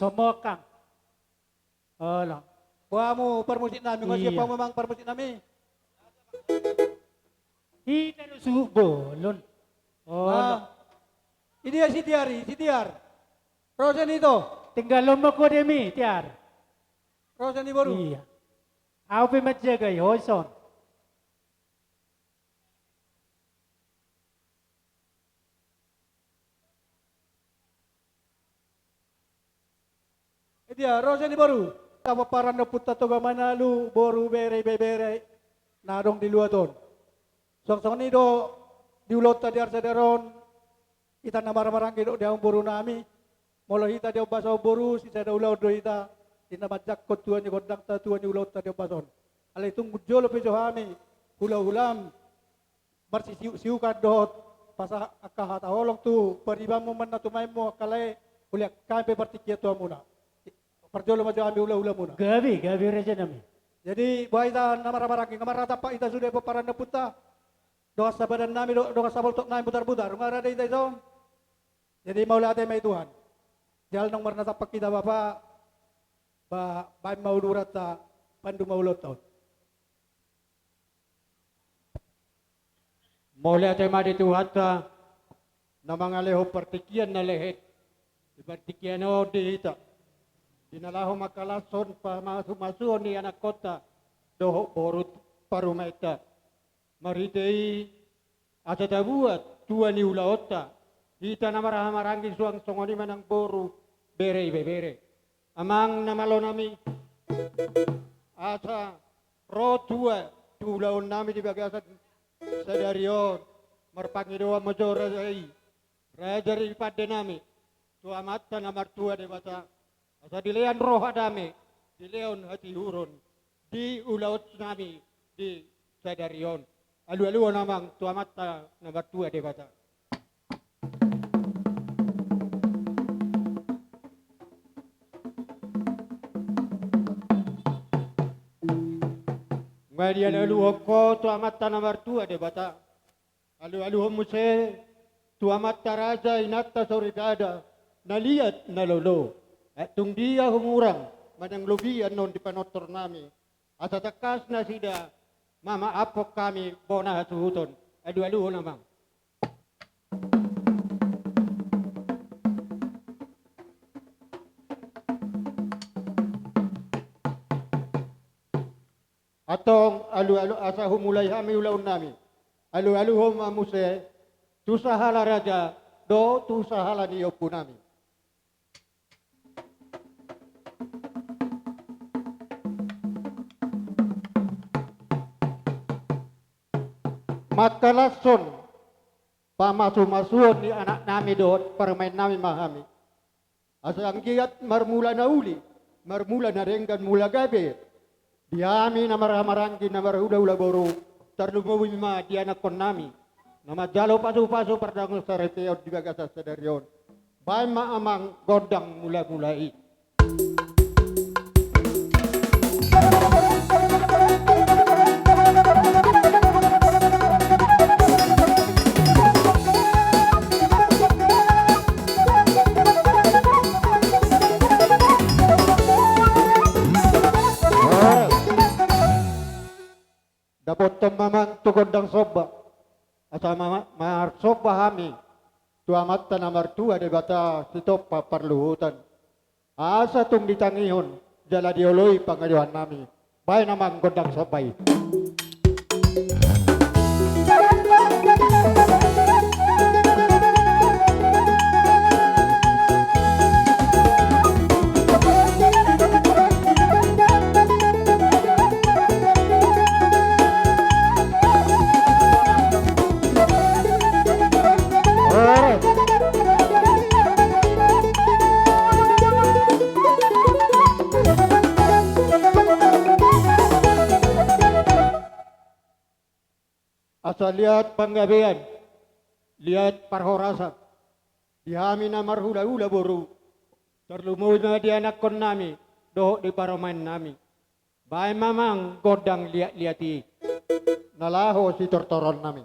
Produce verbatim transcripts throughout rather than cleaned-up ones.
Somokang. Olo. Boa hamu parmusik nami, nunga siap hamu amang parmusik nami? Hita do suhut bolon. Olo. Idia si Tiar i, si Tiar. Ro sian i, ito. Tinggal lomo kode mi, Tiar. Ro sian i boru. Iya. Au pe manjaga i, ho ison. Idia, ro sian i boru. Pomparan ni ompunta Toga Manalu, boru, bere, ibebere na adong di luat on. Suang songon i do di ulaonta di arsadari on, hita na marhahamaranggi dohot di hamu boru nami. Molo hita di ombas on boru, sisada ulaon do hita di na manjangkon tua ni gondangta, tua ni ulaonta di ombas on. Alai tung jolo pe jo hami hulahulam marsisiuksiukan dohot pasahat angka hata holong tu paribanmu manang tu maenmu angka lae, hulean hami pe partingkian tu hamuna. Parjolo ma jo hami hulahulamuna. Gabe, gabe raja nami. Jadi boha hita na marhahamaranggi, nga marhatampak hita sude pomparan ni ompunta. Dongan sabadan nami do, dongan saboltok nami mutarmutar, nga rade hita ison. Jadi mauliate ma di Tuhan. Jala naung marhatampak hita Bapa, ba, baen ma uduranta, pandu ma ulaonta on. Mauliate ma di Tuhanta na mangalehon partingkian na lehet di partingkian on di hita, di na laho mangkalashon pamasumasuon ni anakkonta dohot boru parumaenta. Marhite i asa tabuat tua ni ulaonta, hita na marhahamaranggi, suang songon i ma nang boru, bere, ibebere. Amang na malo nami, asa ro tua tu ulaon nami di bagasan sadari on, marpangidoan ma jo raja i, raja ni pande nami, tu Amanta na martua Debata, asa dilehon roha dame, dilehon hatiuron di ulaon nami di sadari on. Alualuhon amang tu Amanta na martua Debata. Nga dialualuhon ho tu Amanta na martua Debata. Alualuhon muse tu amanta raja, inanta soripada, na liat na lolo. Atik tung dia humurang manang lobi annon di panortor nami, asa tangkas nasida mamaaphon hami bona hasuhuton. Alualuhon amang. Antong alualu, asa humulai hami ulaon nami. Alualuhon ma muse tu sahala raja dohot tu sahala ni ompu nami. Mangkalashon pamasumasuon ni anak nami dohot parumaen nami ma hami. Asa anggiat marmula na uli, marmula na denggan, mula gabe di hami na marhahamaranggi, na marhulahula boru, tarlumobi ma di anakkon nami na manjalo pasupasu pardongansaripeon di bagasan sadari on. Baen ma amang gondang mulamula i. Dapothon ma amang tu gondang somba, asa ma-, marsomba hami tu Amanta na martua Debata sitompa parluhutan. Asa tung ditangihon jala dioloi pangidoan nami. Baen amang gondang somba i. Asa liat panggabean, liat parhorasan di hami na marhulahula boru, tarlumobi ma di anakkon nami dohot di parumaen nami. Baen ma amang gondang liatliat i, na laho sitortoron nami.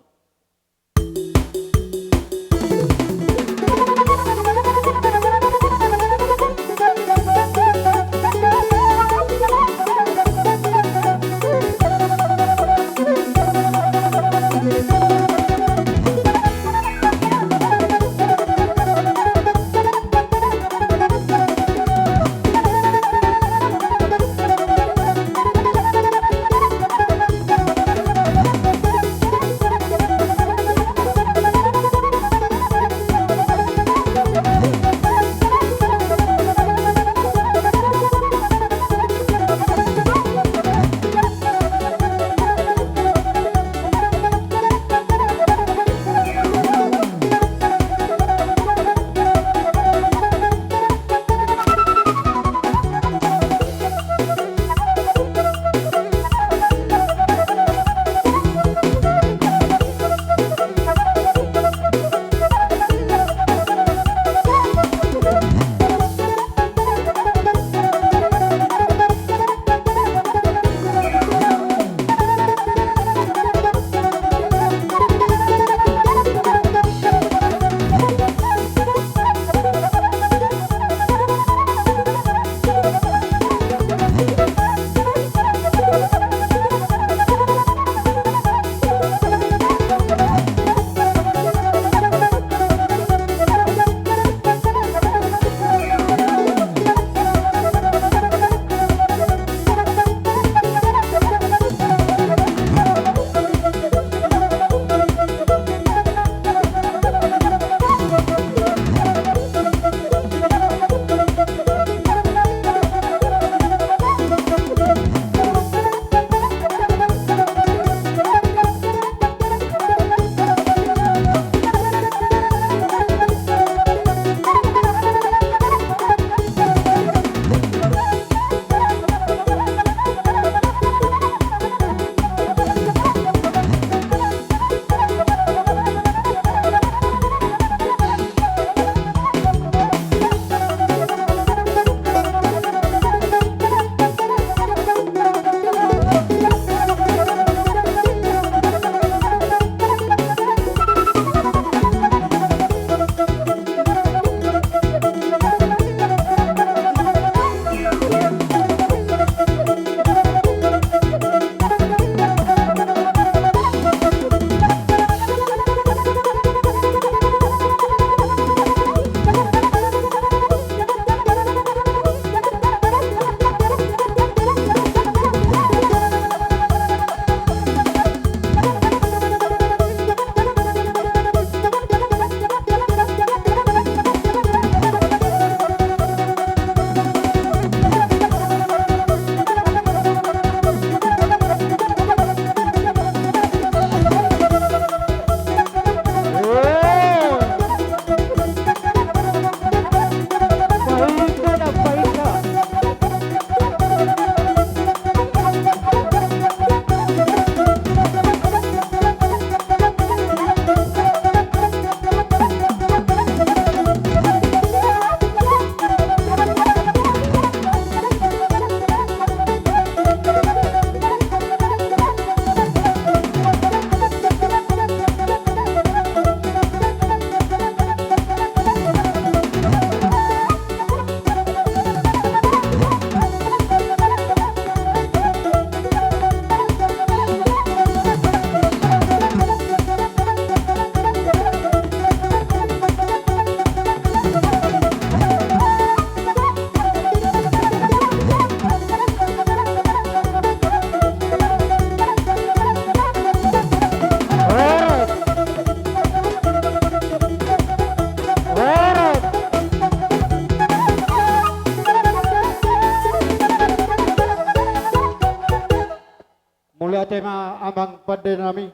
Mauliate ma amang pande nami.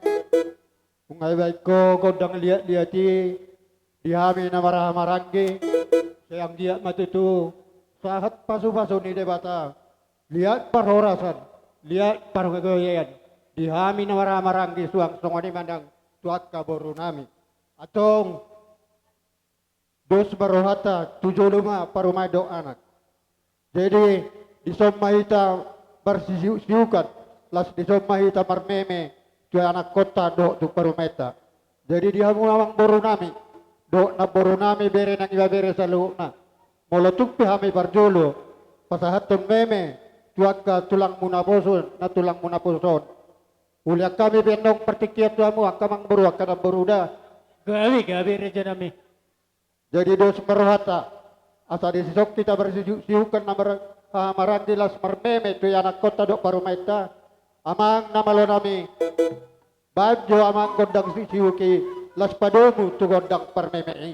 Nunga dibaen ho gondang liat-liat i di hami na marhaha-maranggi. Sai anggiat ma tutu sahat pasu-pasu ni Debata, liat parhorasan, liat pargogoian di hami na marhaha-maranggi suang songon i ma nang tu angka boru nami. Antong, dos ma rohanta, tu jolo ma parumaen dohot anak. Jadi, dison ma hita marsisiuk-siukan, laos dison ma hita marmeme tu anakkonta dohot tu parumaenta. Jadi, di hamu amang boru nami dohot namboru nami, bere nang ibebere saluhutna, molo tung pe hami parjolo pasahathon meme tu angka tulangmu naposo, na tulangmu naposo on, ulian hami pe annon partingkian tu hamu angka amang boru, angka namboru da. Gabe, gabe, raja nami. Jadi dos ma rohanta, asa dison hita marsisiuk-siukan na mar-, ah, maranggi laos marmeme tu anakkonta dohot parumaenta. Amang na malo nami, baen jo amang gondang siuk-siuk i, laos padomu tu gondang parmeme i.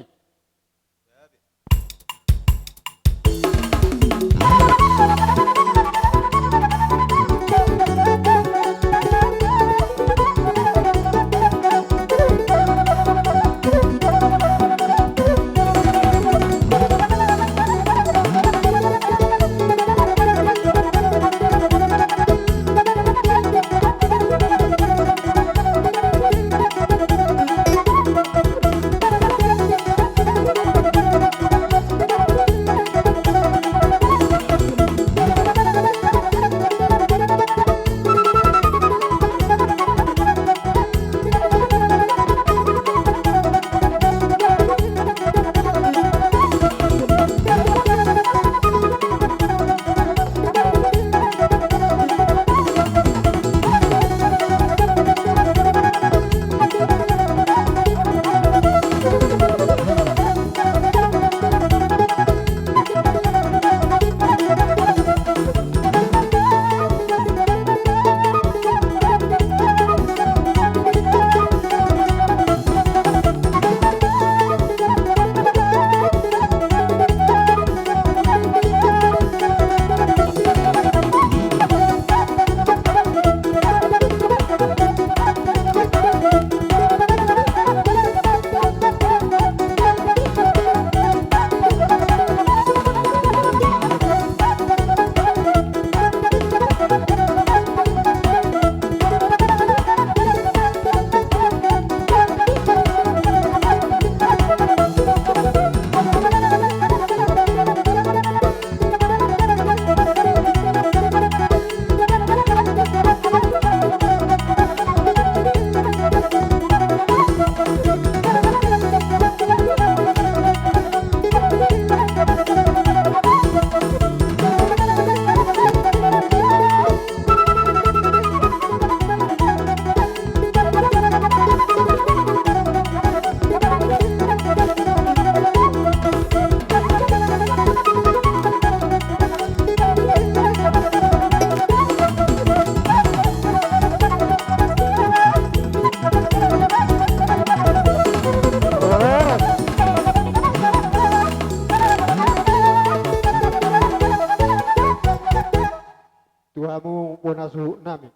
tu hamu bona suhut nami,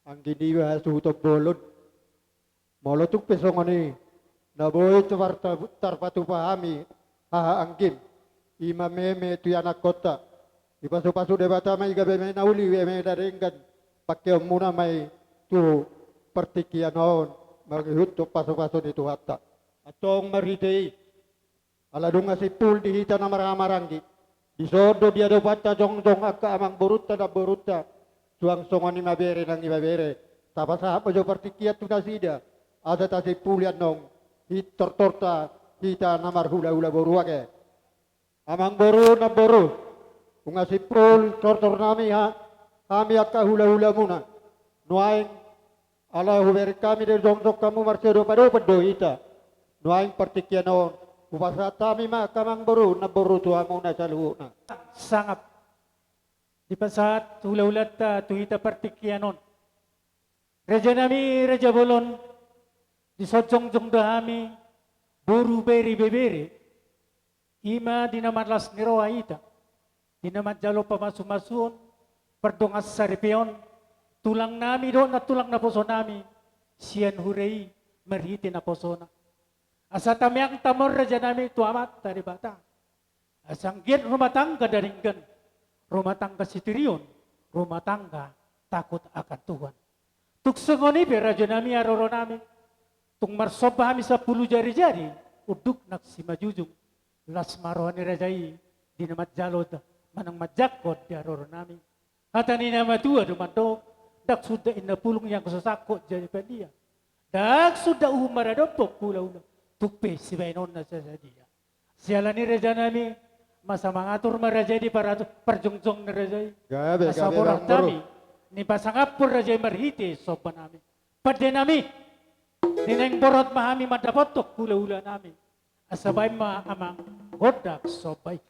anggi niba suhut on bolon. Molo tung pe songon i, na boi tarpatupa hami haha anggim, i ma meme tu ianakhonta. Dipasupasu Debata ma i gabe ma i na uli, gabe ma i na denggan, pangkeonmuna ma i tu partingkian on, mangihuthon pasupasu ni Tuhanta. Antong marhite i, ala nunga simpul di hita na marhahamaranggi, dison do di adopanta jongjong angka amangborunta namborunta, suang songon i ma bere nang ibebere, tapasahat ma jo partingkian tu nasida, asa tasimpuli annon tortorta hita na marhulahula boru ate. Amangboru namboru, nunga simpul tortor nami ha, hami angka hulahulamuna. Nuaeng ala hubereng hami do jongjong hamu, marsiadopadopan do hita. Nuaeng partingkian on, hupasahat hami ma angka amangboru namboru tu hamuna saluhutna. Sangap dipasahat hulahulanta tu hita partingkian on. Raja nami, raja bolon, dison jongjong do hami, boru, bere, ibebere, i ma di na marlas ni roha hita, di na manjalo pamasumasuon, pardongansaripeon, tulang nami dohot nantulang naposo nami, sian huria i marhite naposona. Asa tamiang ta ma on raja nami tu Amanta Debata, asa anggiat rumah tangga na denggan, rumah tangga sitirion, rumah tangga takut akan Tuhan. Tung songon i pe raja nami, haroro nami, tung marsomba hami sampulu jarijari, unduk nang simanjujung, las ma roha ni raja i di na manjalo manang manjangkon di haroro nami. Hata ni na matua do mandok, ndang suda inna pulung ianggo so sangkot jadi padia, ndang suda uhum maradophon hulahula, tung pe sibahenonna sasadia. Siala ni raja nami, masa mangatur ma raja i di parjongjong ni raja i. Gabe, asa gabe, borat nami, nipasangaphon raja i marhite somba nami. Pande nami, di naeng borhat ma hami mandapothon hulahula nami. Asa baen ma amang gondang somba i.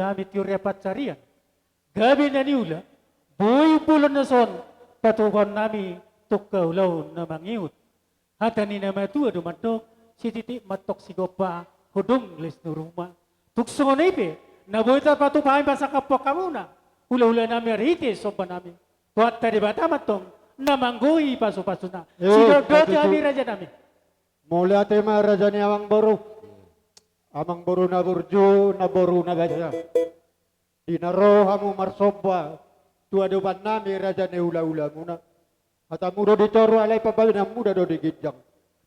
nami tu huria pansarian, gabe na niula, boi bolon na son patupaon nami tungka ulaon na mangihut. Hata ni na matua do mandok, sititik ma antong sigompa, hudung les ni ruma. Tung songon i pe, na boi tapatupa hami pasangap hamuna hulahula nami marhite somba nami. Tuhanta Debata ma antong na manggohi pasupasuna. Eh, sidok do tu hami raja nami. Mauliate ma raja ni amangboru. Amangboru na burju, namboru na basa. Di na ro hamu marsomba tu adopan nami raja ni hulahulamuna. Hatamu do di toru alai pambahenanmuna do di ginjang.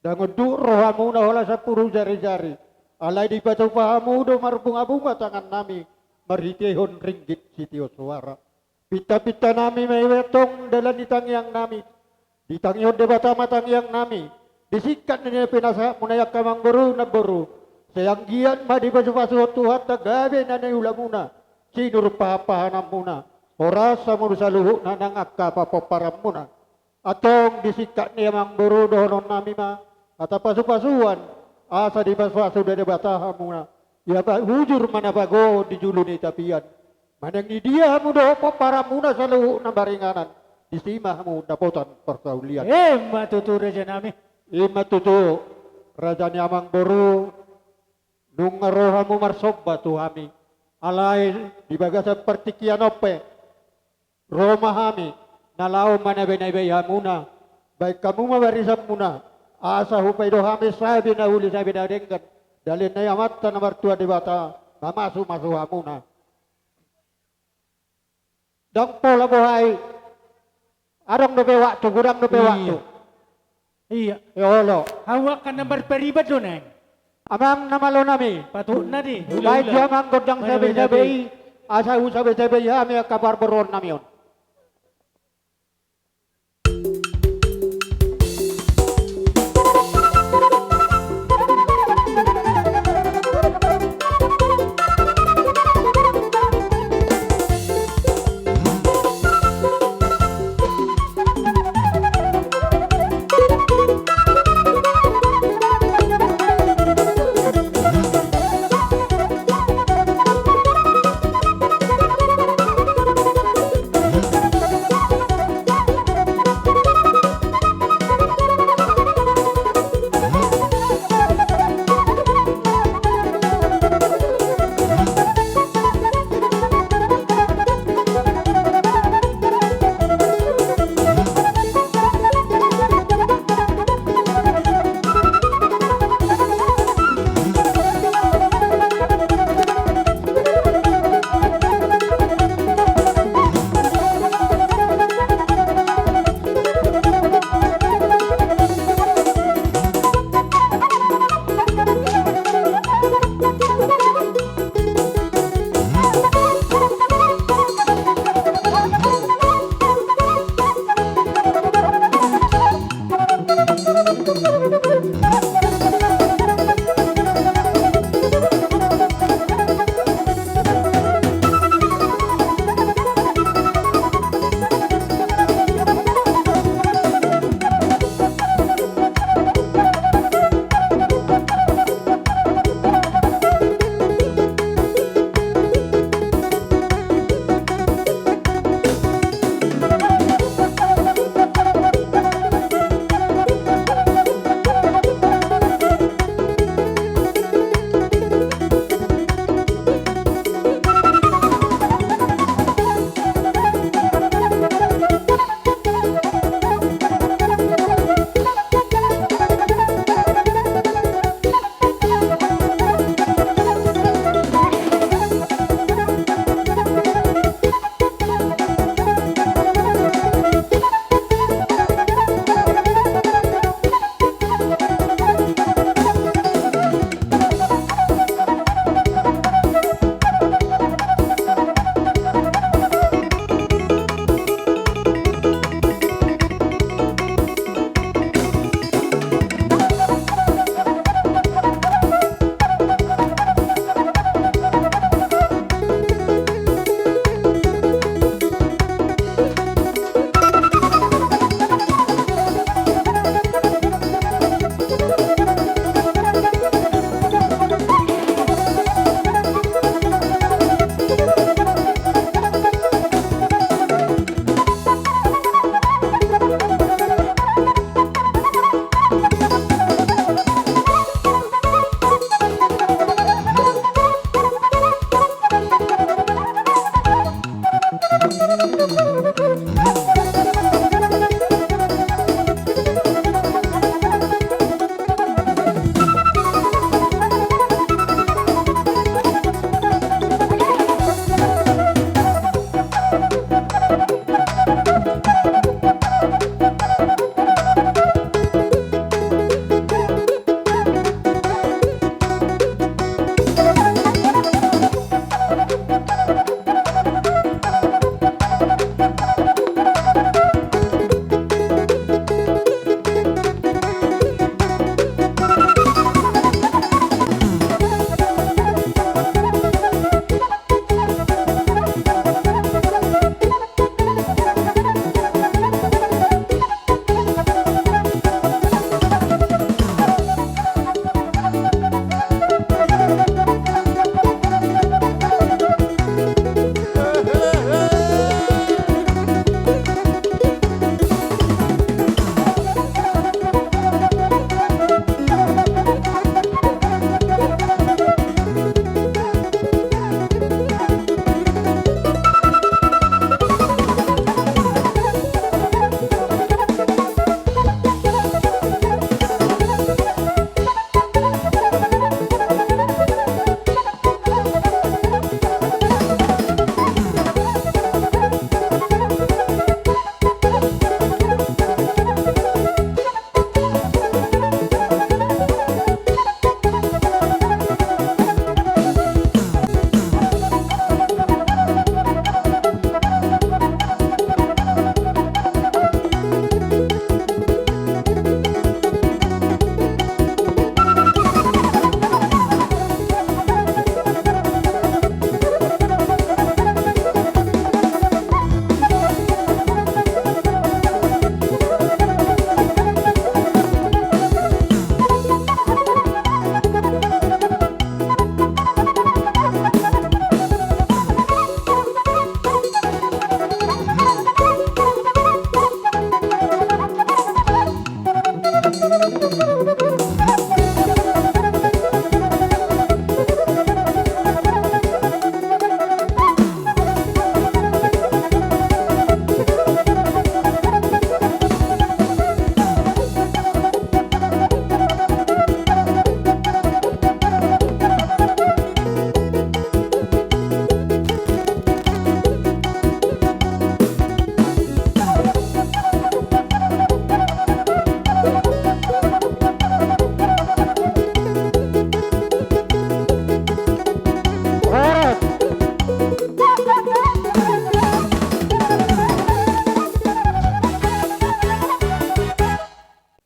Ndang unduk rohamuna holan sampulu jarijari. Alai dipatupa hamu do marbungabunga tangan nami marhitehon ringgit sitio soara. Pintapinta nami ma i antong dalan ni tangiang nami. Ditangihon Debata ma tangiang nami. Disingkat ni na pinasahatmuna i angka amangboru namboru. Sai anggiat ma dipasupasuhon Tuhanta gabe na niulamuna, sinur pahanpahananmuna, horas hamu saluhutna nang angka papomparanmuna. Antong disingkat ni amangboru dohonon nami ma hata pasupasuan, asa dipasupasu Debata hamuna. Ia pa hujur ma na pagohon di julu ni tapian. Manang di dia hamu dohot pomparanmuna saluhutna maringanan, disi ma hamu dapotan parsaulian. Ima tutu raja nami. Ima tutu raja ni amangboru, nunga ro hamu marsomba tu hami. Alai di bagasan partingkian on pe ro ma hami, na laho manabenabei hamuna. Baen hamu ma barisanmuna, asa hupaido hami sabe na uli sabe na denggan. Dalan ni amanta na martua Debata mamasumasu hamuna. Ndang pola boha i. Adong dope waktu, godang dope waktu. Ia. Ia olo. Hamu angka na marpariban do nai. Amang na malo nami. Patut na di. Baen di amang gondang sabesabe i, asa husabesabei hami angka parboruon nami on.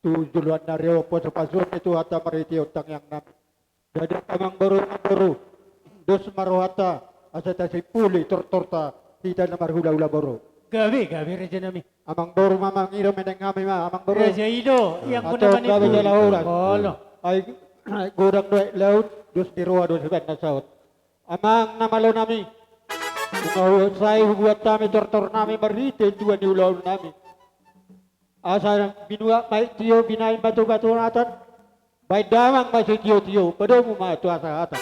Tu joloan ni ari on, pasupasuon ni Tuhanta marhite tangiang nami. Jadi amangboru, amangboru, dos ma rohanta, asa tasimpuli tortorta hita na marhulahula boru. Gabe, gabe, raja nami. Amangboru ma mangido, menang hami ma, amangboru. Raja i do, ia anggo na manimpu. Atau gabe jala horas. Olo. Ai, ai godang do aek laut, dos ni roha do sian na saut. Amang na malo nami. Nunga sai hubuat hami tortor nami marhite tua ni ulaon nami. Asa binuat ma aek tio, binahen ma tu batu natan. Baen damang ma sitiotio, padomu ma tu hasahatan.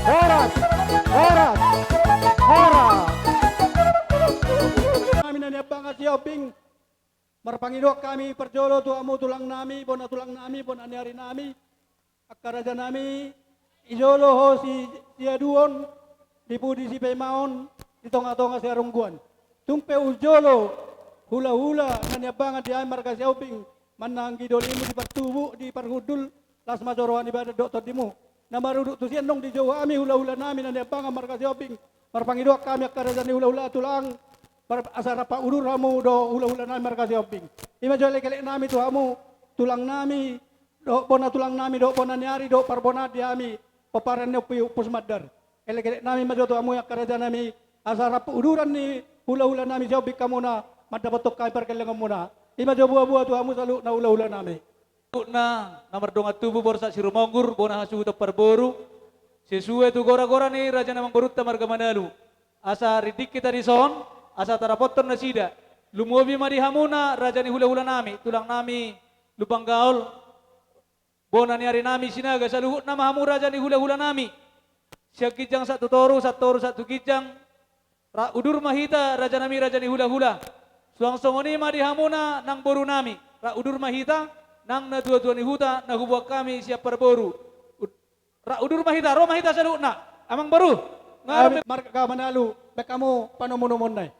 Horas, horas, horas. Nami na niambangan Sihombing. Marpangidoan hami parjolo tu hamu tulang nami, bona tulang nami, bona ni ari nami, angka raja nami, di jolo ho si, siaduon, di pudi sipaimaon, di tongatonga siarungguan. Tung pe hujolo hulahula na niambangan di hami marga Sihombing, manang di dolimu, di partubu, di parhundul, las ma jolo roha ni badan dohot tondimu. Na marudut tusi annon dijou hami hulahula nami na niambangan marga Sihombing. Marpangidoan hami angka raja ni hulahula tulang, asa rap udur hamu dohot hulahula nami marga Sihombing. I ma jo elekelek nami tu hamu tulang nami, dohot bona tulang nami, dohot bona ni ari, dohot parbonaan di hami pomparan ni Ompu Pusmandar. Elekelek nami ma jo tu hamu angka raja nami, asa rap uduran ni hulahula nami Sihombing hamuna, mandapothon hami pargellengonmuna. I ma jo buabua tu hamu saluhutna hulahula nami. Saluhutna na mardongan tubu Borsak Sirumonggur, bona hasuhuton parboru, sesuai tu goragora ni raja ni amangborunta marga Manalu. Asa ringgit hita dison, asa tarapothon nasida. Lumobi ma di hamuna raja ni hulahula nami, tulang nami Lumban Gaol, bona ni ari nami Sinaga, saluhutna ma hamu raja ni hulahula nami. Sian ginjang sahat tu toru, sahat toru sahat tu ginjang. Rap udur ma hita raja nami, raja ni hulahula. Suang songon i ma di hamuna nang boru nami. Rap udur ma hita nang natuatua ni huta na huboan hami sian parboru. Ud-, rap udur ma hita, ro ma hita saluhutna. Amangboru. Nunga ro. Hami marga Manalu, baen hamu panomunomuonna i.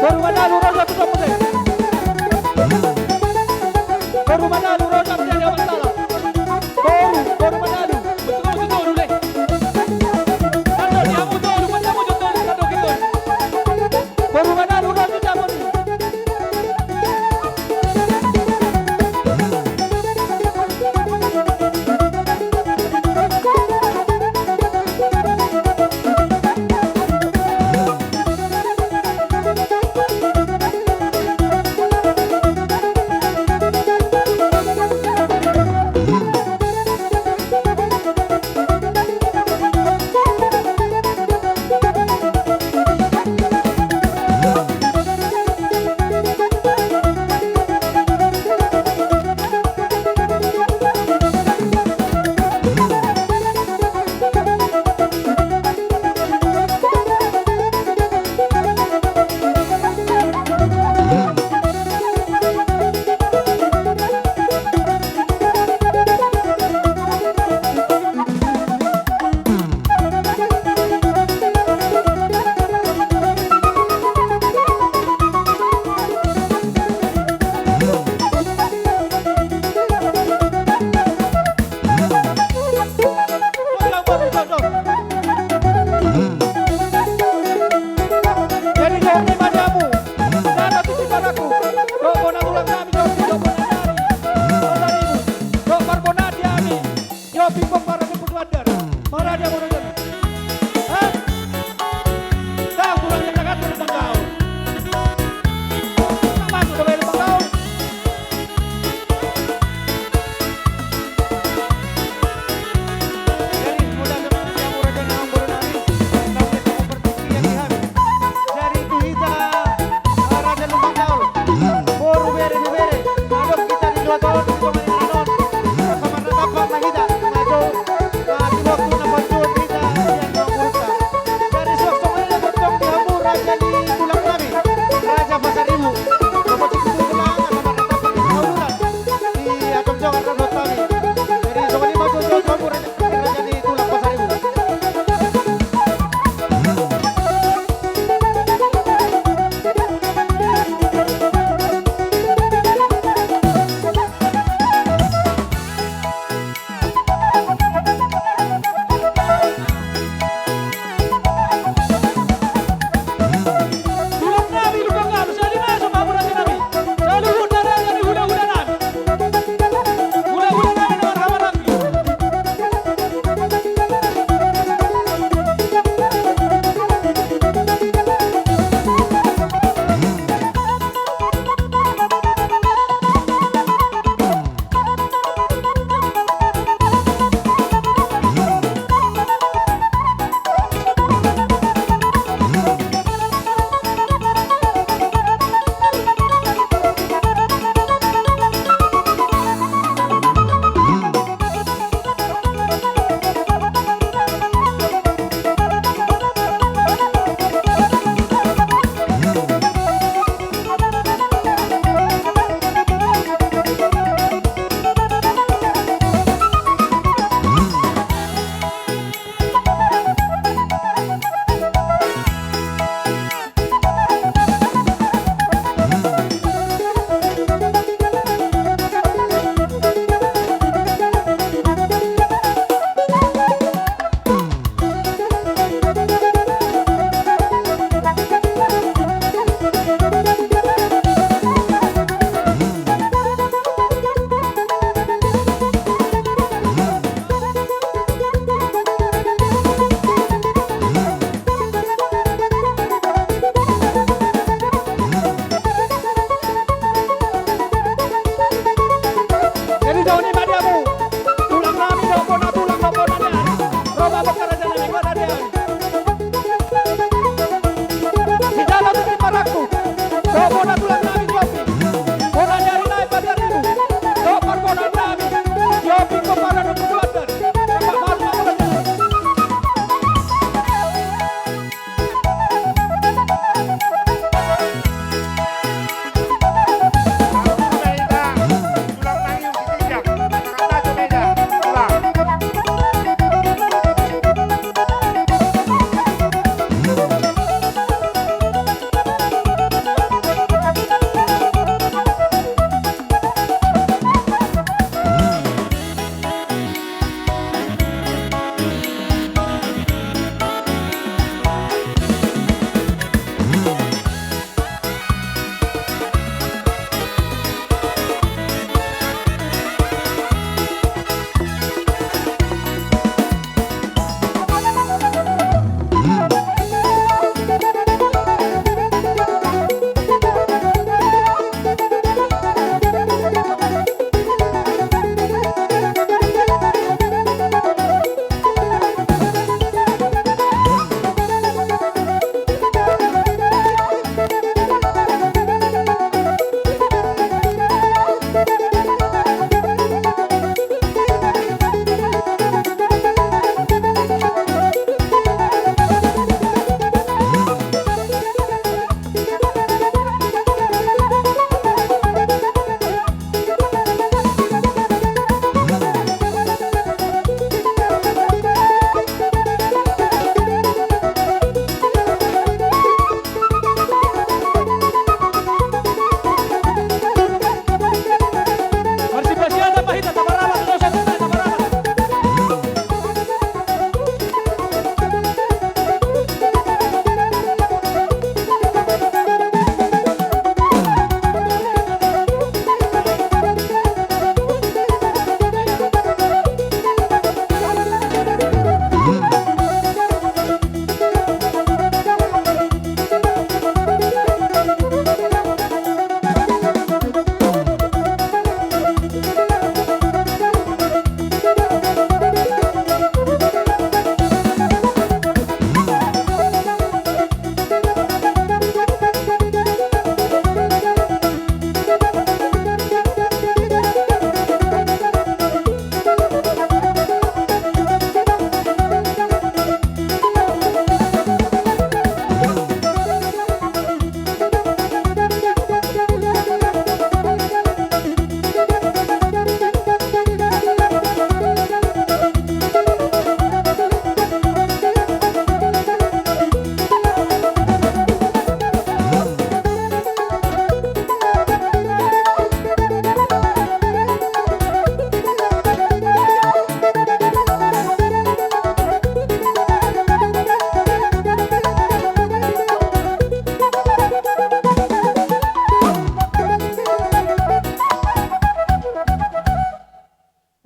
Boru Manalu, ro jo tu domu le. Boru Manalu, ro jo tu domu le. Boru, boru Manalu. Betul, betul, betul, le. Aduh, dia betul, betul, betul, betul, betul. Boru Manalu, ro jo tu domu le.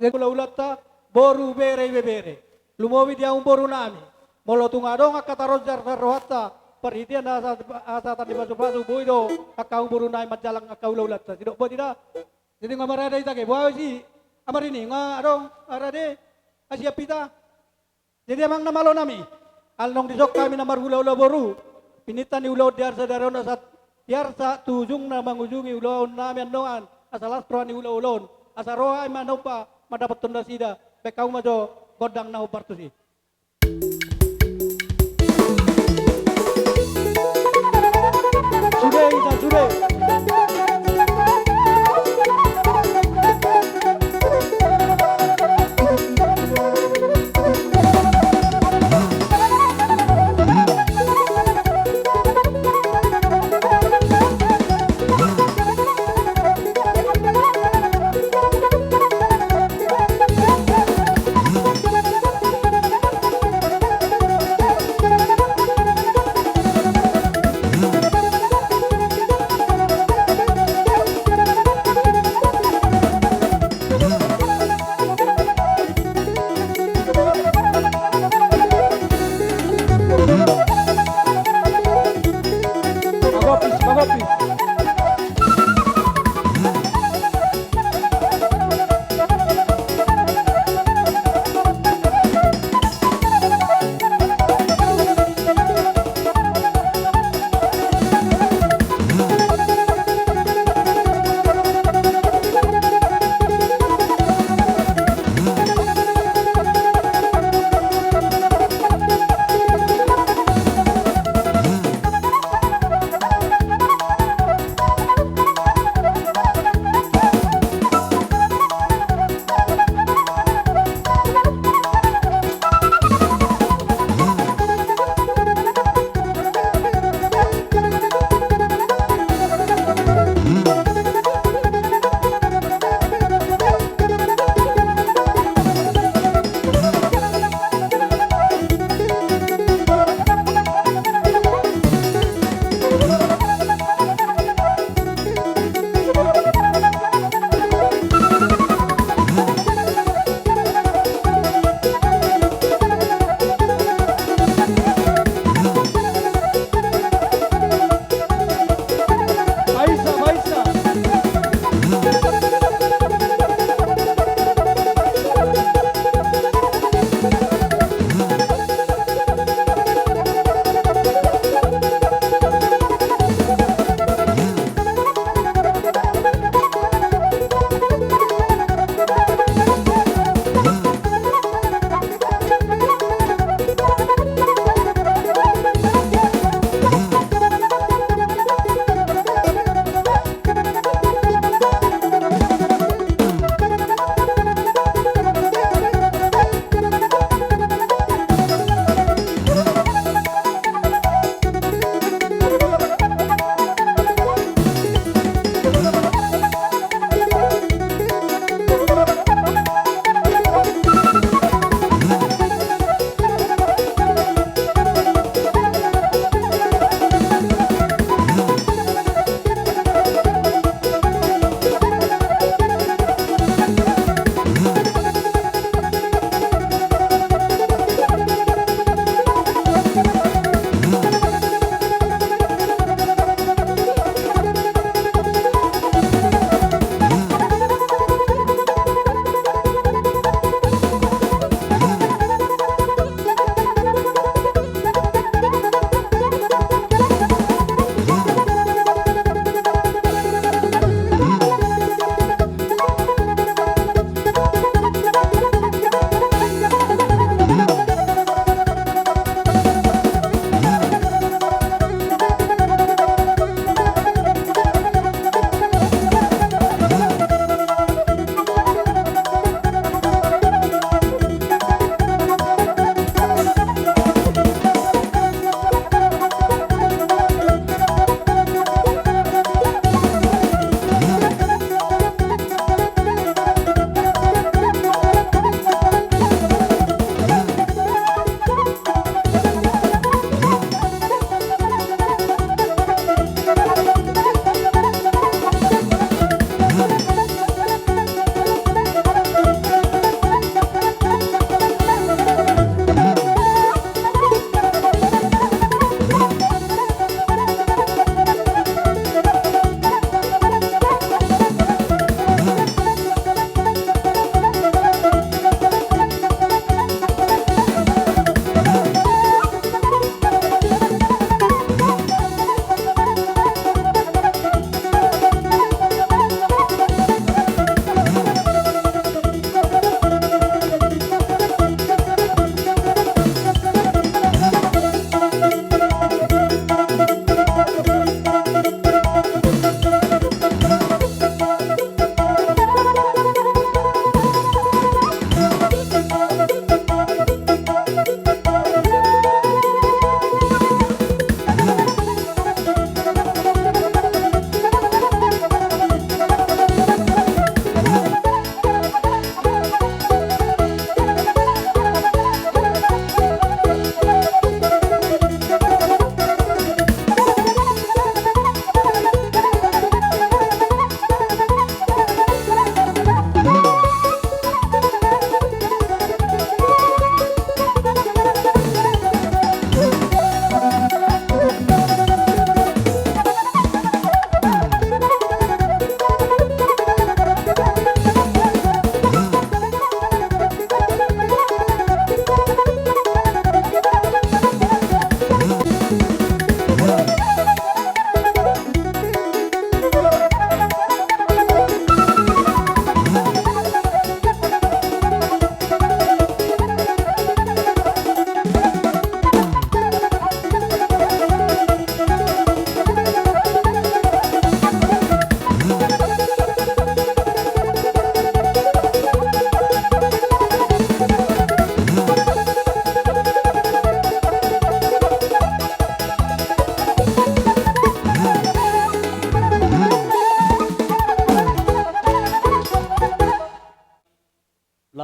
Hulahulanta, boru, bere, ibebere. Lumobi di hamu boru nami. Molo tung adong angka taronjar sian rohanta, parhitean asa, asa tandi pasupasu, boi do angka hamu boru nami manjalang angka hulahulanta. Sidok boti da. Jadi nga marade hita ke, boha si, amar ini, nga adong, arade, asi apita. Jadi amang na malo nami, alnong dison hami na marhulahula boru, pininta ni ulaon di arsa di ari on asa, di arsa tu ujungna mangujungi ulaon nami annon, asa las roha ni hulahula on, asa ro hami manomba mandapothon nasida, baen hamu ma jo gondang na hombar tusi. Sude, inang, sude.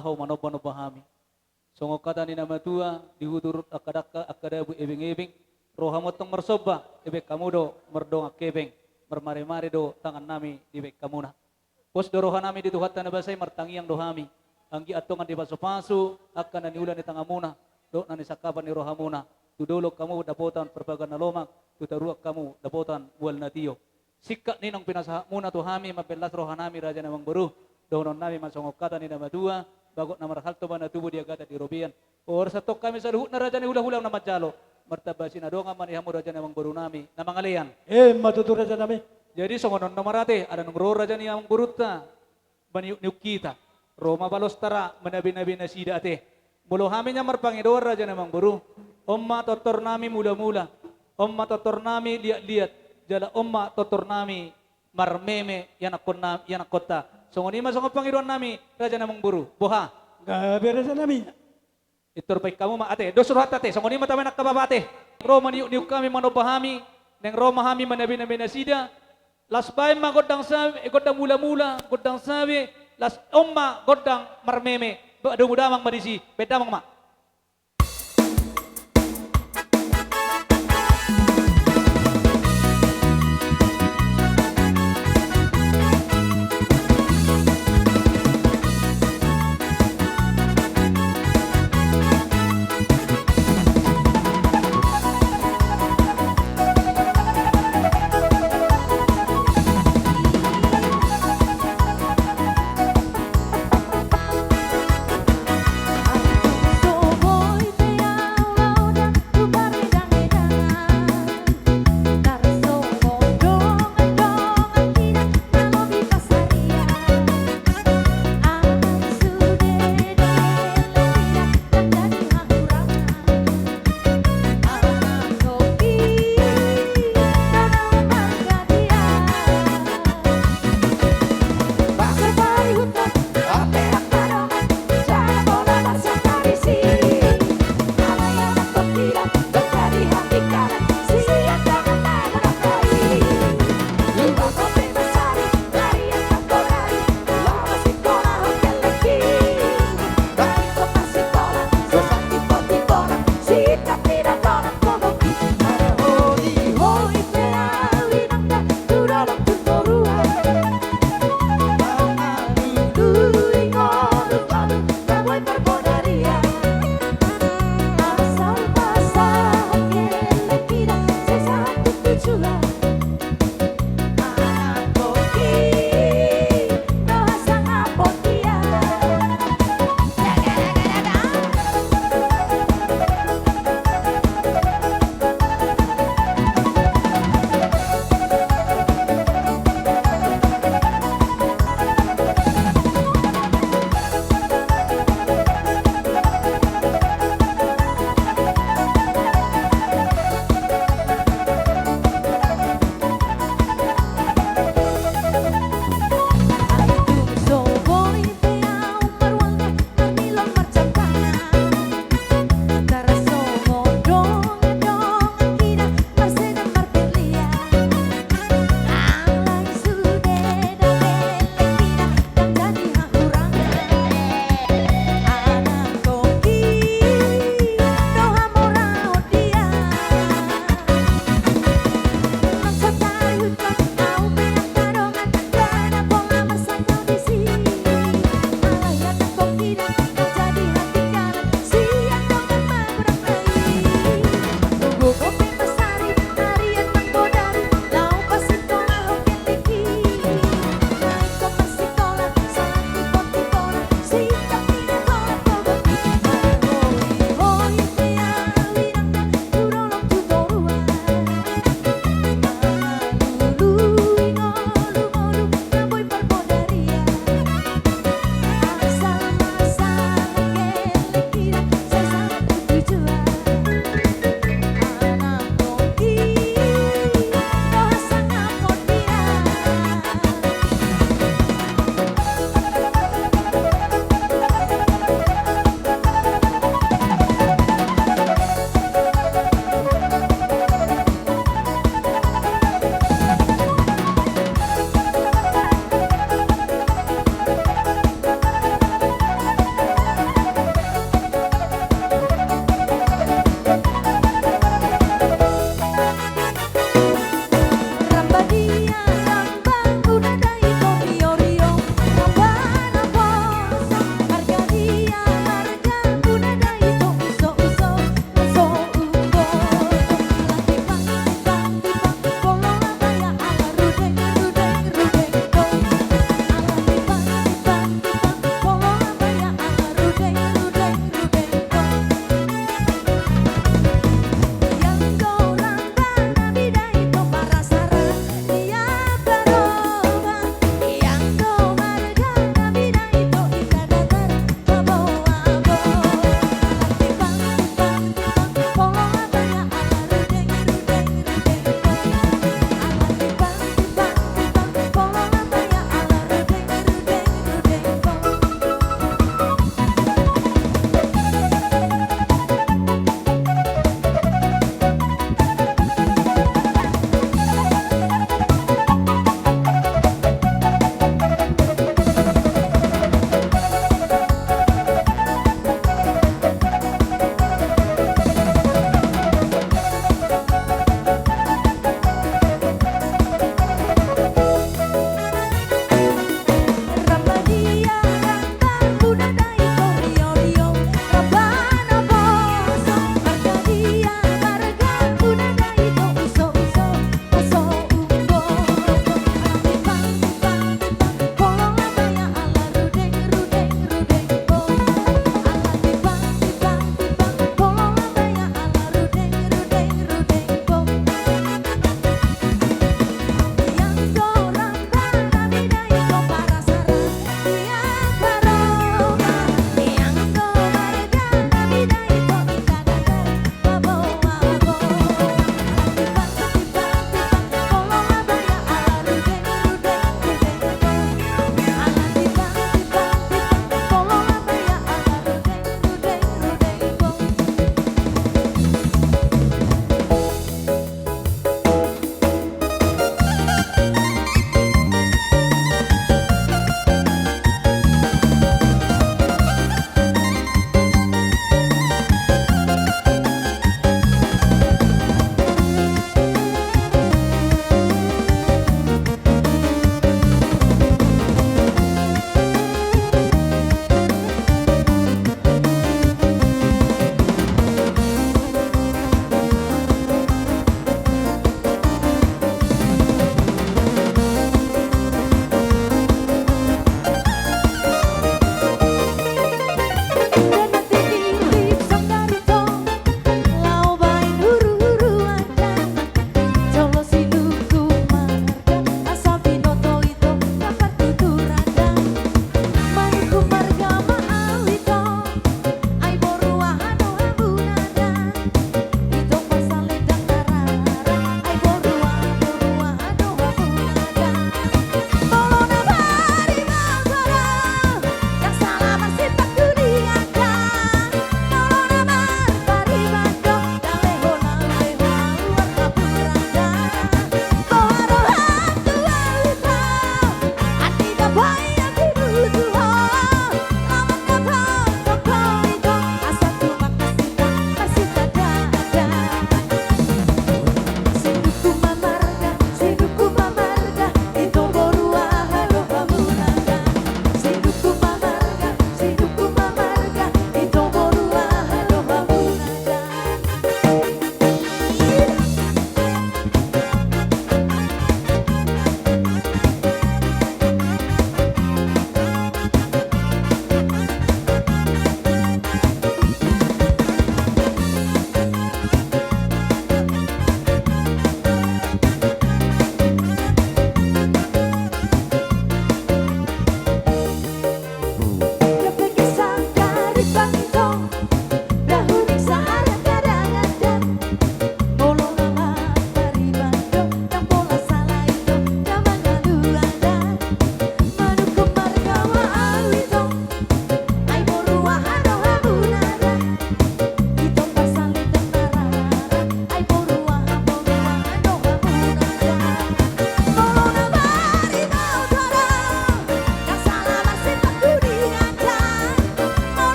Ho manombanomba hami. Songon hata ni na matua, di huta Urut angka dangka, angka dabu ebeng-ebeng, ro hamu antong marsomba, dibaen hamu do mardongan hepeng, marmare-mare do tangannami dibaen hamuna. Pos do rohanami di Tuhanta na basa i, martangiang do hami. Anggiat antong dipasupasu angka na niula ni tanganmuna dohot na nisantapan ni rohamuna tu dolok hamu dapotan parbagaan na lomak, tu toruan hamu dapotan mual na tio. Singkat ni naung pinasahatmuna tu hami mambahen las rohanami, raja ni amangboru. Dohononnami ma songon hata ni na matua: Bagot na marhalto ma na tubu di agatan di robean. Huorus antong hami saluhutna, raja ni hulahula, na manjalo, martamba sinadongan ma di hamu, raja ni amangborunami na mangalean. Emma tutu, rajanami. Jadi songon on do ma ate, ala naung ro raja ni amangborunta maniukniuk hita, ro ma balosta ra manabenabe nasida ate. Molo hami nian marpangidoan, raja ni amangboru, on ma tortornami mulamula, on ma tortornami liatliat, jala on ma tortornami marmeme ianakkonna, ianakkonta. Songon i ma songon pangidoannami, raja ni amangboru. Boha? Gabe, rajanami. Pintor baen hamu ma ate, dos rohanta ate, songon i ma tama nang angka bapa ate. Ro maniukniuk hami, manomba hami, naeng ro ma hami manabenabe nasida. Las baen ma gondang sabe, gondang mulamula, gondang sabe, las on ma gondang marmeme. Ba, domu damang ma disi, baen damang ma.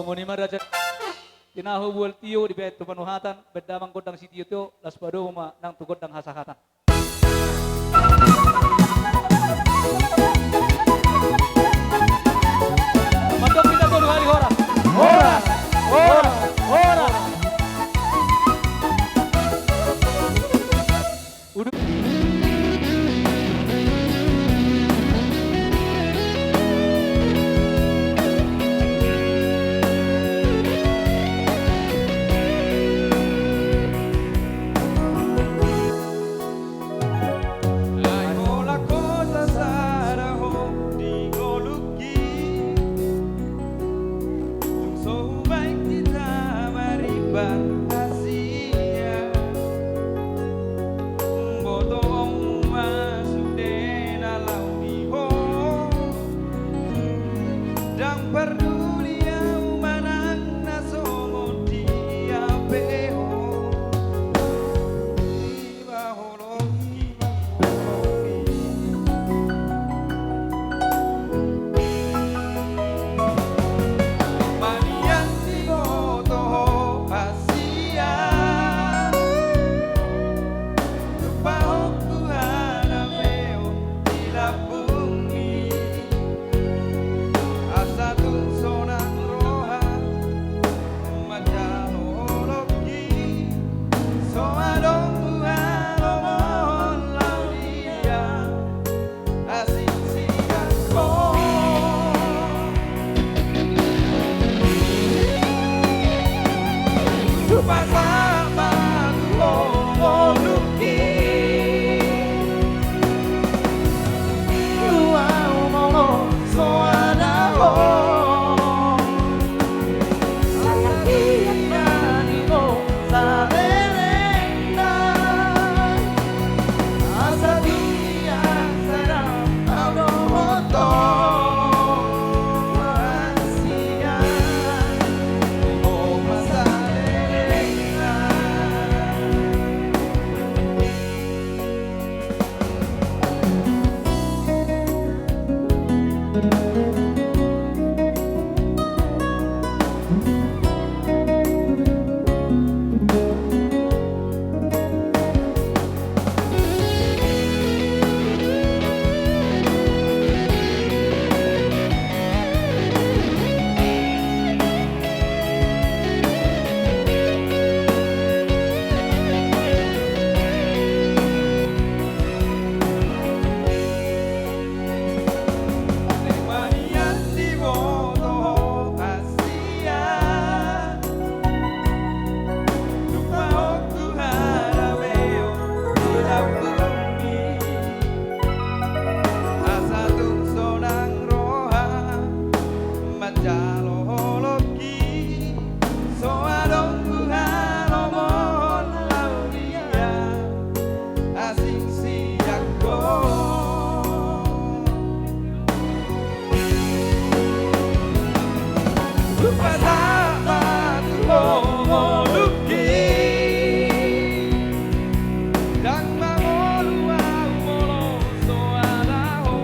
Songon i ma raja. Tinahu bual tio dibaen tu panuhatan, baen damang gondang sitiotio, laos padomu ma nang tu gondang hasahatan. Mandok hita tolu hali horas. Horas, horas, horas. Udu. Ai holan ho sasada ho di ngolungki. Tung so hubaen hita marimban asi. Botoonmu ma sude na laho di ho. Ndang parduli au manang na songon dia pe ho. Iba holongki. Manian diboto ho hasian. Lupa ho tu harameon di lambungmi. Asa tung sonang roha manjalo holongki. So adong tu halomohon laho dia. Asing sian ho. Tupa sama tu ho ngolungki. Dua molo so ada ho. Sangat dia ni ho. Salelengna. Asa dunia serang au dohot ho. Hasian ho ma salelengna. Asa tung sonang roha manjalo holongki. So adong tu halomohon laho dia. Asing sian ho. Lupa sama tu ho ngolungki. Ndang mangolu au molo so ada ho.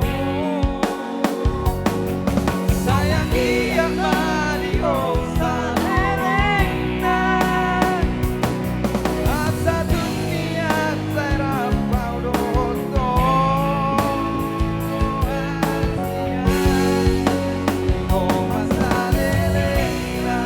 Sayang dia ma di ho salelengna. Asa dunia serang au dohot ho. Hasian ho ma salelengna.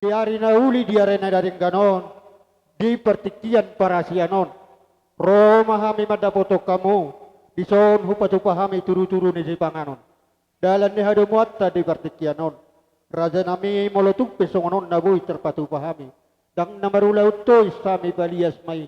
Di ari na uli, di ari na denggan on, di partingkian parasian on, ro ma hami mandapothon hamu, dison hupatupa hami tudu-tudu ni sipanganon. Dalan ni hadomuanta di partingkian on. Rajanami, molo tung pe songon on na boi tarpatupa hami, ndang na marulaon tois hami, palias ma i,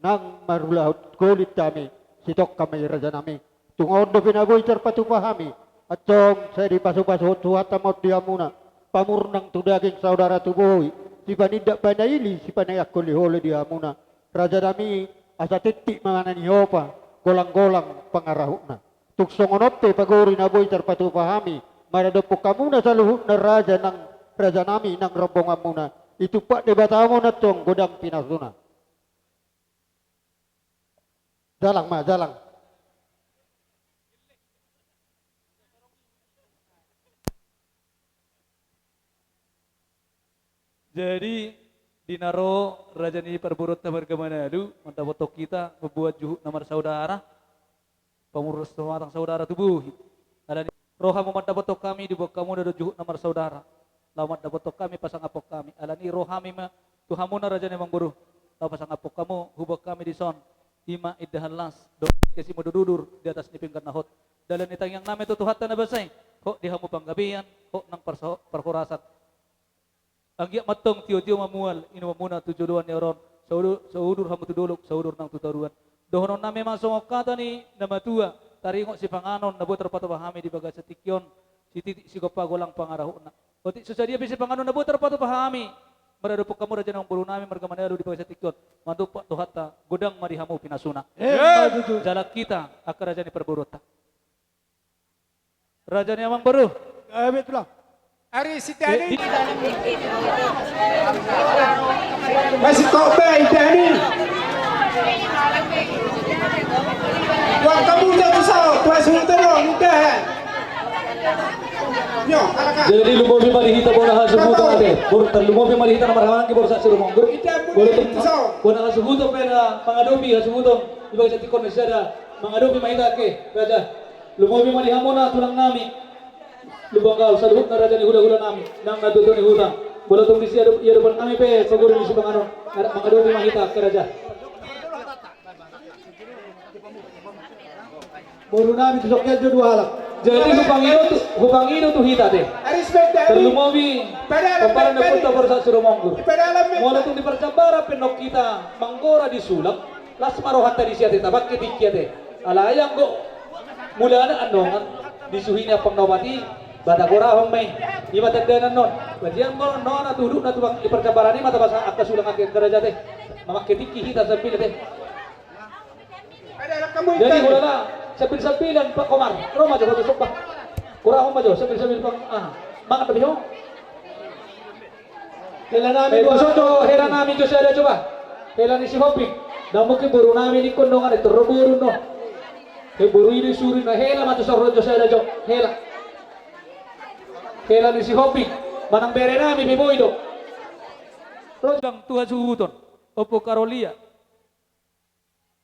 ndang marulaon golit hami, sitongka ma i rajanami. Tung on dope na boi tarpatupa hami, antong sai dipasu-pasu Tuhanta ma on di hamuna, pamurnang tu daging saudara tubuhon, sipanindak panaili, sipaneang holiholi di hamuna. Rajanami, asa tintin ma na niopa, golang-golang pangarahutna. Tung songon on pe pagori na boi tarpatupa hami maradophon hamuna saluhutna raja nang rajanami nang rombonganmuna, ditumpak Debata ma on antong godang pinasuna. Jalang ma, jalang. Jadi, di na ro raja ni parboruonta marga Manalu mandapothon hita mamboan juhut na marsaudara, pamurnas tu hamatang saudara tubuhi. Alani ro hamu mandapothon hami, diboan hamuna do juhut na marsaudara, laho mandapothon hami, pasangaphon hami. Alani ro hami ma tu hamuna raja ni amangboru, laho pasangaphon hamu, huboan hami dison. I ma indahan las dohot simudur-udur di atas ni pinggan na hot. Dalan ni tangiangnami tu Tuhanta na basa i, hot di hamu panggabean, hot nang parsa-, parhorasan. Anggiat ma antong tio-tio mamual inumonmuna tu joloan ni ari on, saudu-, saudur hamu tu dolok, saudur nang tu toruan. Dohononnami ma songon hata ni na matua, taringot sipanganon na boi tarpatupa hami di bagasan tingki on, sititi sigompa golang pangarahutna. Otik so sadia pe sipanganon na boi tarpatupa hami maradophon hamu raja ni amangborunami marga Manalu di bagasan tingki on, mandompak Tuhanta, godang ma di hamu pinasuna. Emma tutu. Jalang hita angka raja ni parboruonta. Raja ni amangboru. Gabe, Tulang. Ari si Dani. Eh, di- Masih kau baik, Dani. Wah, kamu jatuh saut, tuan sultan dong, udah. Yo, katakan. Jadi lumobi ma di hita bona hasuhuton ate. Bor-, tarlumobi ma di hita na marhahaanggi, boru sahat Sirumonggur. Udah, udah, udah. Bona hasuhuton pe na mangadopi hasuhuton di bagasan tingki on, sada mangadopi ma hita, oke, raja. Lumobi ma di hamuna tulangnami. Lumban Gaol, saluhutna raja ni hula-hulanami, nang na tuatua ni huta. Molo tung disi adop-, iadopannami pe pagori ni sipanganon, mangadopi ma hita, angka raja. Borunami tu Sokianjo dua halak. Jadi hupangido tu, hupangido tu hita ate. Respect, Dani. Tarlumobi pomparan ni ompunta boru sahat Sirumonggur. Molo tung di parjambaran pe annon hita manggora di sulang, las ma rohanta disi ate, tapangke tingki ate. Alai anggo mulana annon, disuhi ni ampang na opat i, batagorahon ma i. I ma tandana annon. Berarti anggo annon na tudukna tu bang-, di parjambaran i ma tapasahat angka sulang ate, angka raja ate. Mamangke tingki hita sambil ate. Jadi hulala, sambil-sambilan Pak Komar, ro ma jo, ro jo, sombah. Gorahon ma jo, sambil-sambil pang-, ah, mangan dope ho. Hela nami, eh, dua, tuson jo, hela nami jo sada jo ba. Hela ni si Hopi. Ndang mungkin boru nami ningkon dongan, eh, torro boru no. Eh, boru i do i suri na, hela ma tuson ro jo sada jo. Hela. Hela ni si Hopi. Manang bere nami pe boi do. Ro jo. Sulang tu hasuhuton. Ompu Karolia.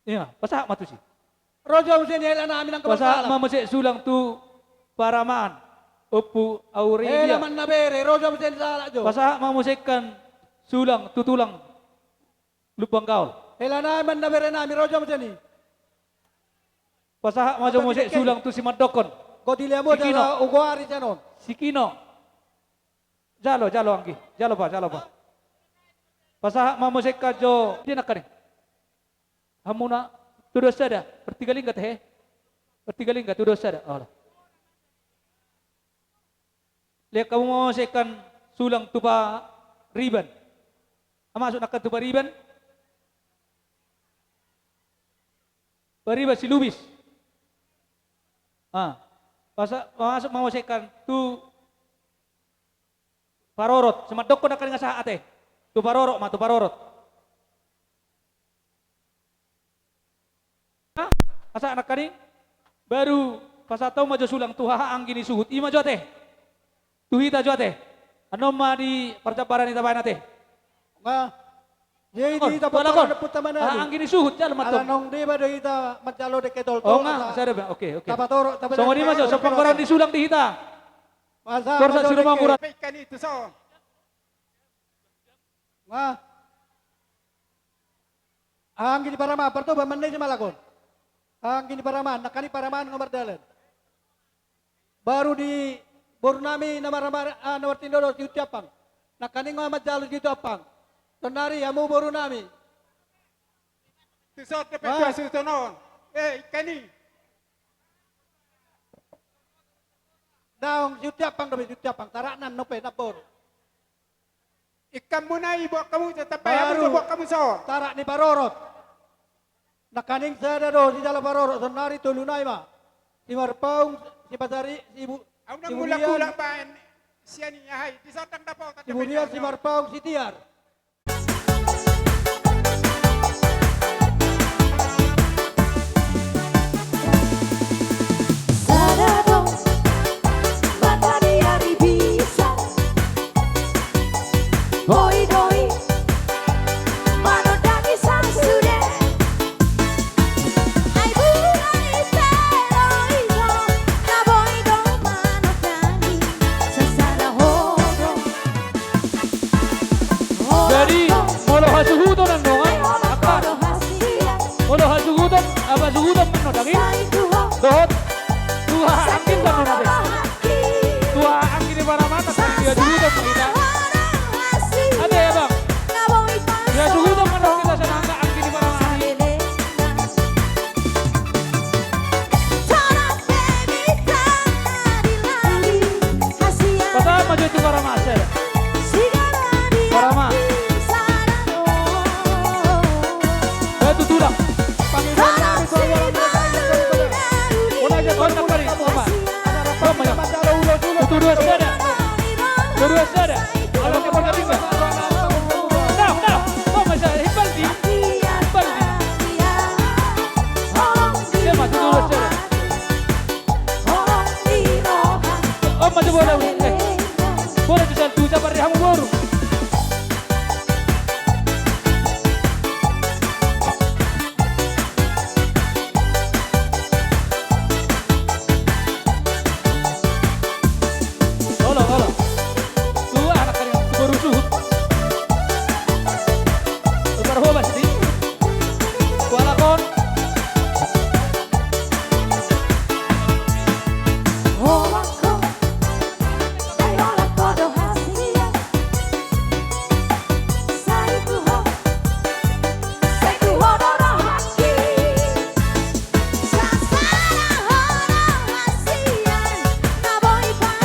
Ia, pasahat ma tusi. Ro jo muse ni hela nami nang. Pasahat ma muse sulang tu paramaan, Ompu Aurelia. Hela ma na bere, ro jo muse ni sahalak jo. Pasahat ma muse kan sulang tu tulang Lumban Gaol. Hela nami ma na bere nami, ro jo muse ni. Pasahat ma jo muse sulang tu simandokkon. Gotiliamu. Sikino. Jala ugoari janon. Sikino. Jalo, jalo anggi. Jalo pa, jalo pa. Pasahat ma muse kan jo. Dia nakkaning. Hamuna, tudos sada, bertiga lingga he. Bertiga lingga, tudos sada. Alah. Lihat kamu mau sekan sulang tu Pariban. Ah, masuk nakkan tu Pariban. Pariban si Lubis. Ah, masa, masuk mau sekan tu Parorot, simandokkon nakkaning asa ate. Tu Parorot ma, tu Parorot. Asa nakkaning baru pasahat ma jo sulang tu haha anggi ni suhut. I ma jo ate. Tu hita jo ate. Annon ma di parjambaran i tabaen ate. Nga. Jadi di hita pomparan ni ompunta Manalu. Haha anggi ni suhut, jalo ma tong. Ala naung deba do hita manjalo dengke toltol. Oh, nga, sada ba. Oke, oke. Tapatorop, tapatorop. Songon i ma jo, so pomparan ni sulang di hita. Boru sahat Sirumonggur. Ikan itu so. Anggi ni Paraman, partoba manne si malakon. Anggi ni Paraman, nangkaning Paraman nga mardalan. Baru di boru nami na mar-, mar-, ah, na martindo do si Uti Ampang. Nangkaning nga manjalo si Uti Ampang. Sonari hamu boru nami. Tusot dope tu hasuhuton on. Eh, ingkon i. Naung si Uti Ampang dope, si Uti Ampang. Tarakna dope, na boru. Ingkon muna i buat hamu, tetap bae hamu, baru buat hamu so. Tarak ni parorot. Nangkaning sada do sijalo parorot, sonari tolu nai ma. Si Marpaung, si Pasari, si Bu-, au na si mulak Burian. Mulak baen sian i, ahai, di sandang dapotan, si Burian, si Marpaung, si Tiar. Sada do mata ni ari bisa. Boi do i manondangi sasude. Ai bura ni tero ijo na boi do manondangi sasada hodo. Jadi molo hasuhuton annon, angka. Molo hasuhuton, apa suhuton manondangi? Dohot. Tuha anggi manondangi. Tuha anggi ni Paraman, anggi dia dulu dong kita. Ada ya, Bang? Dia dulu dong, mana kita sana angka anggi ni Paraman. Pertama dia tu Paraman, saya. Paraman. Eh, tu tulang. Panggil Paraman, itu orang. Ona aja kau tak beri, Paraman. Tutu dua sada. Tutu dua sada. Ala ke pona tinggal. Nah, nah. Kau masih hebat di. Hebat di. Dia mah tutu dua sada. Oh, masih bola. Eh. Bola tu satu, sabar di hamu boru. Olo, olo. Tu anak kari, tu boru suhut. Tu parhobas di. Kualakon.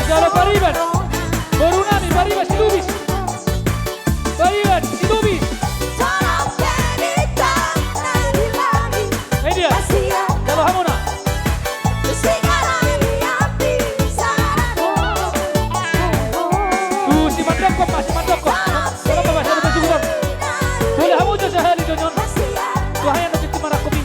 Jalo Pariban. Boru nami Pariban Situbis. Pariban Situbis. Media. Jalo hamuna. Tu si mandokon ma, si mandokon. Jalo ma, jalo ma, jalo ma. Boleh hamu jo sahali jo nyon. Tu haya no kita marangkup i.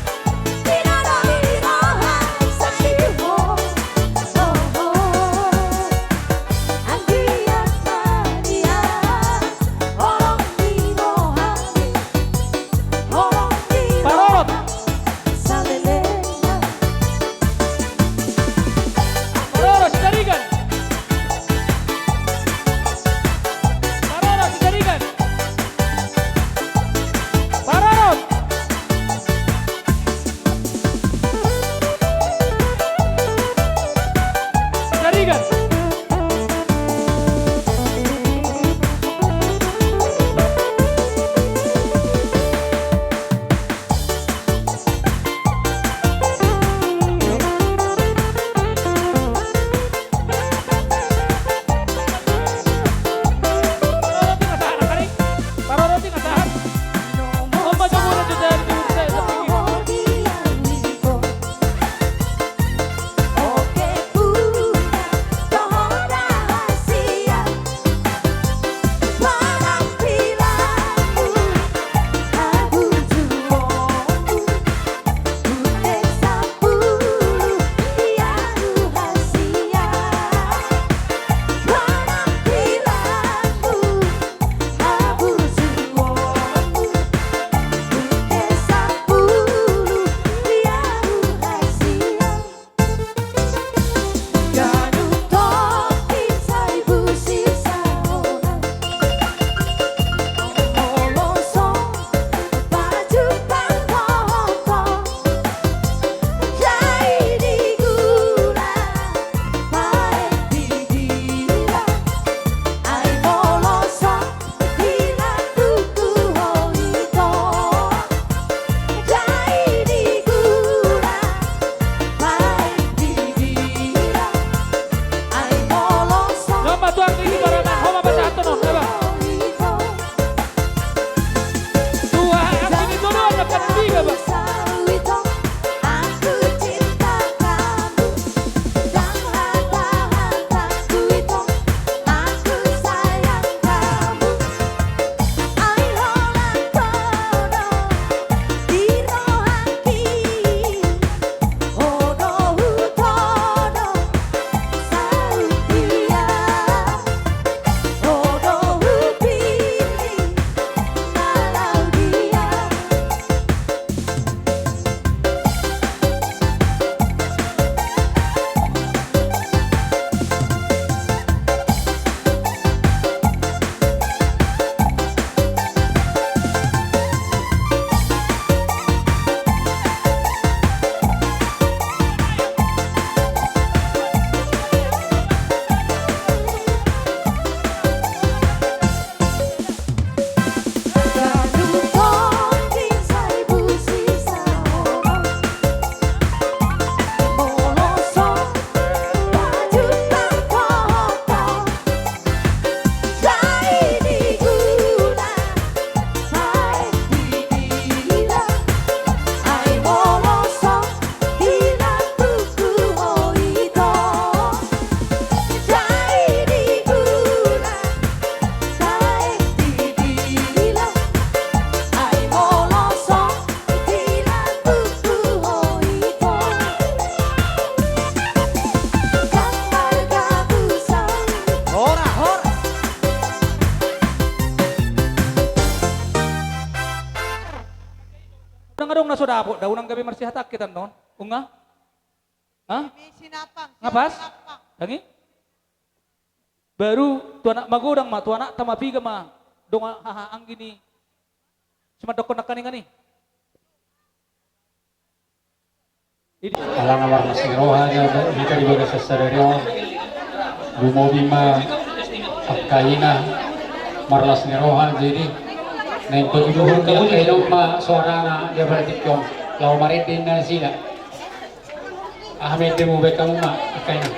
Parorot. Parorot, Sitarigan. Na so dapot da, unang gabe marsihatangki annon. Unga? Ha? Misi napang, nga pas? Napang. Tangi? Baru tu anak magodang ma, tu anakta ma piga ma dongan haha anggi ni simandokkon nangkaningan i. Alana marlas ni roha hita di bagasan sadari on. Lumobi ma angka ina marlas ni roha, jadi naeng patuduhon di angka ina on ma soarana di apala tingki on laho marende nasida. Aha ma ende mu baen hamu ma angka ina?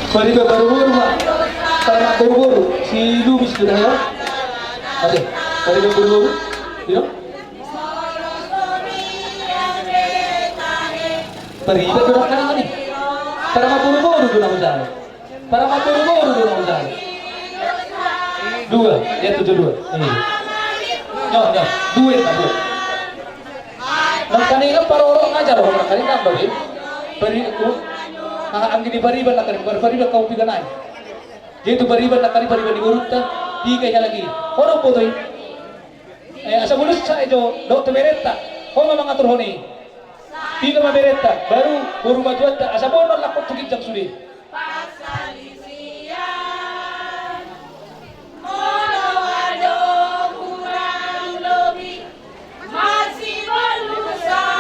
Pariban boruboru ma. Pariban boruboru. Si Lubis sudah ya. Oke. Pariban boruboru. Ino. Pariban boruboru kan ini. Pariban boruboru tu na usaha. Pariban boruboru tu na usaha. Dua, ya tujuh dua. Ini. No, no. Dua, dua. Nangkaningan parorot aja lo, nangkaningan bagi. Pari, u, anggi ni pariban nangkaningan, pariban hamu piga nai. Jadi tu pariban nangkaningan, pariban ni borunta, piga i halak i. Ho do poto i. Eh, asa bulus sa jo, dohot tu berenta. Ho ma mangaturhon i. Piga ma berenta, baru boru matuanta, asa bohon lakkon tu ginjang sude. Pasal i sian, molo adong hurang lobi, masibolusan.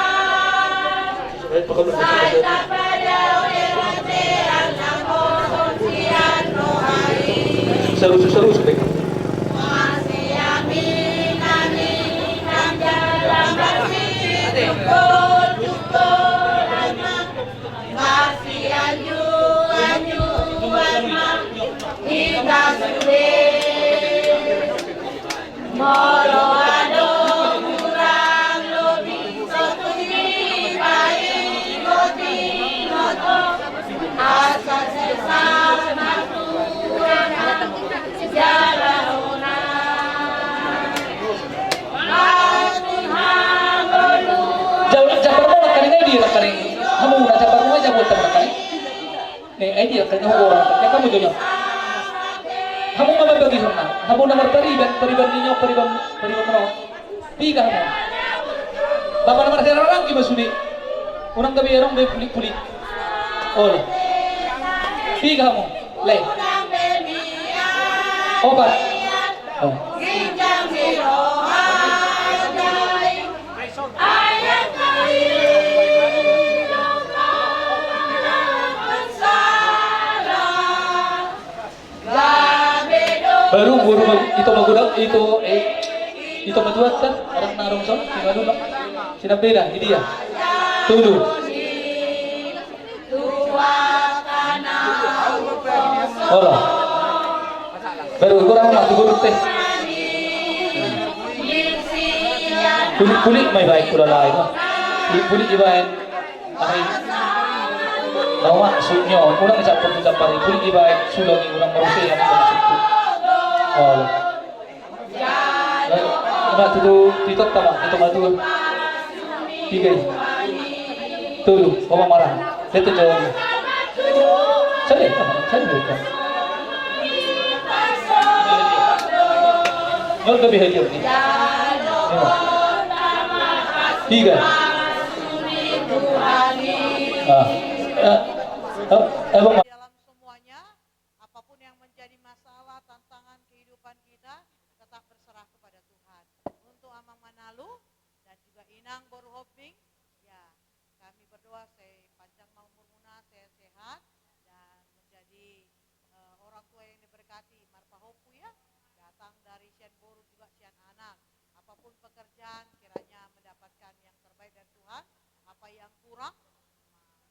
Sai tapada oderan te, anna bohon sian roha i. Sarusu, sarusu, dek. Masiaminaminan jala masitungkoltungkolan ma. Masianjuanjuan ma hita sude. Molo adong hurang lobi, sotung dipaingotingot ho, asa sesa ma tu anak jala hona. Jal-, jambar muna kali nai di lakari. Hamu na jambar muna jago ta lakari. Ne, ai dia kena orang. Ya, hamu jo. Hamu ma mambagihon na. Hamu na marpariban, pariban ni nyo, pariban, pariban muna. Piga hamu. Bapa na marhera lagi ma sude. Unang gabe adong be pulik-pulik. Olo. Piga hamu. Le. Opat. Oh. Baru boru ma-, ito magodang, ito, eh, ito matuanta, adong na adong son, si Maduna, si Nambeda, di dia. Tolu. Olo. Baru kurang ma tu guru te. Pulik-pulik ma ibaen kula lain ma. Pulik-pulik ibaen. Ai. Nau maksudnyo, unang campur tu campur, pulik ibaen, sulo ni unang maruse, yang maksudku. Olo. Ima tu, tu, tu ito tama, tu ito matua. Piga i. Tolu, oma marah. Dia tu jauh. Sari, sari mereka. Nol lebih aja ni. Ima. Piga. Ah. Eh, eh, eh, Bang. Dalam semuanya, apapun yang menjadi masalah, tantangan kehidupan kita, tetap berserah kepada Tuhan. Untuk Amang Manalu dan juga Inang Boru Hombing, ya, kami berdoa sai panjang ma umurmuna, sehat-sehat, dan menjadi, eh, orang tua yang diberkati, marpahompu ya, datang dari sian boru juga sian anak. Apapun pekerjaan, kiranya mendapatkan yang terbaik dari Tuhan, apa yang kurang,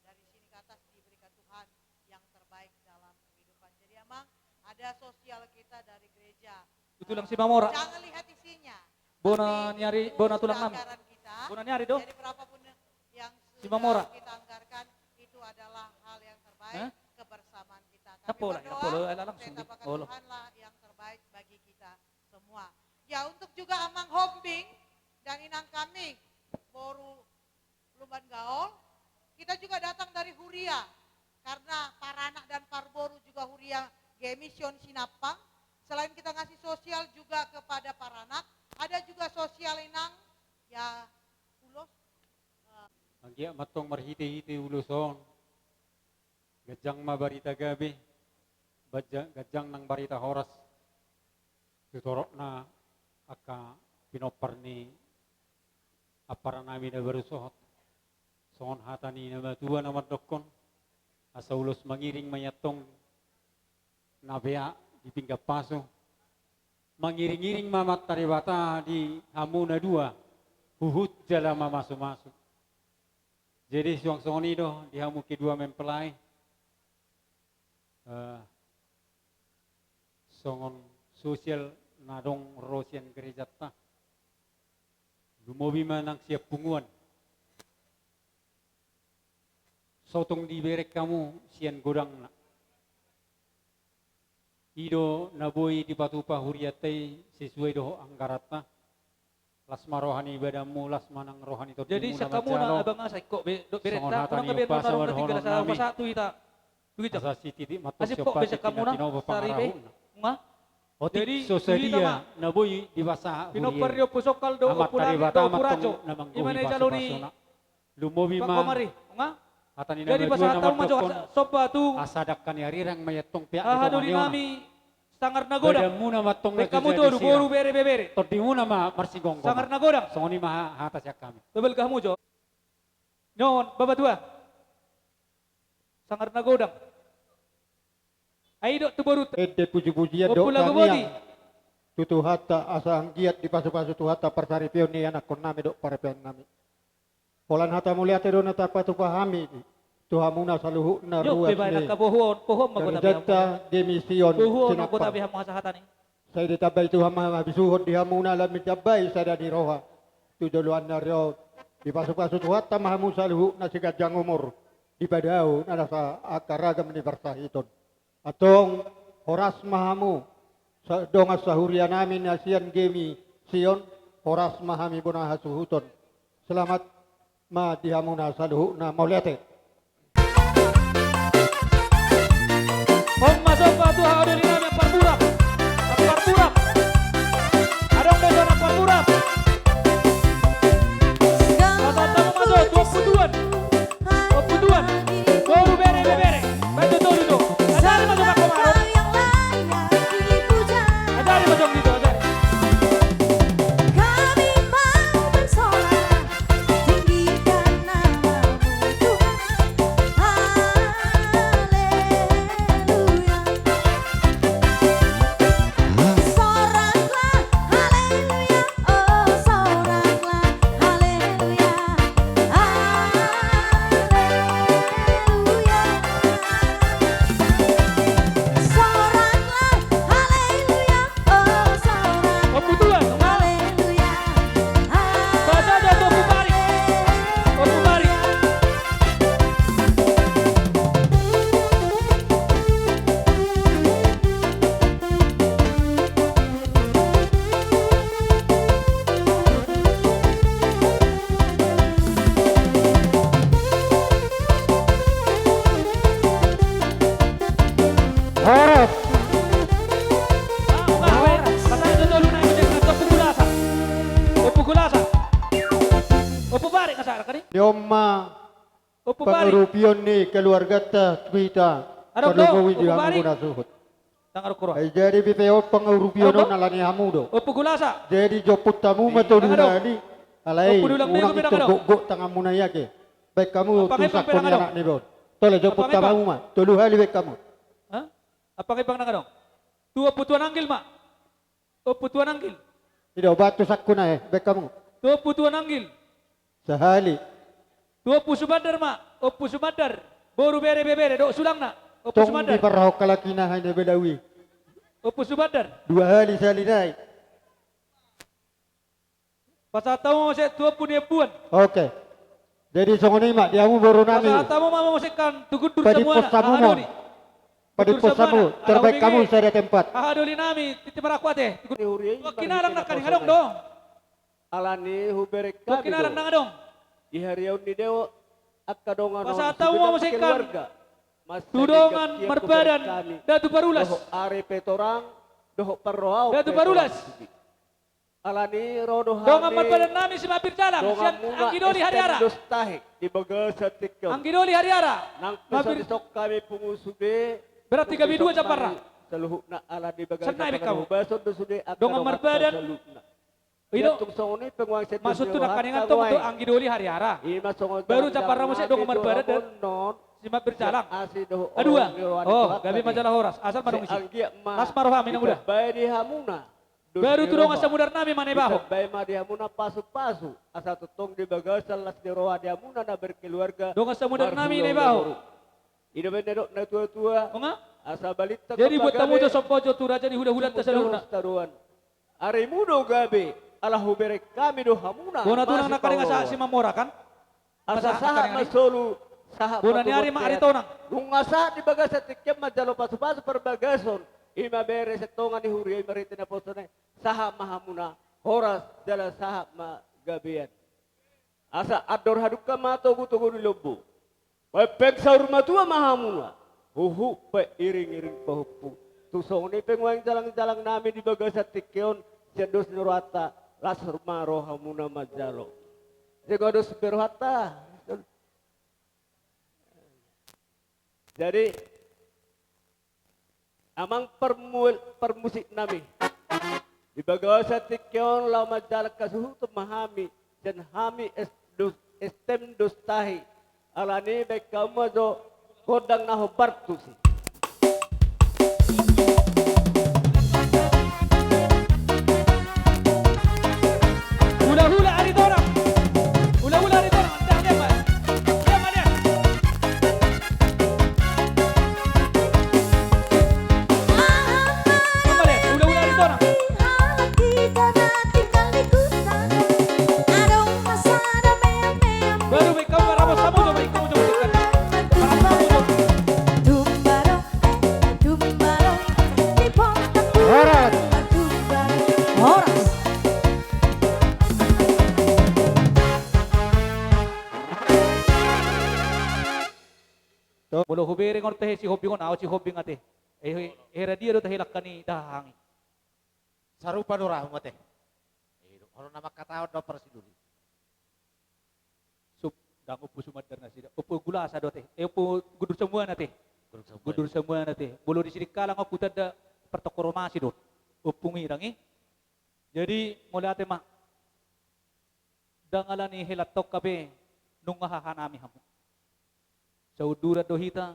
dari sini ke atas diberikan Tuhan yang terbaik dalam kehidupan. Jadi, Amang, ada sosial kita dari gereja. Itu tulang, eh, Simamora. Jangan lihat isinya. Bona ni ari, bona tulang nami. Anggaran kita. Bona ni ari do. Jadi, berapapun yang sudah Simamora. Kita anggarkan, itu adalah hal yang terbaik, eh? Kebersamaan kita. Kami berdoa, eh, langsung saya tambahkan di Tuhanlah yang terbaik bagi kita semua. Ya, untuk juga Amang Hombing dan Inang kami, Boru Lumban Gaol. Kita juga datang dari Huria, karena paranak dan parboru juga Huria, G M I Sion Sinampang. Selain kita ngasih sosial juga kepada paranak, ada juga sosial, Inang, ya, Ia mantong marhite-hite ulos on, ganjang ma barita gabe, baja-, ganjang nang barita horas. Tu torop na angka pinompar ni amparanami na baru sohot. Songon hata ni na matua na mandokkon, asa ulos mangiring ma i antong na peak di pinggan pasu. Mangiring-iring ma amanta Debata di hamu na dua, huhut jala mamasu-masu. Jadi suang songon i do di hamu kedua mempelai. Eh, songon sosial na dong ro sian gerejanta. Lumobi ma nang sian punguan. Sotung dibereng hamu sian godangna. I do na boi dipatupa hurianta i sesuai dohot anggaranta. Las ma roha ni badanmu, las ma nang roha ni tondimuna. Jadi sian hamu na abang asa ingkon be, dok berenta, songon hata ni umpasa na dohonon nami. Asa sititik ma antong siompa, sititik na tinopa pangarahutna. Otik so sadia na boi dipasahat hurian. Amanta Debata ma antong na manggohi pasupasuna. Lumobi ma hata ni na matua na mandokkon, asa dangka ni arirang ma i antong peak di tonga ni ona. Badanmuna ma antong na jojak di sira. Tondimuna ma marsigomgoman. Songon i ma hata sian hami. Nuaeng, Bapatua. Sanggar na godang. Ai didok tu borunta. Ende puji-pujian dohot tangiang tu Tuhanta, asa anggiat dipasu-pasu Tuhanta parsaripeon ni anakkonnami dohot parapeannami. Holan hata mauliate do na tarpatupa hami tu hamuna saluhutna ruas ni garejanta Gemi Sion Sinampar. Sai ditambai Tuhan ma habisuhon di hamuna, lam ditambai sada ni roha tu joloan ni ari on. Dipasu-pasu Tuhanta ma hamu saluhutna siganjang umur, dipadao na nasa angka ragam ni parsahiton. Antong horas ma hamu, sa-, dongan sahurianami na sian Gemi Sion, horas ma hami bona hasuhuton. Selamat ma di hamuna saluhutna, mauliate. Hombar ma somba tu haha dolinami Ampar Burap. Ampar Burap. Adong do sian Ampar Burap. Pasahat hamu ma jo tu Ompu Tuan. Ompu Tuan. Boru, bere, ibebere. Baen tolu do. Ajari ma jo nangkin. Ajari ma jo nangkin, ajari. Kami mau bersorak, tinggikan namamu Tuhan. Haleluya. Soraklah, haleluya. Oh, soraklah, haleluya, haleluya. Soraklah, haleluya, oh, soraklah, Ompu Tuan, haleluya, haleluya. Pasahat tu Ompu Barik. Ompu Barik. Horas. Ompu Barik, asa kari. Ni on ma Ompu Barik. Pangurupion ni keluarganta tu hita. Adong do, palumobi di hamu bona suhut. Ai jadi pe on pangurupion on ala ni hamu do. Ompu Gulasa. Jadi jompunta hamu ma tolu hali. Alai unang ingkon gokgok tanganmuna i ate. Baen hamu tu sangko ni anak niba on. Tole, jompunta hamu ma tolu hali, baen hamu. Hah? Ampang Ibang nang adong. Tu Ompu Tuan Anggil ma. Ompu Tuan Anggil. I do, baen tu sangkona i, baen hamu. Tu Ompu Tuan Anggil. Sahali. Tu Ompu Sumandar ma, Ompu Sumandar. Boru, bere, ibebere, dohot sulangna. Ompu Sumandar. Tong diparrahon halak i na hina belawi. Ompu Sumandar. Dua hali sahali nai. Pasahat hamu ma muse tu Ompu ni Ompuan. Oke. Jadi songon i ma di hamu borunami. Pasahat hamu ma muse kan tu Gundur Samuana. Padimpos hamu ma. Padimpos hamu. Terbaik hamu sada tempat. Haha dolinami, titi maraku ate. Tua Kinalang nangkaning adong do. Ala ni hubereng hami do. Tua Kinalang nang adong. Di hariaon ni deo angka dongan on. Pasahat hamu ma muse kan tu dongan marpadan Datu Parulas. Dohot ari pe torang, dohot parrohaon pe torang. Datu Parulas. Alani ro do hami dongan marpadan nami si Mambir Jalang sian donganmuna Anggidoli Hariara. Sten Dostahi di bagasan tingki on. Anggidoli Hariara. Nang pe so dison hami pungu sude. Berarti gabe dua jambarna. Saluhutna ala di bagasan tingki on. Dongan marpadan. Saluhutna. I do. Maksudhu nangkaningan tong do Anggidoli Hariara. Baru jambarna muse dongan marpadan dan si Mambir Jalang. Adua. O, gabe ma jala horas. Asal ma dung isi. Las ma roham, Inang Uda. Baru tu dongan samudar nami ma na ibaho. Bae ma di hamuna pasupasu. Asa tongtong di bagasan las ni roha di hamuna na berkeluarga. Dongan samudar nami na ibaho. I do baen na didok na tuatua. Asa balintang. Jadi buat hamu jo somba jo tu raja ni hulahulanta saluhutna. Arimu do gabe, ala hubereng hami do hamuna. Bona tu nang na karinga sahat si Mamora kan? Asa sahat ma solu, sahat ma tu bontean. Bona ni ari ma Aritonang. Nunga sahat di bagasan tingki on manjalo pasupasu parbagason. I ma bere sian tonga ni huria i marhite naposona i. Sahat ma hamuna, horas jala sahat ma gabean. Asa andor hadungka ma togutogu ni lombu. Pempeng saur matua ma hamuna. Huhut pe iringiring pahompu. Tung songon i pe nuaeng jalangjalang nami di bagasan tingki on, sian dos ni rohanta, las ma rohamuna manjalo. Sego dos be rohanta. Jadi, amang parmu-, parmusik nami. Di bagasan tingki on laho manjalang hasuhuton ma hami, sian hami S-, dos-, Sten Dostahi. Alani baen hamu ma jo gondang na hombar tusi. Hulahula Aritonang. Hulahula Aritonang. Dah, dah, Pak. Dah, Pak, dah. Horas. Molo hubereng on tahe Sihombing on, ahu Sihombing ate. Eh, eh, hera dia do tahe langka ni dahahang i. Sarupa do rohamu ate. Eh, olo na mangkatahon do parsiduli. Sup, ndang Ompu Sumandar nasida. Ompu Gulasa do ate. Eh, Ompu Gundur Samuana ate. Gundur Samuana. Gundur Samuana ate. Molo di Sidikalang on hutanda partongko rumasi do. Ompu Ngirang i. Jadi, mauliate ma. Ndang alani hela tongka be nunga haha nami hamu. Saunduran do hita,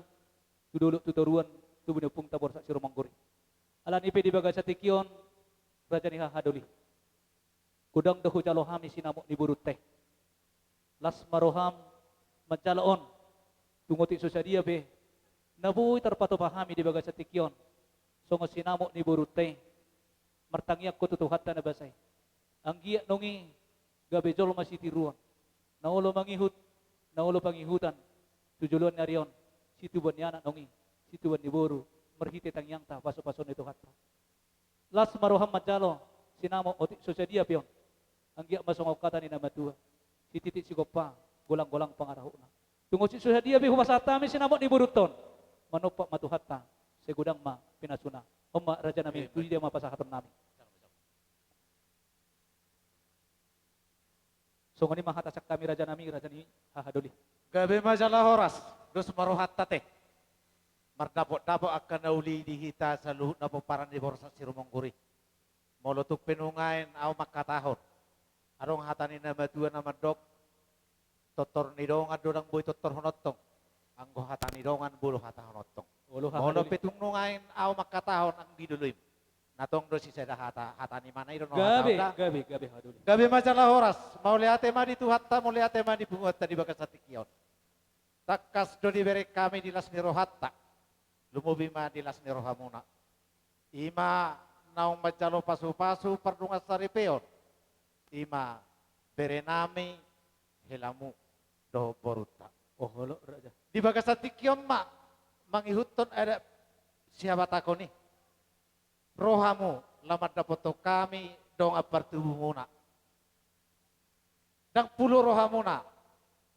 tu dolok tu toruan, tubu ni ompungta Borsak Sirumonggur i. Alani pe di bagasan tingki on, raja ni haha doli. Godang do hujalo hami sinamot ni borunta i. Las ma roham manjalo on, tung otik so sadia pe na boi tarpatupa hami di bagasan tingki on, songon sinamot ni borunta i, martangiangkon tu Tuhanta na basa i. Anggiat nunga i gabe jolma sitiruon, na olo mangihut, na olo pangihutan, tu joloan ni ari on, situbuan ni anak nunga i, situbuan ni boru, marhite tangiangta pasupasuon ni Tuhanta. Las ma roham manjalo sinamot otik so sadia pe on. Anggiat ma songon hata ni na matua, sititik sigompa, golanggolang pangarahutna. Tung otik so sadia pe hupasahat hami sinamot ni borunta on, manompak ma Tuhanta, sai godang ma pinasuna. On ma raja nami, tu dia ma pasahaton nami. Songon i ma hata sian hami raja nami, raja ni haha doli. Gabe ma jala horas, dos ma rohanta ate. Mardapotdapot angka na uli di hita saluhutna pomparan ni Borsak Sirumonggur i. Molo tung pe nuaeng ahu mangkatahon, adong hata ni na matua na mandok, tortor ni dongan do ndang boi tortorhon ontong, anggo hata ni dongan boi do hatahon ontong. Olo haha doli. Molo pe tung nuaeng ahu mangkatahon, anggi doloim, na tong do sisada hata, hata ni mana i do na hata. Gabe, gabe, gabe haha doli. Gabe ma jala horas, mauliate ma di Tuhanta, mauliate ma di punguanta di bagasan tingki on. Tangkas do dibereng hami di las ni rohanta, lumobi ma di las ni rohamuna. I ma naung manjalo pasupasu pardongan saripeon, i ma bere nami, helamu dohot borunta. Oh, olo, raja. Di bagasan tingki on ma mangihuthon adat sihabatahon i. Ro hamu laho mandapothon hami dongan partubumuna. Ndang pulu rohamuna,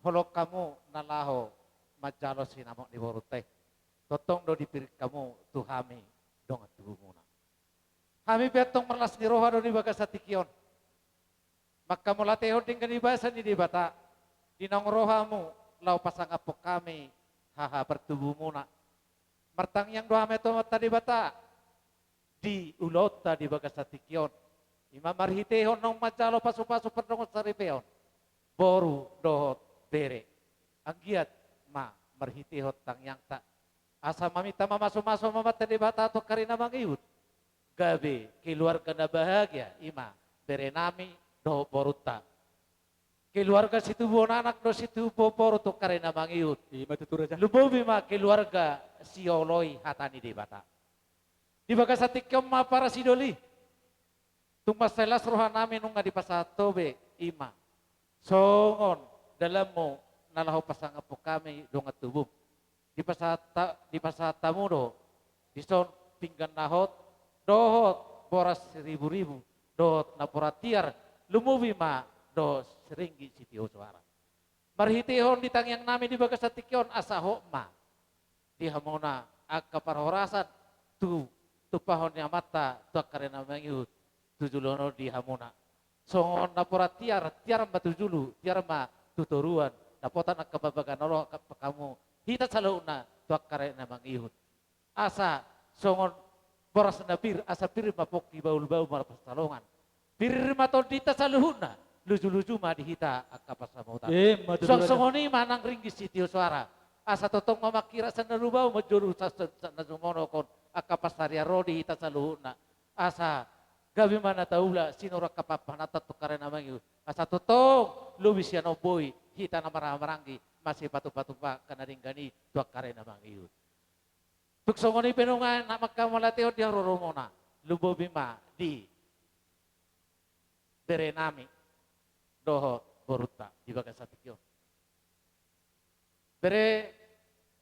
holong hamu na laho manjalo sinamot ni borunta i. Tongtong do dipirik hamu tu hami dongan tubumuna. Hami pe antong marlas ni roha do di bagasan tingki on. Manghamauliatehon denggan ni basa ni Debata, di naung ro hamu laho pasangaphon hami haha partubumuna. Martangiang do hami tu Amanta Debata di ulaonta di bagasan tingki on, i ma marhitehon naung manjalo pasupasu pardongansaripeon boru dohot bere. Anggiat ma marhitehon tangiangta, asa maminta mamasumasu ma Amanta Debata tu angka ari na mangihut, gabe keluarga na bahagia, i ma berenami dohot borunta. Keluarga situbuhon anak dohot situbuhon boru tu angka ari na mangihut. I ma tutu, Raja. Lumobi ma keluarga sioloi hata ni Debata. Di bagasan tingki on ma parasidoli, tung mansai las rohanami nunga dipasahat ho be, i ma songon dalanmu na laho pasangaphon hami dongan tubum. Dipasahat, dipasahat hamu do dison pinggan na hot dohot boras riburibu dohot napuran tiar, lumobi ma dohot siringgit sitio soara. Marhitehon di tangiangnami di bagasan tingki on, asa hot ma di hamuna angka parhorasan tu tumpahon ni Amanta tu angka ari na mangihut tu joloan on di hamuna. Songon napuran tiar, tiar ma tu julu, tiar ma tu toruan, dapotan angka pambaga na ro hamu hita saluhutna tu angka ari na mangihut. Asa songon boras na pir, asa pir ma pongki, bahulbahul marpansalongan. Pir ma tondinta saluhutna, lujuluju ma di hita angka pansamotan. Ima tutu, Raja. Suang songon i ma nang ringgit sitio soara, asa tongtong ma mangkirap sian na lumobi, manjou sian, sian, sian na sumonok on angka pansarian ro di hita saluhutna. Asa gabe ma na taula sian angka pambahenanta tu angka ari na mangihut, asa tongtong lobi sian on boi hita na marhahamaranggi masipatupa-tupa angka na denggan i tu angka ari na mangihut. Tung songon i pe nuaeng na manghamauliatehon di haroromuna, lumobi ma di berenami dohot borunta di bagasan tingki on. Bere,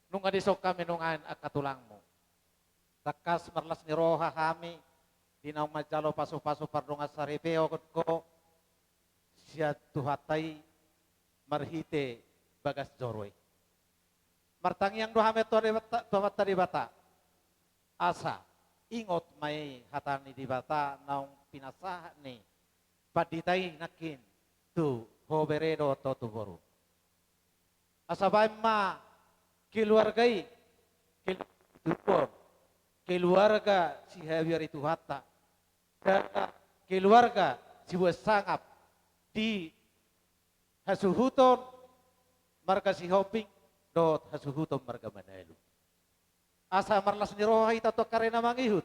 nunga dison hami nuaeng angka tulangmu. Tangkas marlas ni roha hami di naung manjalo pasupasu pardongansaripeon ho sian Tuhanta i marhite bagas joro i. Martangiang do hami tu Debata, tu Amanta Debata, asa ingot ma i hata ni Debata naung pinasahat ni pandita i nangkin tu ho bere dohot ho tu boru. Asa baen ma keluarga i, keluarga situbuhon, keluarga sihabiari Tuhanta, keluarga sibuat sangap di hasuhuton marga Sihombing dohot hasuhuton marga Manalu. Asa marlas ni roha hita tu angka ari na mangihut.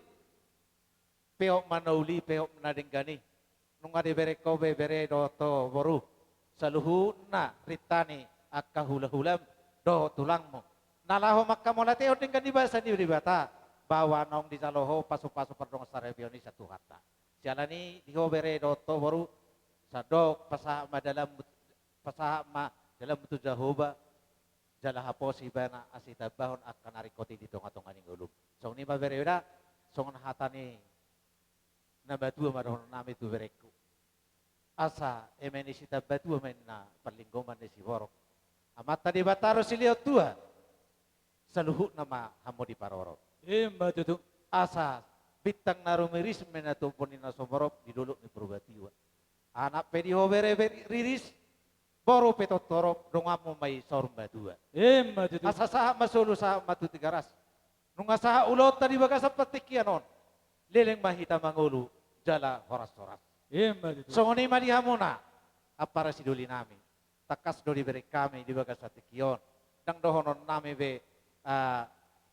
Peop ma na uli, peop ma na denggan i. Nunga dibereng ho be bere dohot ho boru, saluhutna rinta ni angka hulahulam dohot tulangmu, na laho manghamauliatehon denggan ni basa ni Debata, bahwa naung dijalo ho pasupasu pardongansaripeon i sian Tuhanta. Siala ni i di ho bere dohot ho boru, sandok pasahat ma dalanmu, pasahat ma dalanmu tu Jahowa, jala haposi Ibana asa ditambahon angka na ringkot i di tongatonga ni ngolum. Songon i ma bere da, songon hata ni na matua ma dohononnami tu berengku. Asa eme ni sitamba tua ma inna parlinggoman ni siborok. Amanta Debata ro silehon tua, saluhutna ma hamu diparorot. Ima tutu. Asa bintang na rumiris ma inna tu ombun ni na sumorop di dolok ni Purbatua. Anak pe di ho bere be riris, boru pe torop, donganmu ma i saur matua. Ima tutu. Asa sahat ma solu, sahat ma tu Tigaras. Nunga sahat ulaonta di bagasan partingkian on, leleng ma hita mangolu jala horashoras. Ima tutu. Songon i ma di hamuna, ampara sidolinami. Tangkas do dibereng hami di bagasan tingki on. Ndang dohononnami be, ah,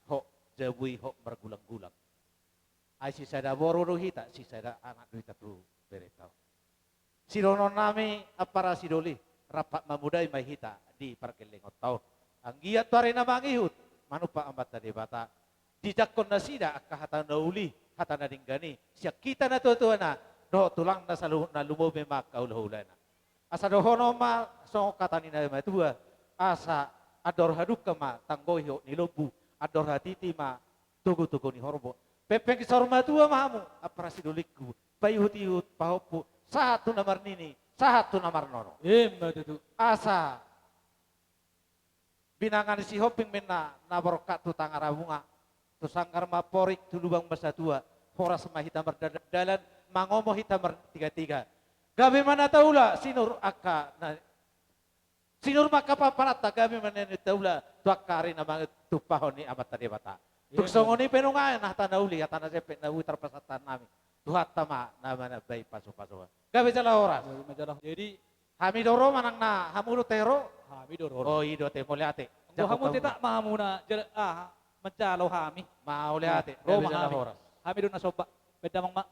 hot jabu i hot margulanggulang. Ai sisada boru do hita, sisada anak do hita tu berenta on. Sidohononnami ampara sidoli, rap mamodai ma hita di pargellengonta on. Anggiat tu ari na mangihut, manumpak Amanta Debata, dijangkon nasida angka hata na uli, hata na denggan i sian hita natuatuana dohot tulangna saluhutna, lumobi ma angka hulahulana. Asa dohonon ma songon hata ni na matua, asa andor hadungka ma tanggo ihot ni lombu, andor hatiti ma togutogu ni horbo. Pengpeng saur matua ma hamu, ampara sidolingku, paihutihut, pahompu, sahat tu na marnini, sahat tu na marnono. Ima tutu. Asa binanga ni Sihombing ma inna na borngkat tu Tangarabunga, tu sanggar ma amporik, tu lubang ma satua, horas ma hita mardalandalan, mangomo hita martigatiga. Gabe ma na taula sinur angka na, sinur ma angka paparanta, gabe ma na taula tu angka ari na mangutumpahon ni Amanta Debata. Tung songon i pe nunga hata na uli, hata na sempit na boi tarpasahat hami. Tuhanta ma na manambai pasu-pasu. Gabe jala horas. Jadi hami do ro manang na hamu do tahe ro? Hami do ro. O i do ate, mauliate. Anggo hamu tetap ma hamu na jala aha manjalo hami. Mauliate. Ro ma hami. Hami do na somba. Baen damang ma.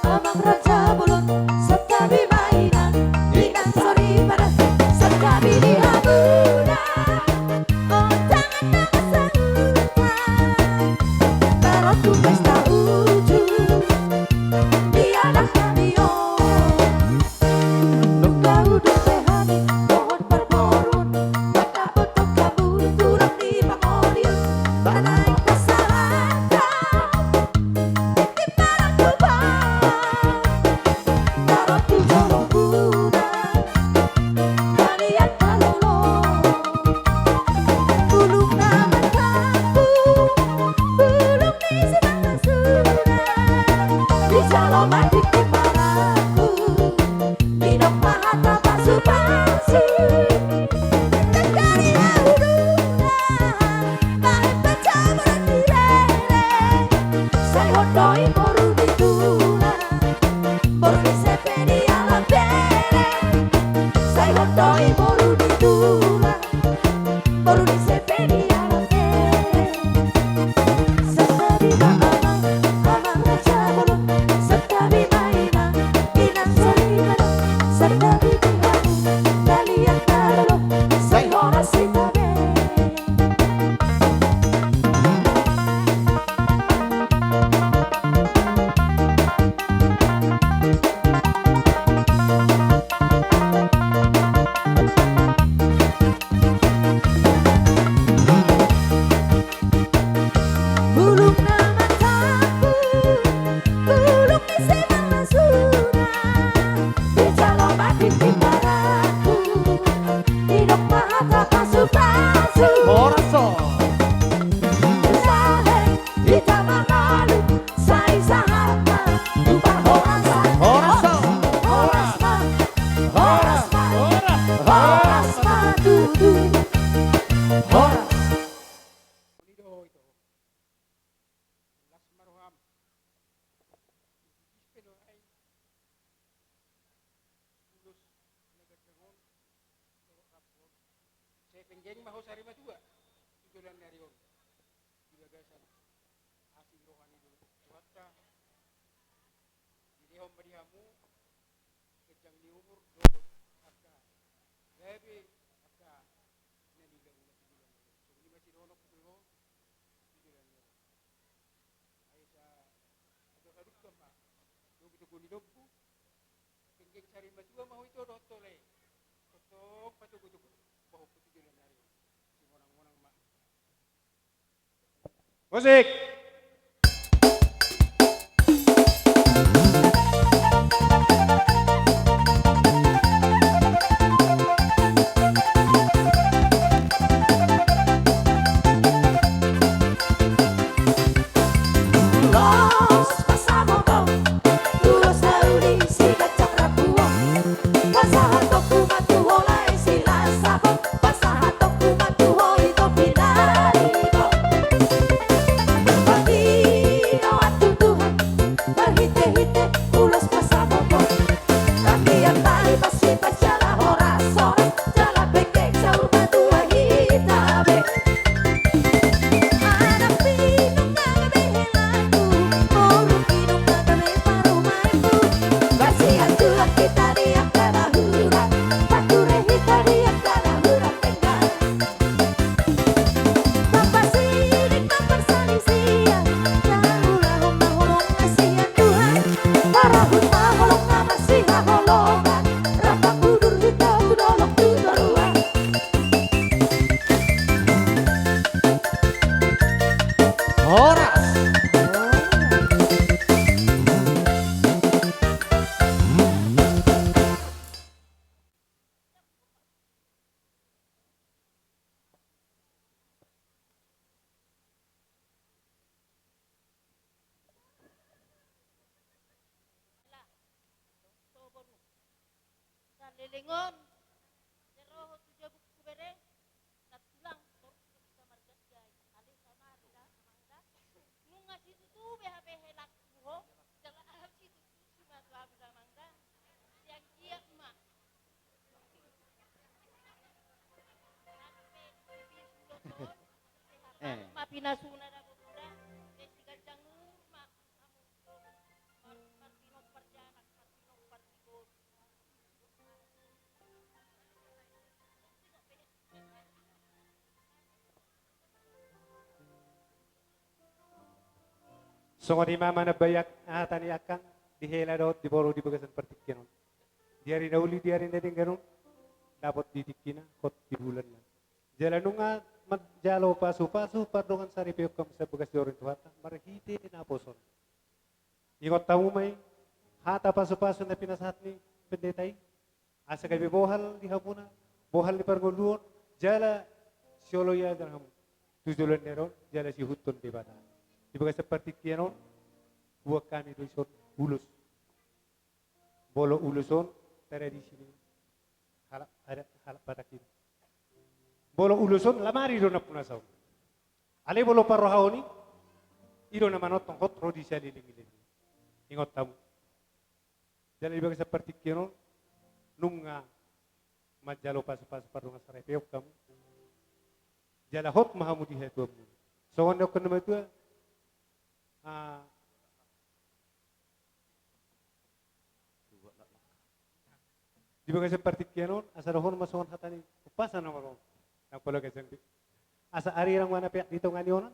Amang raja bolon, santabi ma inang, inang soripada, santabi di hamuna. Ondangan na marsahutan, taruhon tu pesta uju, di adat hami on. Nunga udut pe hami pohon parboruon, mangkaboto hamu tulang ni pangolian, banaeng pasahat. Tintin marangkup, taruhon tu jolo muna, kalian palolo. Bulung na martampuk, bulung ni simangasuna, dijalo ma tintin marangkup, didok ma hata pasu-pasu. Nang dari ahu do na bahen panjamoran ni rere, sai hot do i boru ni tulang, boru ni sepe ni alam bere. Sai hot do i boru ni tulang, boru ni sepe ni alam bere. Santabi ma amang, amang raja bolon, santabi ma inang, inang soripada, santabi di hamu, kalian palolo, sai horas hita be. Bulung na martampuk, bulung ni simangasuna, dijalo ma tintin marangkup, didok ma hata pasu-pasu. Horas on. Sahe hita mangalu, sai sahat ma tu parhorasan. Horas on. Horas ma, horas ma, horas ma tutu. Horas. Las ma roham. Ipis pe do ahu ulos na ganjang on, torop rap on. Sai penggeng ma ho sari matua tu joloan ni ari on. Di bagasan asi ni roha ni Tuhanta, dilehon ma di hamu ganjang ni umur dohot angka gabe angka na nilehon na tu joloan ni ari on. Songon i ma sidohononku tu ho tu joloan ni ari on. Ai sa adong-adong ma togu-togu ni lombu. Penggeng sari matua ma ho ito dohot tole. Tongtong patogu-togu. Bahon tu joloan ni ari on. Simonang-monang ma. Musik. Ulos pasamoto, ulos na uli siganjang rambu on. Pasahatonku ma tu ho lae silas saput, pasahatonku ma tu ho ito pinaribot. Martinoan tu Tuhan, marhite-hite ulos pasamoto. Rapian ma, pasi-pasi jala horas-horas, jala penggeng saur matua hita be. Anak pinung na gabe helaku, Leleng on, jala ro ho tu jabungku bere, nantulang, torus do hita marganjai. Ale samari da, amang da. Nunga situtu be hape helakku ho, jala aha situtu si ma tu ahu da, amang da. Sianggiat ma. Hape pisulo son, eh, ma pinasuna da boru da, be si ganjang umur ma. Songon i ma manambai hata ni angka di hela dohot di boru di bagasan partingkian on. Di ari na uli, di ari na denggan on, dapot di tingkina, hot di bulanna. Jala nunga manjalo pasupasu pardongansaripeon hamu sian bagas joro ni Tuhanta marhite naposo. Ingot hamu ma i hata pasupasu na pinasahat ni pendeta i, asa gabe bohal di hamuna, bohal ni parngoluon, jala sioloiaon hamu tu joloan ni ari on, jala siihuthon Debata. Di bagasan partingkian on, huboan hami do dison ulos. Molo ulos on tradisi ni halak adat halak Batak i. Molo ulos on lamari do nampunasa on. Alai molo parrohaon i, i do na manongtong hot ro di saleleng i. Ingot hamu. Jala di bagasan partingkian on, nunga manjalo pasupasu pardongansaripeon hamu. Jala hot ma hamu di hatuaonmuna. Songon na nidok ni natuatua, ah, di bagasan partingkian on, asa dohonon ma songon hata ni umpasa na marroha. Nang pola gajang di. Asa arirang ma na peak di tonga ni onan.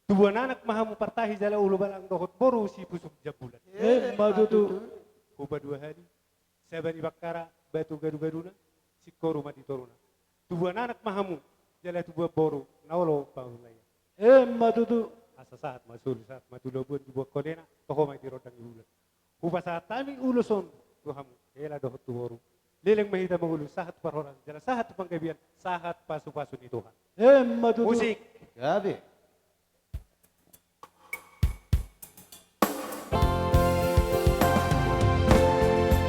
Tubuan anak ma hamu partahi jala ulubalang dohot boru sipusuk jambulan. Emma tutu. Huba dua hali. Saba ni bangkara batu gadugaduna, singkoru ma di toruna. Tubuan anak ma hamu, jala tubuan boru, na olo pangulaian. Emma tutu. Asa sahat ma solu, sahat ma tu labuan, tubuan kolena, toho ma i di rondang ni bulan. Hupasahat hami ulos on tu hamu, hela dohot tu boru. Leleng ma hita mangolu, sahat tu parhorasan, jala sahat tu panggabean, sahat pasupasu ni Tuhan. Emma tutu. Musik. Gabe.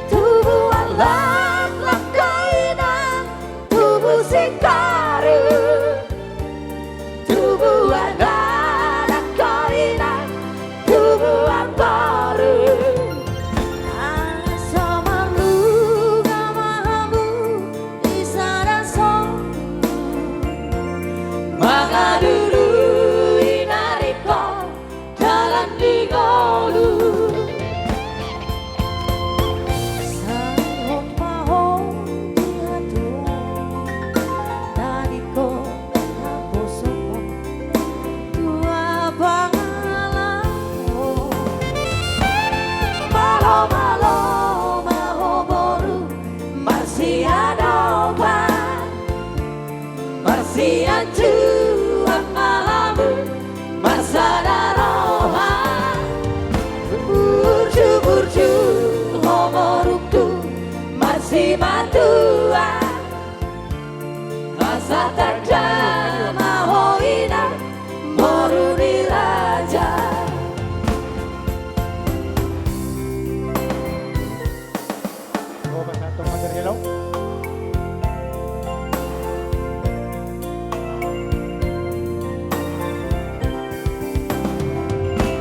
Tubuan laklak ho inang, tubu singkoru. Tubuan anak ho inang, tubuan boru. Asa marnida ma hamu di sada son. Mangalului na ringkot dalan ni ngolu. Sai hot ma ho di hatuaon, tadingkon naposoon tua pangalaho. Malo, malo ma ho boru, marsiadopan, marsianjuan ma hamu, marsada roha. Burju, burju ho borungku, marsimatua. Asa tanda ma ho inang, boru ni raja. Oh, pasahat ma jari hela.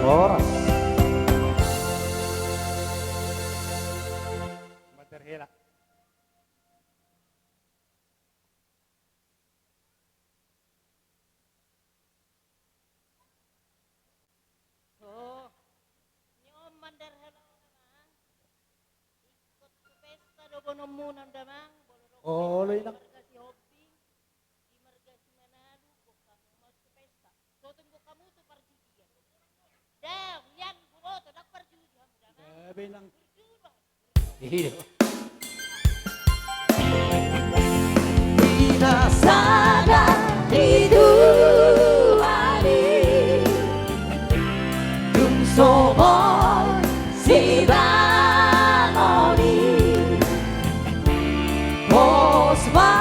Horas. Pasahat ma jari hela. Oh, ni on mandar hela on, Amang. Ingkon tu pesta do boanonmuna on, Damang. Bolo dong. Olo, inang. Marga Sihombing, di marga Simanalu, boan hamu ma on tu pesta. Sotung boan hamu tu parjudian. Dang, yang boboto, dang parjudi hamu, Damang. Gabe, inang. Burju do. Iya. Di na sada ni Tuhan i, dung so boi sibangon i, pos ma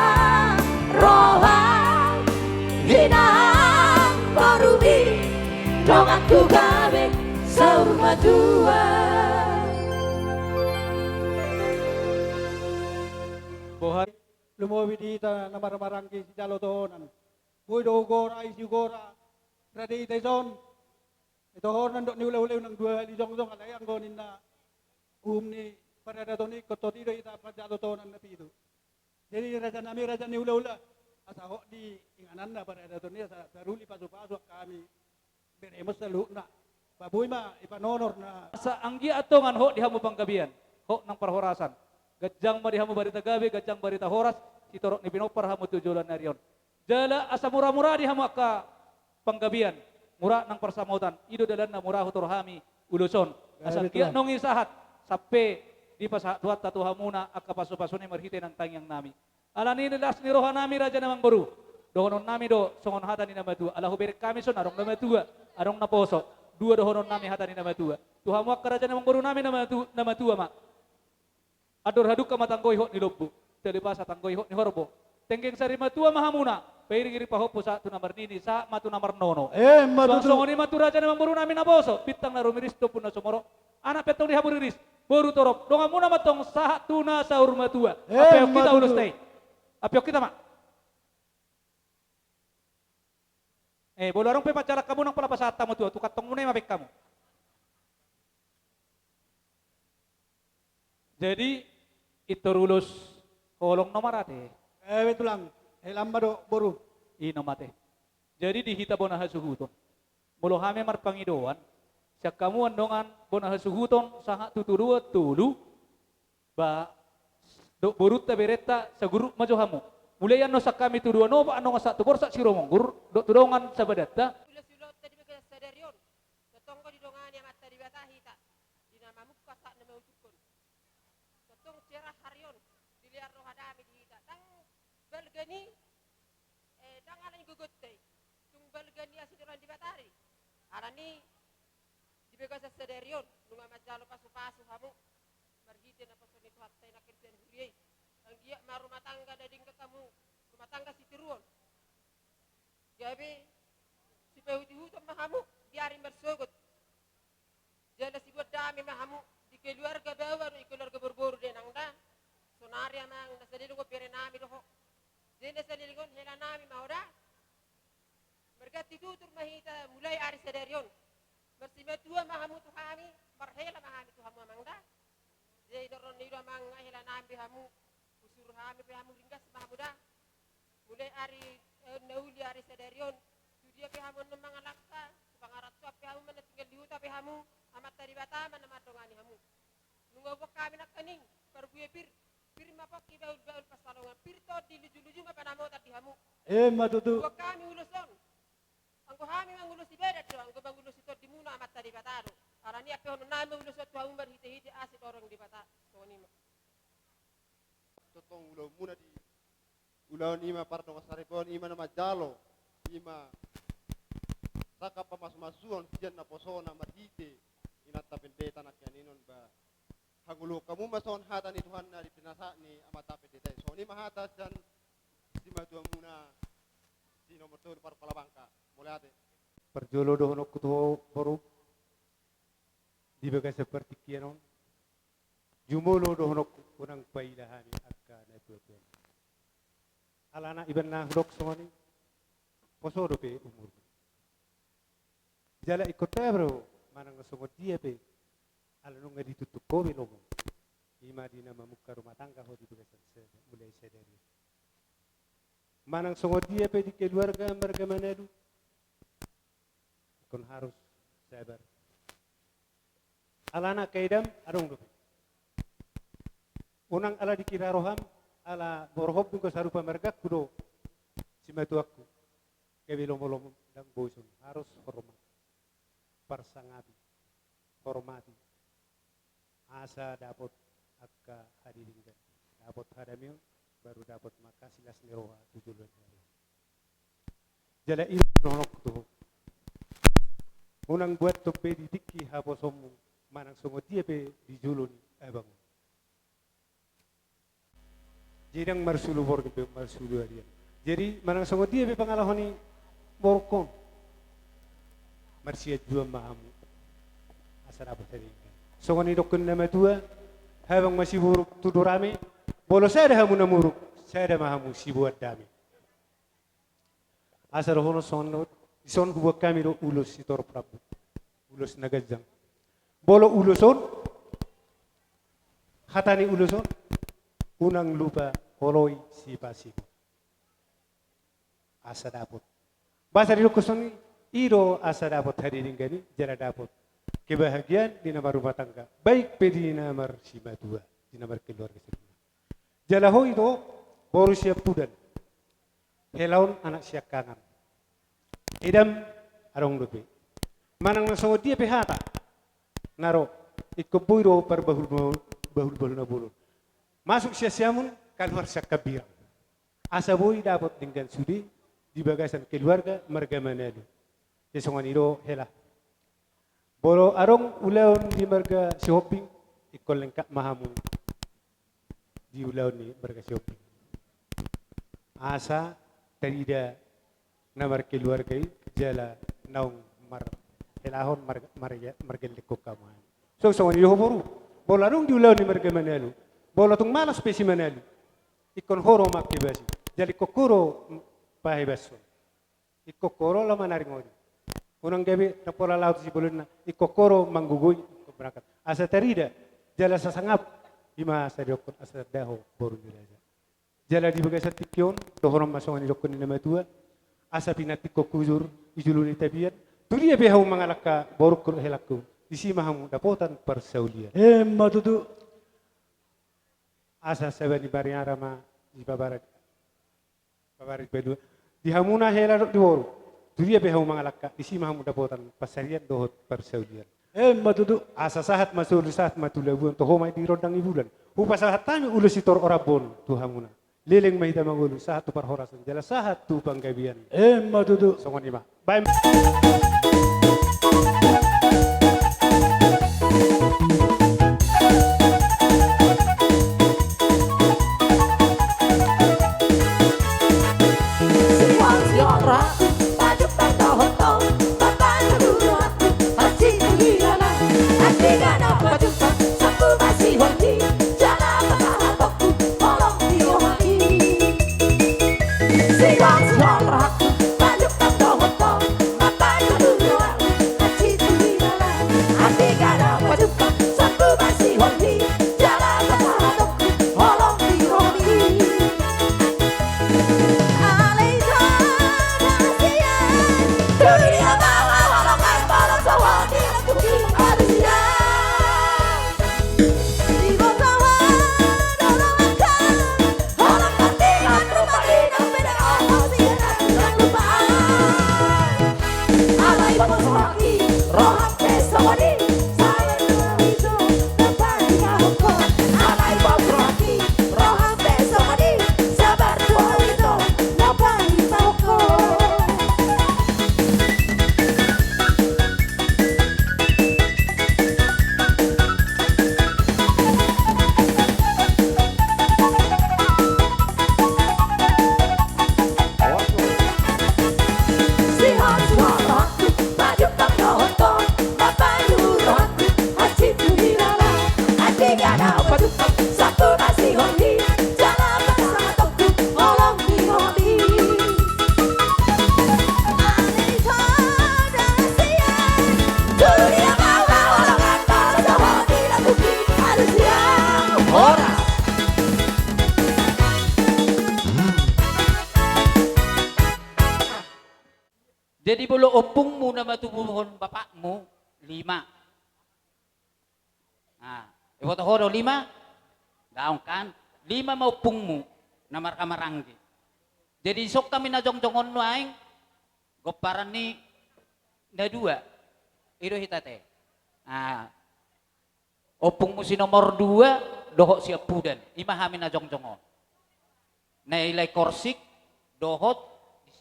roham inang, borumi, donganku gabe saur matua. Lumobi di hita na marhahamaranggi sijalo tohonan. Boi do ugora, isi ugora. Rade hita ison. Tohonan dohot ni hulahula i unang dua hali jongjong, alai anggo ninna uhum ni paradaton i, ingkon toti do hita manjalo tohonan na pitu. Jadi raja nami, raja ni hulahula, asa hot di ingananna paradaton i, asa taruli pasupasu angka hami beremon saluhutna. Ba boi ma ipanonor na. Asa anggiat tongan hot di hamu panggabean, hot nang parhorasan. Ganjang ma di hamu barita gabe, ganjang barita horas, sitorop ni pinompar hamu tu joloan ni ari on. Jala asa muramura di hamu angka panggabean, mura nang parsamotan, i do dalanna mura hutor hami ulos on. Asa anggiat naung i sahat, sampe dipasahat Tuhanta tu hamuna angka pasupasuna i marhite nang tangiang nami. Alani las ni roha nami, raja na amangboru, dohonon nami do songon hata ni na matua, ala hubereng hami son, adong na matua, adong na poso. Dua dohonon nami hata ni na matua. Tu hamu angka raja na amangboru nami na matu-, na matua ma. Andor hadungka ma tanggoi hot ni lombu, tali pasa tanggoi hot ni horbo. Tenggeng sari matua ma hamuna, pairingiring pahompu sahat tu na marnini, sahat ma tu na marnono. Emma tutu. Songon i ma tu raja na amangboru nami na poso, bintang na rumiris, Ompu na sumorop, anak pe antong di hamu riris, boru torop, donganmuna ma antong sahat tu na saur matua. Emma tutu. Ampeon hita ulos ta i. Ampeon hita ma. Eh, molo adong pe manjalang hamu nang, pola pasahat hamu tu ahu, tu kantongmuna i ma baen hamu. Jadi, pintor ulos holong na marate. Eh, be tulang, helam ma do, boru. I na mate. Jadi, di hita bona hasuhuton, molo hami marpangidoan, sian hamu andongan bona hasuhuton sahat tu toruan tolu, ba, dohot borunta berenta, sagurup ma jo hamu. Mulai annon sian hami tu dua nopak, andongan sahat tu borsak Sirumonggur, dohot tu dongan sabadanta. Ulos-ulosonta di bagasan sadari on, tongtong do didongani Amanta Debata hita, di na mamungka sahat na maujukhon. Tongtong cerah ari on, dilean roha dame di hita. Ndang balga ni, eh, ndang ala ni gogonta i, tung balga ni asi ni roha ni Debata do i. Alani di bagasan sadari on, nunga manjalo pasupasu hamu, marhite naposo ni Tuhanta i nangkin sian huria i. Anggiat ma rumah tangga na denggan hamu, rumah tangga sitiruon. Gabe sipaihut-ihuton ma hamu di ari marsogot. Jala siboan dame ma hamu di keluarga baoa dohot keluarga boru-boru, da inang da. Saonari amang, na saleleng on bere nami do ho. Jadi na saleleng on hela nami ma ho da. Marganti tutur ma hita mulai ari sadari on. Marsimatua ma hamu tu hami, marhela ma hami tu hamu amang da. Jadi dorong ni do amang, hela nami be hamu, husuru hami be hamu, ringgas ma hamu da. Mulai ari, eh, na uli ari sadari on, tu dia pe hamu annon mangalangka, tu pangarantoan pe hamu, manang tinggal di huta pe hamu, Amanta Debata ma na mandongani hamu. Nunga huboan hami nangkaning parbue pir, pir ma pongki, bahul-bahul pansalongan, pir tondi, luju-luju ma panamotan di hamu. Emma tutu. Huboan hami ulos on. Anggo hami mangulosi badan do, anggo mangulosi tondimuna Amanta Debata do. Alani i ampehonon nami ulos on tu hamu marhite-hite asi torang Debata. Songon i ma. Tongtong ulaonmuna di ulaon i ma pardongansaripeon, i ma na manjalo, i ma sangkap pamasu-masuon sian naposona marhite inanta pendeta nangkiningan on, ba, hangoluhon hamu ma songon hata ni Tuhan na di pinasahat ni amanta pendeta i. Songon i ma hata sian simatuamuna si nomor tolu parpalabangka. Mauliate. Parjolo dohononku tu ho boru, di bagasan partingkian on, jumolo dohononku, unang paila hami angka natuatua. Alana i ma na hudok songon i, poso dope umur. Jala ingkon tabo do manang songon dia pe, ala nunga ditutup ho be lomo. I ma di na mamungka rumah tangga ho di bagasan sada, mulai sadari. Manang songon dia pe di keluarga marga Manalu, ingkon harus sabar. Alana kaidam adong dope. Unang ala dikira roham, ala borhat do, ingkon sarupa margangku do simatuangku. Gabe lomo-lomo ndang boison, harus hormat. Parsangapi, hormati. Asa dapot angka hadinggan, dapot hadameon, baru dapot ma angka silas ni roha tu joloan ni ari. Jala i ma dohononku tu ho. Unang buat dope di tingki haposonmu, manang songon dia pe di jolo ni abang on. Jadi ndang marsulu borngin pe, marsulu arian. Jadi manang songon dia pe pangalaho ni borungkon, marsianjuan ma hamu asa dapot hadinggan. Songon nidokkon na matua, habang ma siburuk tudu rame, molo sada hamu na muruk, sada ma hamu siboan dame. Asa dohonon songon on, dison huboan hami do ulos sitorop rambu, ulos na ganjang. Molo ulos on, hata ni ulos on, unang lupa holoi sipasingot. Asa dapot. Bahasa didok songon i, i do asa dapot hadedenggan i, jala dapot kebahagiaan di na marrumah tangga, baik pe di na marsimatua, di na markeluarga sadari on. Jala ho ito, boru Siampudan. Hela on anak siangkangan. Edam adong dope. Manang na songon dia pe hata na ro, ingkon boi do parbahul, bahul-bahul na bolon. Masuk sian siamun, kaluar sian hambirang. Asa boi dapot denggan sude di bagasan keluarga marga Manalu. Jadi songon i do hela. Molo adong ulaon di marga Sihombing, ingkon lengkap ma hamu di ulaon ni marga Sihombing. Asa tarida na markeluarga i jala naung marhelahon, mar-, mar-, margellenghon hamu. So, songon i do ho boru. Molo adong di ulaon ni marga Manalu, molo tung malas pe si Manalu, ingkon ho do mangkebasi. Jala ingkon ho do pahebashon. Ingkon ho do laho manaringoti. Unang gabe na pola laho tu sibolonna, ingkon ho do manggogoi, ingkon berangkat. Asa tarida, jala sasangap, i ma asa didok asa tanda ho boru ni raja. Jala di bagasan tingki on, dohonon ma songon nidok ni na matua, asa pinantikhon hujur di julu ni tapian, tu dia pe hamu mangalangka borungku dohot helangku, disi ma hamu dapotan parsaulian. Emma tutu. Asa saba ni bariara ma di babara. Pabarit badua. Di hamuna hela dohot di boru. Tu dia pe hamu mangalangka, disi ma hamu dapotan pansarian dohot parsaulian. Emma tutu. Asa sahat ma solu, sahat ma tu labuan, toho ma i di rondang ni bulan. Hupasahat hami ulos sitorop rambu on tu hamuna. Leleng ma hita mangolu, sahat tu parhorasan, jala sahat tu panggabean. Emma tutu. Songon i ma. Baen. Jadi molo ompungmu na matubuhon bapakmu lima. Nah, iboto ho do lima? Daong kan? Lima ma ompungmu na marhamaranggi. Jadi dison hami na jongjong on nuaeng, gomparan ni na dua. I do hita te. Nah, ompungmu si nomor dua dohot Siampudan, i ma hami na jongjong on. Na i Lae Korsik dohot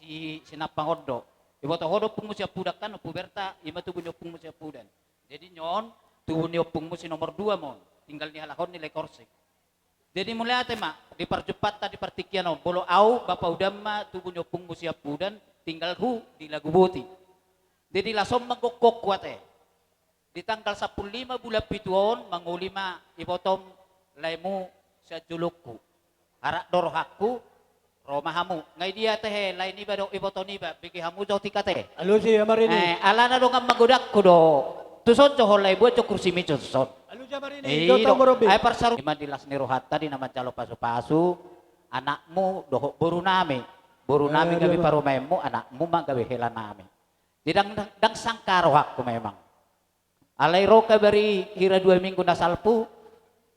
si Sinampang on do. Iboto ho do ompungmu Siampudan kan, Ompu Berta, i ma tubu ni ompungmu Siampudan. Jadi on tubu ni ompungmu si nomor dua ma on, tinggal ni halak on ni Lae Korsik. Jadi mauliate ma di parjumpangta di partingkian on, molo au bapa udan ma tubu ni ompungmu Siampudan, tinggalhu di Laguboti. Jadi laos on ma gokhonhu ate. Di tanggal sampulu lima bulan pitu on mangoli ma ibotom laemu sian jolongku. Arak do rohangku, ro ma hamu. Nga i dia tehe, lae niba dohot iboto niba, bege hamu jo tingki ate. Alus i, Amar ini. Eh, alana dongan magodangku do. Tuson jo ho lae buat jo kursimi jo tuson. Alus i, Amar ini. Eh, jo tau do. Ai parsaru-, ima di las ni rohanta di na manjalo pasupasu, anakmu dohot borunami. Borunami gabe parumaenmu, anakmu ma gabe helanami. Jadi ndang, ndang, ndang sangka rohangku memang. Alai ro kabar i hira dua minggu na salpu,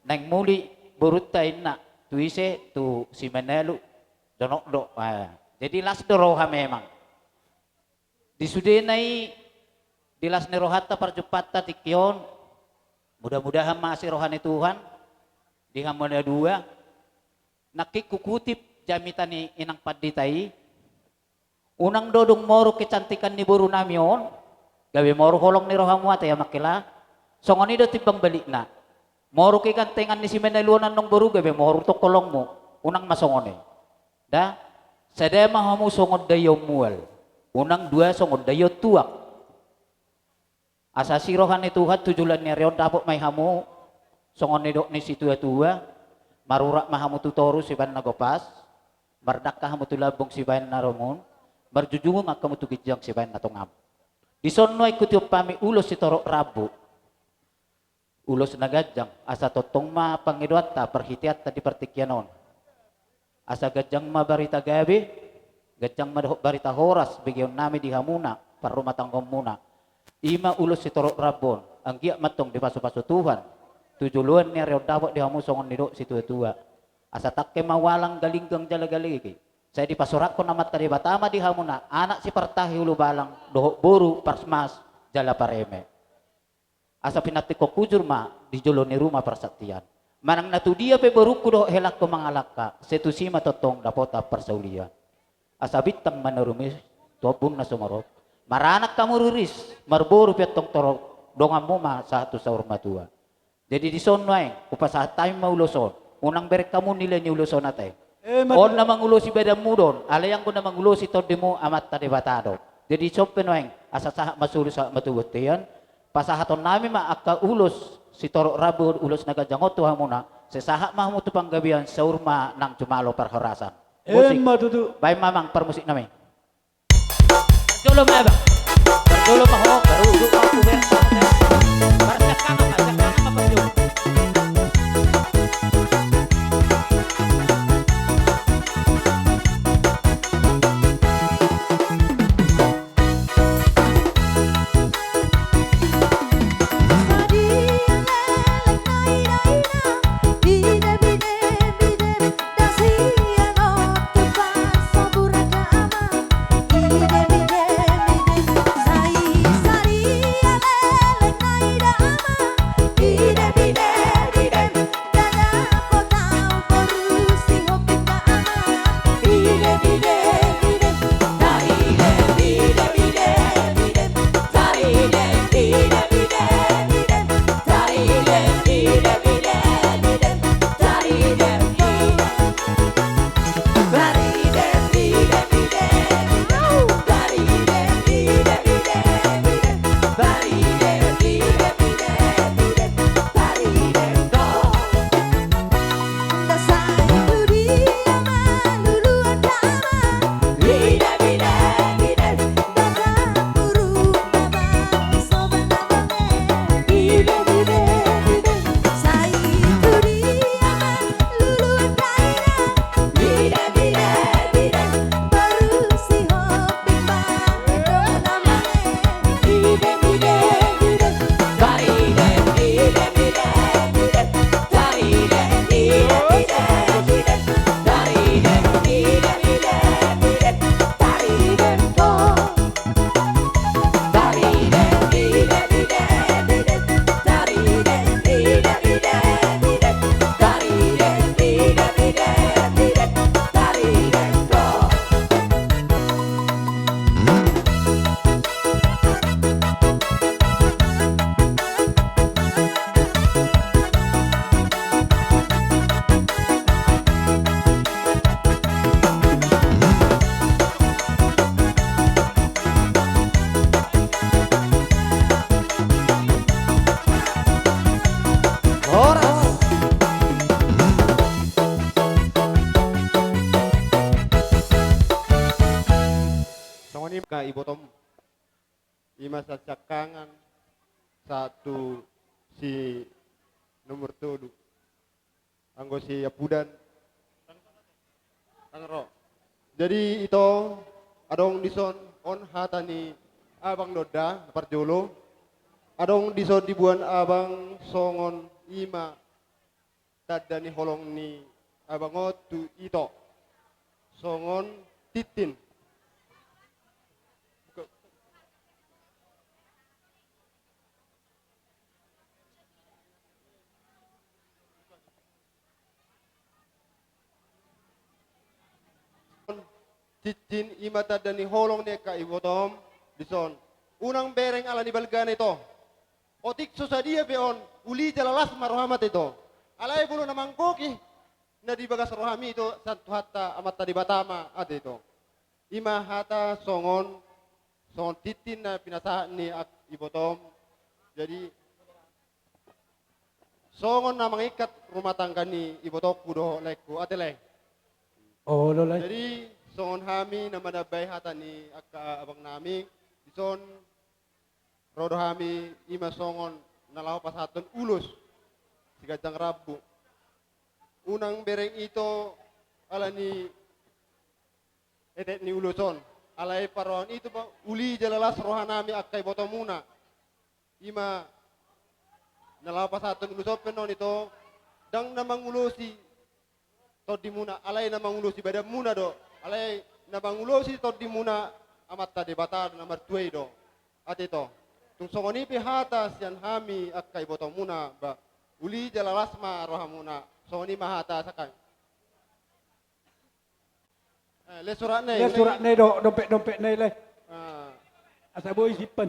naeng muli borunta inna, tu ise, tu Simanalu, donok do. Eh, jadi las do roha memang. Di sudena i, di las ni rohanta parjumpangta tingki on, mudah-mudahan ma asi roha ni Tuhan, di hamu na dua, nangkin hukutip jamita ni inang pandita i, unang do dung moru kecantikan ni borunami on, gabe moru holong ni rohamu ate, amang hela. Songon i do timbang balikna. Moru kegantengan ni Simanalu on annon boru, gabe moru tong holongmu. Unang ma songon i. Da, sada ma hamu songon daion mual, unang dua songon daion tuak. Asa asi roha ni Tuhan tu joloan ni ari on dapot ma i hamu, songon nidok ni situa-tua, marurat ma hamu tu toru sibaen na gopas, mardangka hamu tu lambung sibaen na romun, marjujungun hamu tu ginjang sibaen na tongam. Dison nuaeng hutiop hami ulos sitorop rambu. Ulos na ganjang, asa tongtong ma pangidoanta, parhiteanta di partingkian on. Asa ganjang ma barita gabe, ganjang ma dohot barita horas begeonnami di hamuna, parrumatanggaonmuna. Ima ulos sitorop rambu on, anggiat ma antong dipasupasu Tuhan tu joloan ni ari on dapot di hamu songon nidok situa-tua. Asa tangke ma ualang, galinggang jala galege. Sai dipasorangkon Amanta Debata ma di hamuna anak sipartahi ulubalang dohot boru parsmas jala pareme. Asa pinantikhon hujur ma di jolo ni ruma parsantian. Manang na tudia pe borungku dohot helangku mangalangka, sai tusi ma tongtong dapotan parsaulian. Asa bintang ma na rumiris tu ombun na sumorop, maranak hamu riris, marboru pe antong torop, donganmu ma sahat tu saur matua. Jadi dison nuaeng hupasahat hami ma ulos on. Unang bereng hamu nilai ni ulos on ate. Eh, on na mangulosi badanmu do on, alai anggo na mangulosi tondimu Amanta Debata do. Jadi dison pe nuaeng, asa sahat ma solu sahat ma tu bontean, pasahatonnami ma angka ulos sitorop rambu, ulos na ganjang on tu hamuna, sai sahat ma hamu tu panggabean, saur ma nang jumalo parhorasan. Musik. Emma tutu. Baen ma amang parmusiknami. Parjolo ma, Abang. Parjolo ma ho, baru duduk ma tu ber. Parsiangkangan ma, siangkangan ma parjolo. Ima sian siangkangan sahat tu si nomor tolu. Anggo si Apudan. Tangro. Jadi ito, adong dison on hata ni abang do da, parjolo. Adong dison diboan abang songon ima tanda ni holong ni abang on tu ito. Songon tintin. Tintin ima tanda ni holong ni angka ibotom dison. Unang bereng ala ni balgana ito. Otik so sadia pe on, uli jala las ma roham ate ito. Alai molo na manggogih na di bagas rohami ito, sian Tuhanta Amanta Debata ma ate ito. Ima hata songon, songon tintin na pinasahat ni angka ibotom. Jadi songon na mangingkat rumah tangga ni ibotongku dohot laengku, ate lae. Olo lae. Jadi songon hami na manambai hata ni angka abang nami, dison ro do hami ima songon na laho pasahathon ulos siganjang rambu. Unang bereng ito ala ni etek ni ulos on. Alai parrohahon ito ma uli jala las rohanami angka ibotomuna. Ima na laho pasahathon ulos on pe non ito, ndang na mangulosi tondimuna, alai na mangulosi badanmuna do. Alai na mangulosi tondimuna Amanta Debata na martua i do. Ate ito. Tung songon i pe hata sian hami angka ibotomuna, ba, uli jala las ma rohamuna. Songon i ma hata sian hami. Eh, le suratna i, le suratna i do, dompet-dompetna i le. Ah. Asa boi simpan.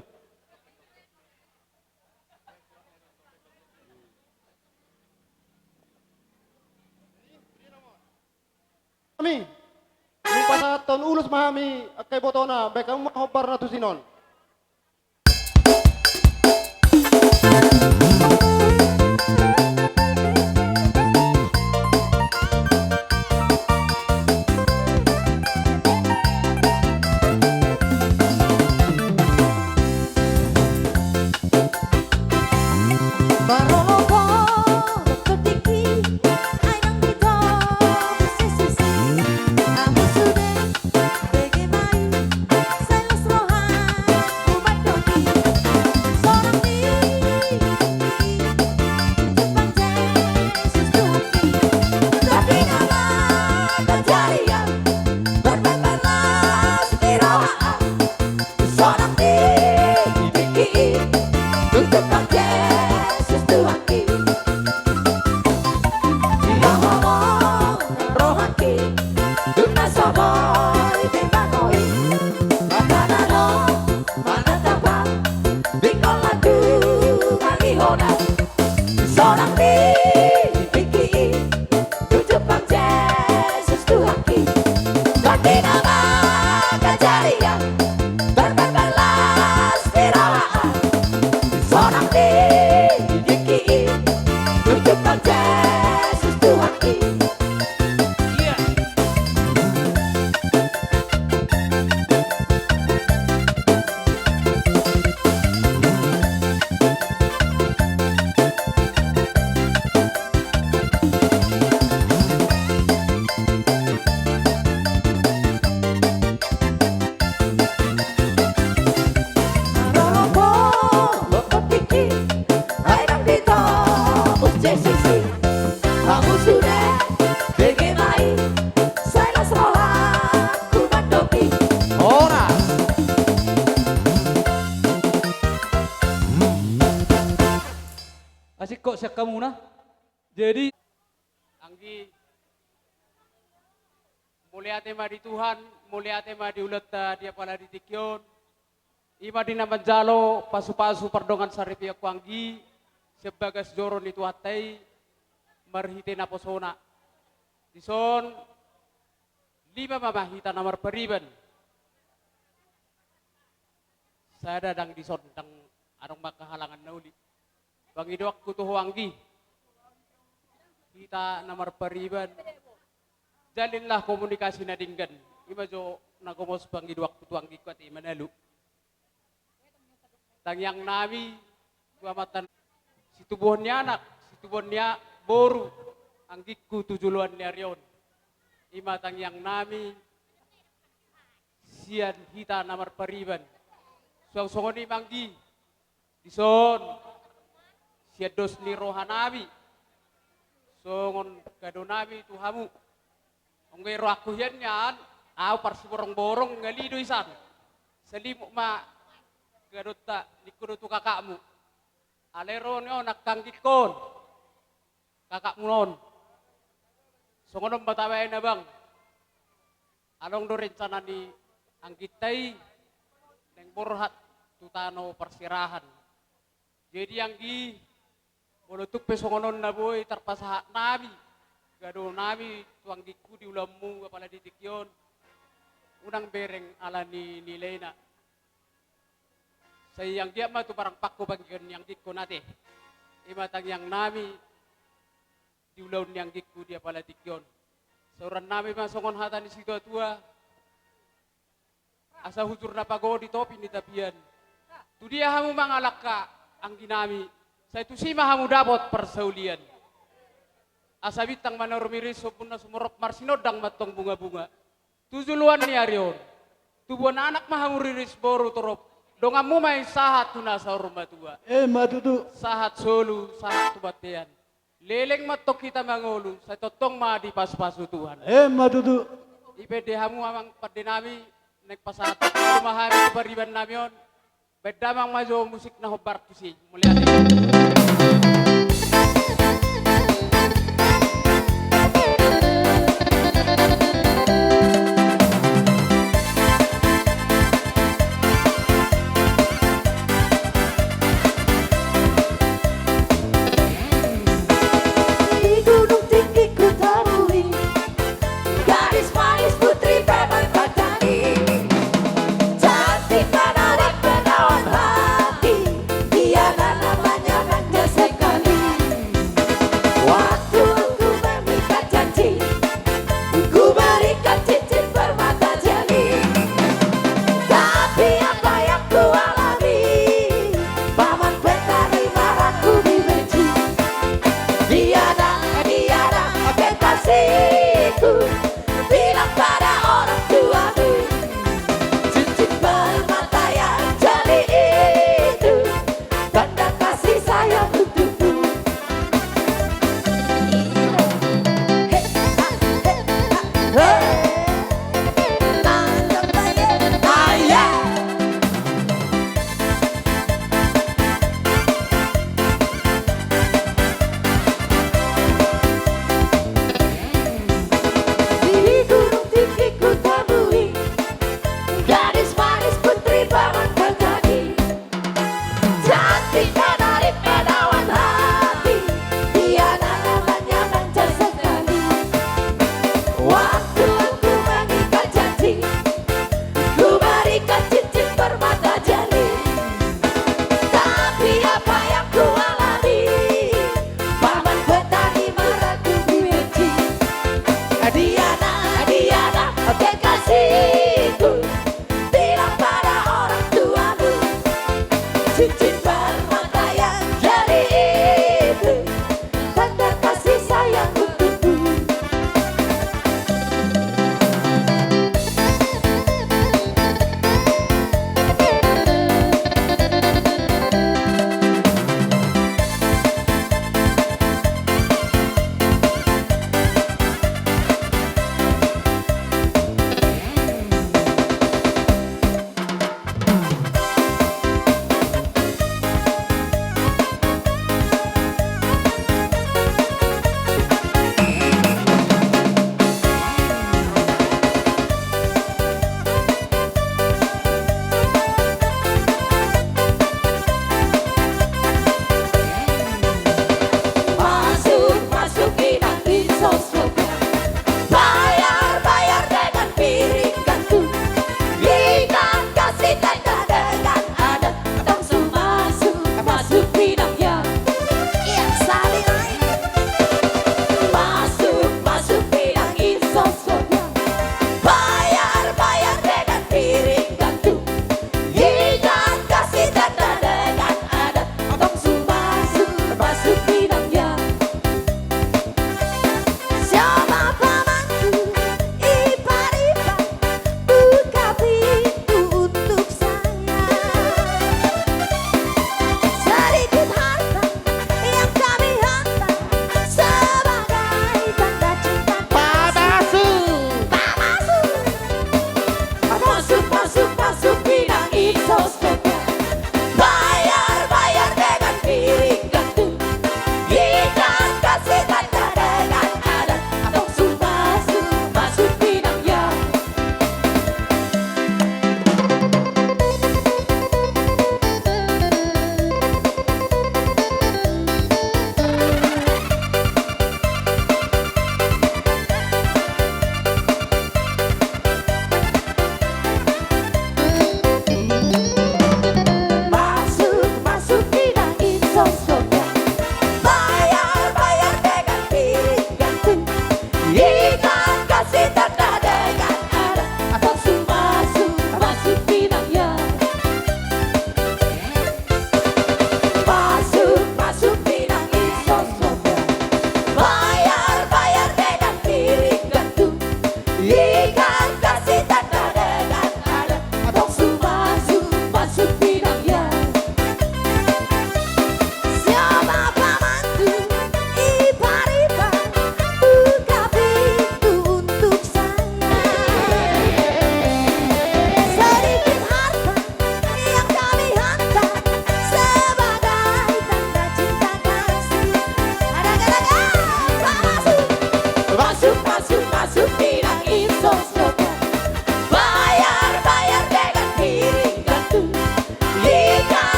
Hami. Dung pasahathon ulos ma hami angka ibotona, baen hamu ma hombar na tusi non. Asik kok sian hamuna. Jadi anggi, mauliate ma di Tuhan, mauliate ma di Hulata di apala di tingki on. Ima di na manjalo pasupasu pardongan saripeonku anggi, sian bagas joro ni Tuhanta i marhite naposona. Dison lima ma hita na marpariban. Sada ndang dison, ndang adong ma angka halangan na uli. Pangidoanku tu ho anggi, hita na marpariban, jalinlah komunikasi na denggan. Ima jo na gomos pangidoanku tu anggingku ate Manalu. Tangiang nami tu amanta, situbuhon ni anak, situbuhon ni a-, boru, anggingku tu joloan ni ari on. I ma tangiang nami sian hita na marpariban. Suang songon i ma anggi, dison sian dos ni roha nami songon kado nami tu hamu. Anggo i rohangku hian nian, au parsiborongborong ngali do isan. Salimuk ma gadonta, ningku do tu kakakmu. Alai ro ni on angka anggingkon, kakakmu on. Songon on ma tabaen abang. Adong do rencana ni angginta i naeng borhat tu tano parserahan. Jadi anggi, molo tung pe songon on na boi tarpasahat nami kado nami tu anggingku di ulaonmu apala di tingki on, unang bereng ala ni nilaina. Sai anggiat ma tu barang pangko pangkion ni anggingkon ate. I ma tangiang nami di ulaon ni anggingku di apala tingki on. Sahuran nami ma songon hata ni situatua: Asa hujur na pagodit topi ni tapian. Tudia hamu mangalangka, anggi nami, sai tusi ma hamu dapot parsaulian. Asa bintang ma na rumiris, ombun na sumorop, marsinondang ma antong bungabunga tu joloan ni ari on. Tubuan anak ma hamu riris, boru torop, donganmu ma i sahat tu na saur matua. Emma tutu. Sahat solu, sahat tu bontean. Leleng ma antong hita mangolu, sai tongtong ma dipasupasu Tuhan. Emma tutu. I pe di hamu amang pande nami, naeng pasahat ma hami tu pariban nami on. Baen damang ma jo musik na hombar tusi. Mauliate. Di gunung tinggi kutemui gadis manis putri bermata ini. Cantik menarik menawan hati, dia namanya manja sekali.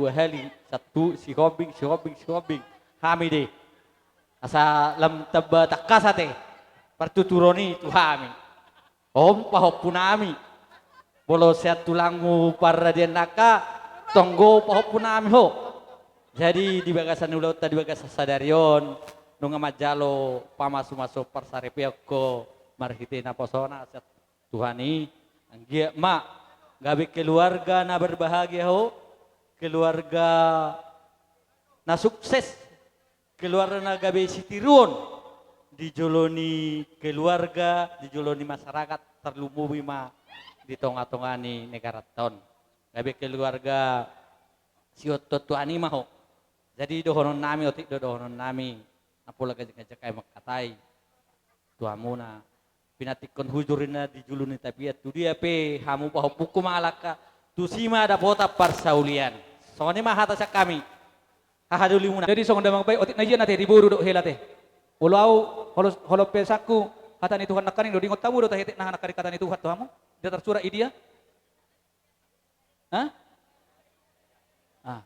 dua hali, satu, Sihombing, Sihombing, Sihombing. Hami de. Asa lam tamba tangkas ate partuturon i tu hami. On pahompunami. Molo sian tulangmu Pardian nangkin, tonggo pahompunami ho. Jadi di bagasan ulaonta di bagasan sadari on, nunga manjalo pamasumasu parsaripeon ho marhite naposona sian Tuhan i, anggiat ma gabe keluarga na berbahagia ho, keluarga na sukses, keluarga na gabe sitiruon di jolo ni keluarga, di jolo ni masyarakat, tarlumobi ma di tongatonga ni negaranta on. Gabe keluarga sihotohoton i ma ho. Jadi dohononnami, otik do dohononnami, na pola ganjang-ganjang hami mangkatai tu hamuna. Pinantikhon hujur ninna di julu ni tapian, tu dia pe hamu pahompungku mangalangka, tusi ma dapotan parsaulian. Songon i ma hata sian hami. Haha doli muna. Jadi songon damang bae, otik na ia na ate, di boru dohot hela ate. Olo au, holo, holo pe sangku, hata ni Tuhan nangkaning do, diingot hamu do tahe tek na nangkaning hata ni Tuhan tu hamu? Dia tarsurat i dia? Hah? Ah.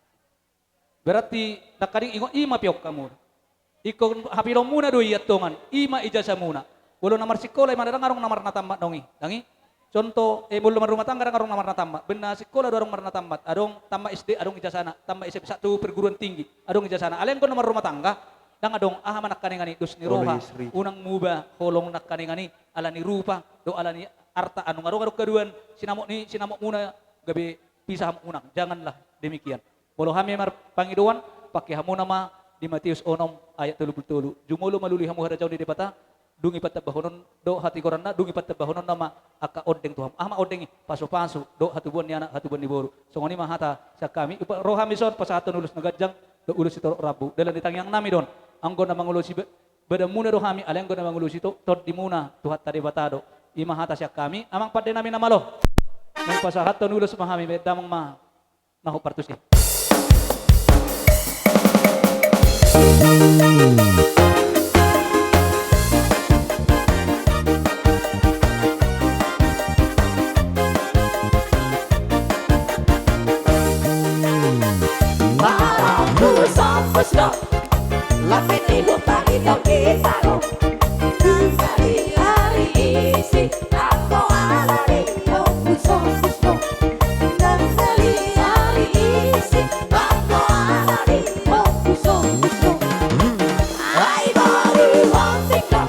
Berarti nangkaning ingot i ma peok hamu. Ingkon hapilonmuna do i antong an, i ma ijazahmuna. Molo na marsikola i ma ndang adong na marnatammat naung i, dang i. Contoh, eh, molo marrumah tangga ndang adong na marnatammat. Baen na sikola do adong marnatammat, adong tamat S D, adong ijazahna, tamat S M A, sahat tu perguruan tinggi, adong ijazahna. Alai anggo na marrumah tangga, ndang adong. Aha ma nangkaningan i, dos ni roha, unang muba holong nangkaningan i, ala ni rupa, do ala ni arta, nunga adong adong haduan, sinamot ni, sinamotmuna gabe pisah hamu, unang, janganlah demikian. Molo hami marpangidoan, pangke hamuna ma di Matius onom ayat tolu pulu tolu. Jumolo ma lului hamu harajaon ni Debata, dung i patambahonon do hatigoranna, dung i patambahononna ma angka ondeng tu hamu. Aha ma ondeng i? Pasupasu, do hatubuan ni anak, hatubuan ni boru. Songon i ma hata sian hami, ro hami son pasahathon ulos na ganjang, do ulos sitorop rambu. Dalan ni tangiangnami do on, anggo na mangulosi ba-, badanmuna do hami, alai anggo na mangulosi to-, tondimuna, Tuhanta Debata do. I ma hata sian hami, amang pandenami na malo. Naeng pasahathon ulos ma hami, baen damang ma. Nahu partusi. Parompu sompus do, lape ni lupa di tongki taro. Dungkari ari isi, anggo ala ni ompu sompus do. Dungkari ari isi, anggo ala ni ompu sompus do. Ai boru otik do.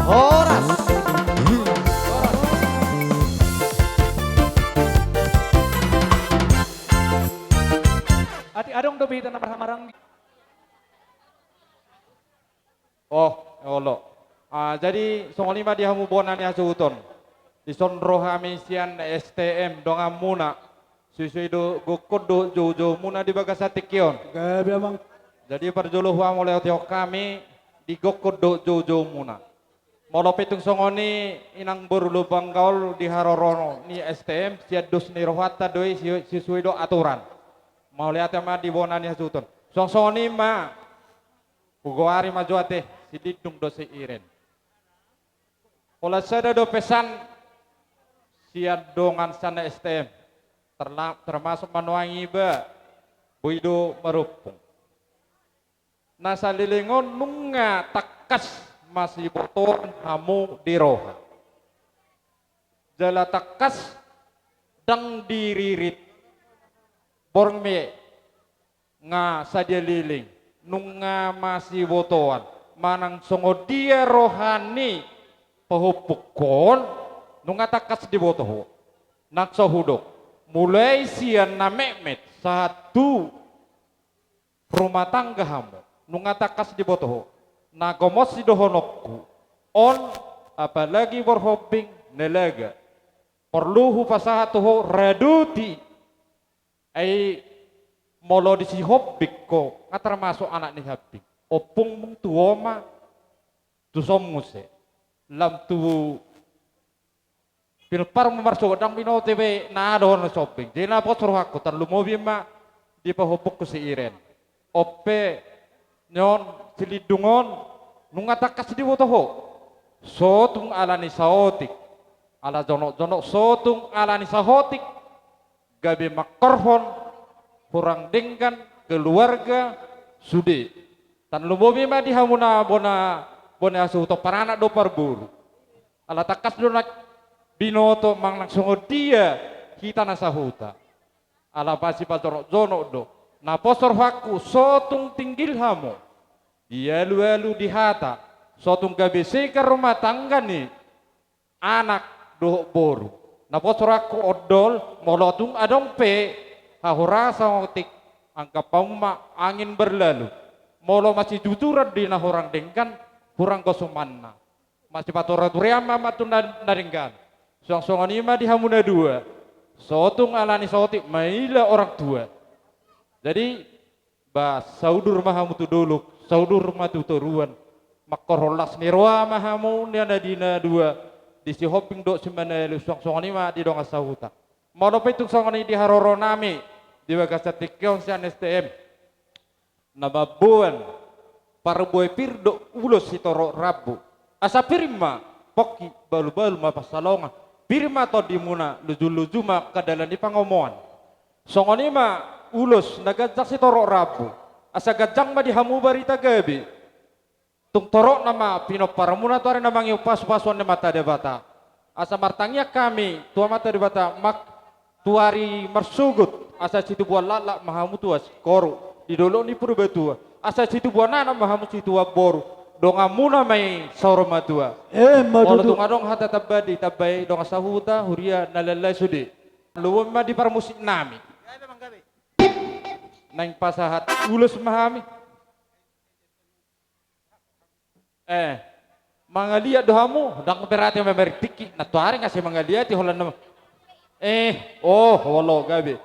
Horas. Atik adong dope hita na marhahamaranggi. Oh, olo. Ah, jadi songon i ma di hamu bona ni hasuhuton. Dison ro hami sian S T M donganmuna. Suisui do gokhon dohot joujoumuna di bagasan tingki on. Gabe, Amang. Jadi parjolo huhamoleotihon hami di gokhon dohot joujoumuna. Molo pe tung songon i, inang boru Lumban Gaol, di haroro ni S T M, sian dos ni rohanta do i, si-, sisuai do aturan. Mauliate ma di bona ni hasuhuton. Suang songon i ma. Hugoari ma jo ate, si Lindung dohot si Iren. Holan sada do pesan sian dongan sian S T M. Terla-, termasuk ma nuaeng iba, boi do marompung. Na saleleng on nunga tangkas masibotoan hamu di roha. Jala tangkas ndang diririt. Borngin nga sadia leleng, nunga masibotoan, manang songon dia roha ni pahompungkon, nunga tangkas diboto ho. Nang so hudok, mulai sian na metmet sahat tu rumah tangga hamu, nunga tangkas diboto ho. Na gomos sidohononku on, apalagi borhombing na laga. Porlu hupasahat tu ho radoti. Ai molo di sihombing ho, nga termasuk anak ni hambing. Ompung mung tu oma, tu son muse. Lam tu Pinopar ma marsogot, ndang binoto be na adong na sombing. Jadi na pos rohangku, tarlumobi ma di pahompungku si Iren. On pe, nion si Lindung on, nunga tangkas diboto ho. So tung ala ni saotik. Ala jonok-jonok, so tung ala ni saotik. Gabe mangkorhon, hurang denggan, keluarga, sude. Tarlumobi ma di hamuna bona, bona hasuhuton, paranak dohot parboru. Ala tangkas do na binoto manang songon dia hita na sahuta. Ala masipajonok-jonok do. Na pos rohangku, so tung tinggil hamu. Di alu-alu, di hata. So tung gabe segar rumah tangga ni anak dohot boru. Na pos rohangku, ondol, molo tung adong pe hahurangan saotik, anggap hamu ma angin berlalu. Molo masijujur do na hurang denggan, hurang gosumanna. Masipature-turean ma tu na, na denggan. Suang songon i ma di hamu na dua. So tung ala ni saotik, maila orang tua. Jadi, ba, saudur ma hamu tu dolok, saudur ma tu toruan. Mangkorhon las ni roha ma hamu, nian na di na dua. Di sihombing dohot si manalu, suang songon i ma di dongan sahuta. Molo pe tung songon i di haroro nami, di bagasan tingki on sian S T M. Na mamboan parbue pir do ulos sitorop rambu. Asa pir ma pongki, balu-balu ma pansalongan. Pir ma tondimuna, lujuluju ma angka dalan ni pangomoan. Songon i ma ulos na ganjang sitorop rambu. Asa ganjang ma di hamu barita gabe. Tung torop nama pinomparmuna tu ari na mangihut pasupasuan ni Amanta Debata. Asa martangiang hami tu Amanta Debata, mak tu ari marsogot, asa situbuan laklak ma hamu tu ari singkoru di dolok ni Purbatua, asa situbuan anak ma hamu situbuan boru, donganmuna ma i saur matua. Emma tutu. Molo tung adong hata tamba, ditambai dongan sahuta, huria na lain-lain sude. Lobi ma di parmusik nami. Naeng pasahat ulos ma hami. Eh, mangaliat do hamu, ndang berarti mamari tingki, na tu ari nga sai mangaliat i holan nama. Eh, oh, olo gabe.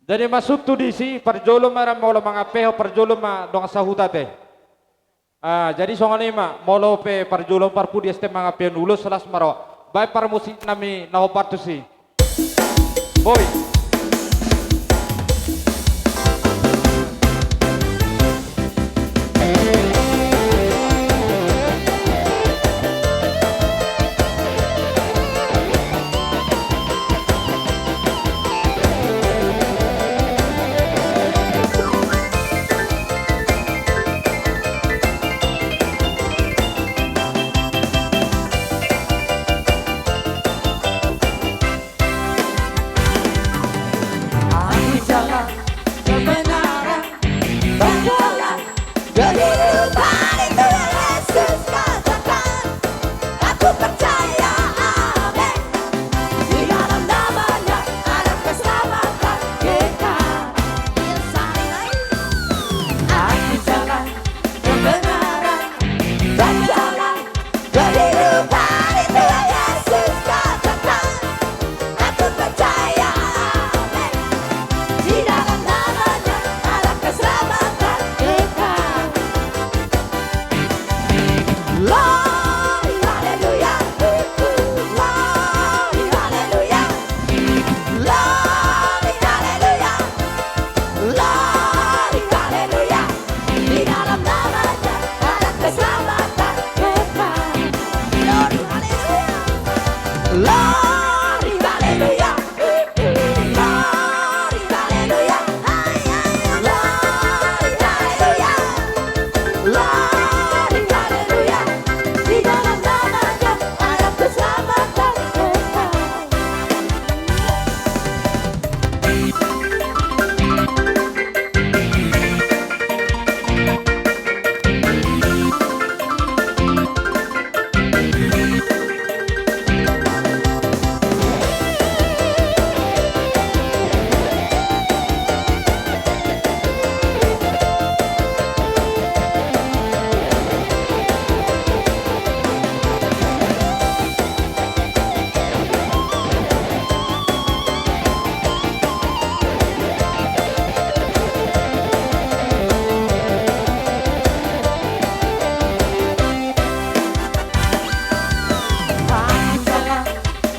Jadi maksudhu disi parjolo ma ra molo mangampehon parjolo ma dongan sahuta te. Ah, jadi songon i ma, molo pe parjolo parpudi asa mangampehon ulos las ma ro. Baen parmusik nami na hombar tusi. Boi. Aku jalan kebenaran, berjalan kehidupan, itu yang Yesus katakan. Aku percaya, amin. Di dalam nama-Nya ada keselamatan kekal. Aku jalan kebenaran, berjalan kehidupan, itu yang Yesus katakan. Aku percaya, amin. Di dalam nama-Nya ada keselamatan kekal. Glory, haleluya. Glory, haleluya. Glory, haleluya. Glory, haleluya. Di dalam nama-Nya ada keselamatan kekal. Glory, haleluya. Glory, haleluya. Glory, haleluya. Glory, haleluya. Glory, haleluya. Di dalam nama-Nya ada keselamatan kekal.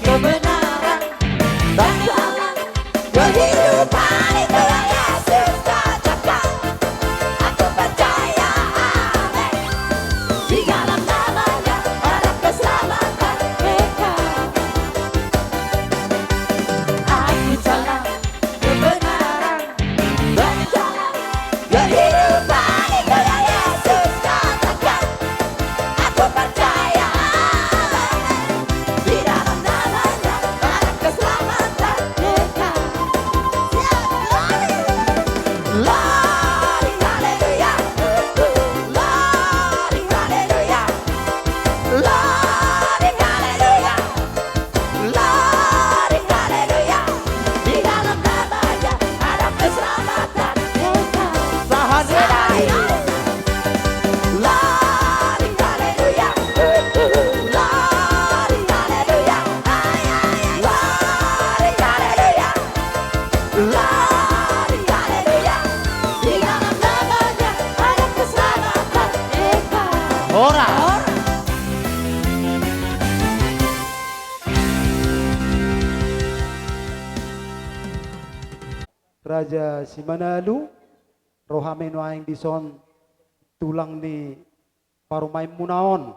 Kebenaran dan jalan kehidupan, itu yang Yesus katakan. Aku percaya, amin. Di dalam nama-Nya ada keselamatan kekal. Aku jalan kebenaran dan jalan kehidupan, itu yang Yesus katakan. Aku percaya, amin. Di dalam nama-Nya ada keselamatan kekal. Glory, haleluya. Glory, haleluya. Glory, haleluya. Glory, haleluya. Di dalam nama-Nya ada keselamatan kekal. Sahadai. Glory, haleluya. Glory, haleluya. Glory, haleluya. Glory, haleluya. Di dalam nama-Nya ada keselamatan kekal. Ora. Raja Simanalu, ro hami nuaeng dison tulang ni parumaenmuna on.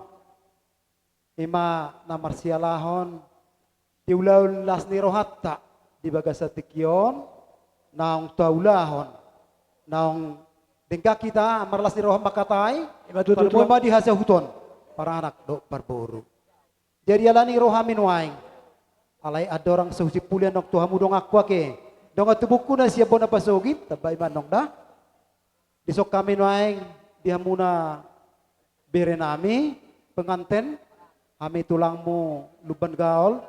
Ima na marsialahon di ulaon las ni rohanta di bagasan tingki on, naung taulahon, naung denggan hita marlas ni roha mangkatai. Ima tutu, tulang. Tarlumobi ma di hasahuton, paranak dohot parboru. Jadi alani i ro hami nuaeng, alai andorang so husimpuli annon tu hamu donganku ate, dongan tubungku na sian bona pasogit, tambai ma annon da. Dison hami nuaeng di hamuna berenami penganten, hami tulangmu Lumban Gaol,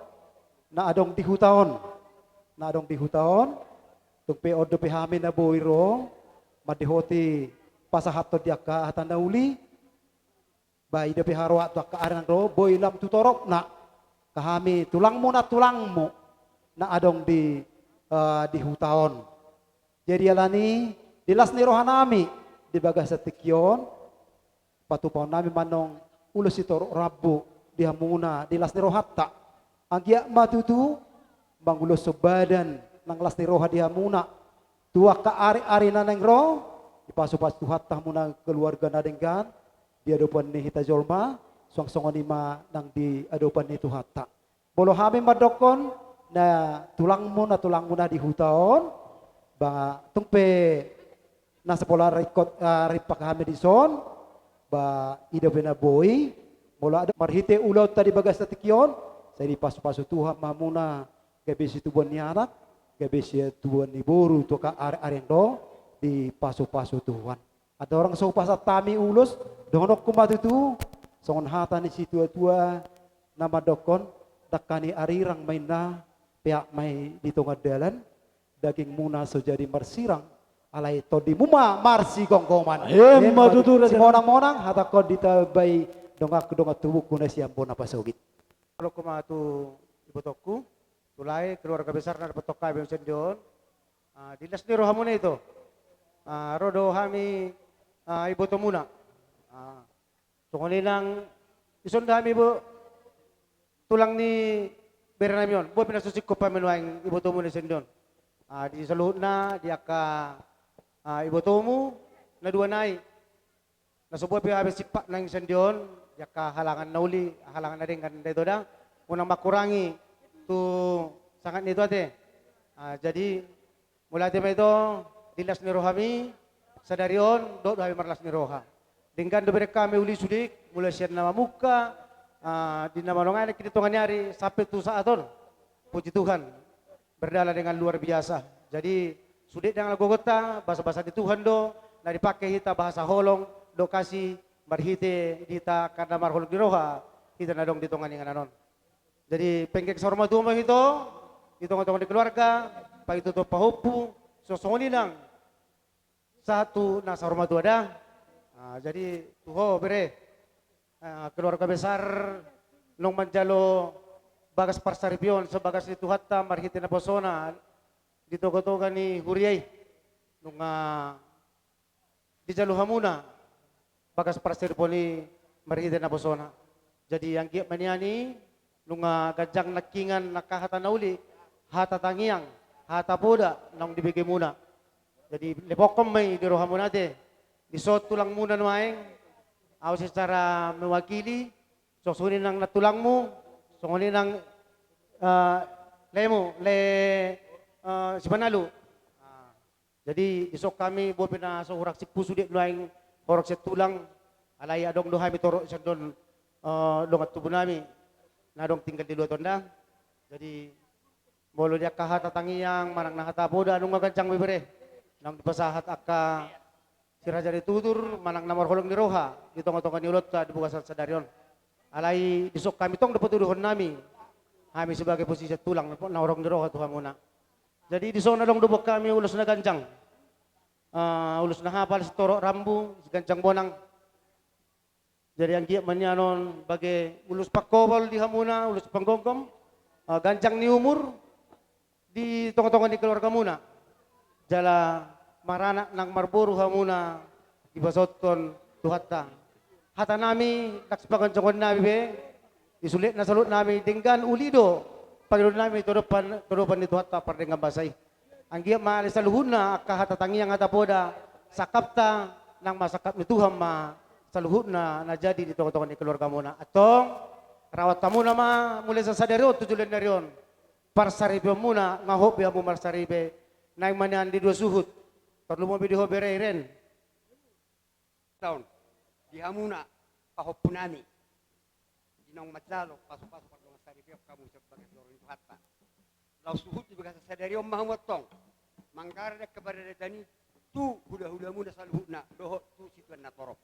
na adong di huta on, na adong di huta on. Tung pe on dope hami na boi ro mandihoti pasahathon di angka hata na uli. Ba i dope haroa tu angka ari na ro, boi lam tu toropna, angka hami tulangmu na tulangmu na adong di, eh, di huta on. Jadi alani i, di las ni rohanami di bagasan tingki on, patupaonnami ma annon ulos sitorop rambu di hamuna di las ni rohanta. Anggiat ma tutu manguloshon badan nang las ni roha di hamuna tu angka ari-ari na naeng ro, dipasupasu Tuhanta hamuna keluarga na denggan di adopan ni hita jolma, suang songon i ma nang di adopan ni Tuhanta. Molo hami mandokkon na tulangmu, na tulangmu na di huta on, ba tung pe na sapola ringkot, ah, rimpak hami dison, ba i dope na boi. Molo adong marhite ulaonta di bagasan tingki on, sai dipasupasu Tuhan ma hamuna, gabe situbuan ni anak, gabe situbuan ni boru tu angka ari-ari na ro, dipasupasu Tuhan. Andorang so hupasahat hami ulos, dohononku ma tutu songon hata ni situatua na mandokkon: Dangka ni arirang ma inna, peak ma i di tonga dalan, dagingmuna so jadi marsirang, alai tondimu ma marsigomgoman. Ima tutu, raja. Simonang-monang hatangkon ditambai donganku, dongan tubungku na sian bona pasogit. Dohononku ma tu ibotongku, tu lae, keluarga besar na dapothon hami sian dia on. Ah, di las ni rohamuna ito. Ah, ro do hami, ah, ibotomuna. Ah, songon i nang, dison do hami, bo, tulang ni berenami on. Boha pe na so singkop hami nuaeng ibotomuna sian dia on. Ah, di saluhutna, di angka, ah, ibotomu na dua nai. Na so boha pe hami simpat nang sian dia on, di angka halangan na uli, halangan na denggan da ito da. Unang mangkurangi tu sangap ni ito ate. Ah, jadi, mauliate ma ito, di las ni rohami sadari on, dohot do hami marlas ni roha. Denggan do bere hami uli sude, mulai sian na mamungka, ah, di na manongani di tonga ni ari, sampe tu saat on. Puji Tuhan, berjalan dengan luar biasa. Jadi, sude ndang na gogonta, basa-basa ni Tuhan do na dipangke hita, bahasa holong dohot asi, marhite di hita angka na marholong ni roha, hita na adong di tonga ni inganan on. Jadi, penggeng saur matua ma hita di tonga-tonga ni keluarga, pahitotohon pahompu, songon i nang sahat tu na saur matua da. Ah, jadi, tu ho bere, ah, keluarga besar naung manjalo bagas parsaripeon, so bagas ni Tuhanta marhite naposona di toga-toga ni huria i. Nunga dijalo hamuna bagas parsaripeon i marhite naposona. Jadi anggiat ma nian i, nunga ganjang nangkiningan angka hata na uli, hata tangiang, hata poda naung dibegemuna. Jadi lepokhon ma i di rohamuna ate. Dison tulangmuna nuaeng, au secara mewakili, songon i nang nantulangmu, songon i nang, eh, lemu, le, eh, Simanalu. Ah, jadi dison hami, bope na so hurang simpu sude nuaeng horong sian tulang, alai adong do hami torop sian dia on, eh, dongan tubunami na adong tinggal di luat on da. Jadi molo di angka hata tangiang manang na hata poda, nunga ganjang be bere naung dipasahat angka si raja ni tutur manang na marholong ni roha di tonga-tonga ni ulaonta di bagasan sadari on. Alai dison hami tong do patuduhonnami, hami sebagai posisi tulang na horong ni roha tu hamuna. Jadi dison adong do buat hami ulos na ganjang. Ah, ulos na hapal, sitorop rambu, siganjang bonang. Jadi anggiat ma nian on bage ulos panghobol di hamuna, ulos panggomgom, ah, ganjang ni umur di tonga-tonga ni keluargamuna. Jala maranak nang marboru hamuna dipasahathon Tuhanta. Hatanami, nang sipanganjongonnami be, di sude na saluhutnami, denggan uli do pangidoannami tu adopan, tu adopan ni Tuhanta pardenggan basa i. Anggiat ma di saluhutna angka hata tangiang, hata poda, sangkapta nang ma sangkap ni Tuhan ma saluhutna na jadi di tonga-tonga ni keluargamuna. Antong, Rawat hamuna ma mulai sian sadari on tu joloan ni ari on parsaripeonmuna, nga hot be hamu marsaripe. Naeng ma nian di dua suhut. Tarlumobi di ho bere Iren. Taon di hamuna pahompunami, di naung manjalo pasupasu pardongansaripeon hamu sian bagas joro ni Tuhanta. Laos suhut di bagasan sadari on ma hamu antong manggarar angka paradaton i tu hulahulamuna saluhutna dohot tu situan na torop.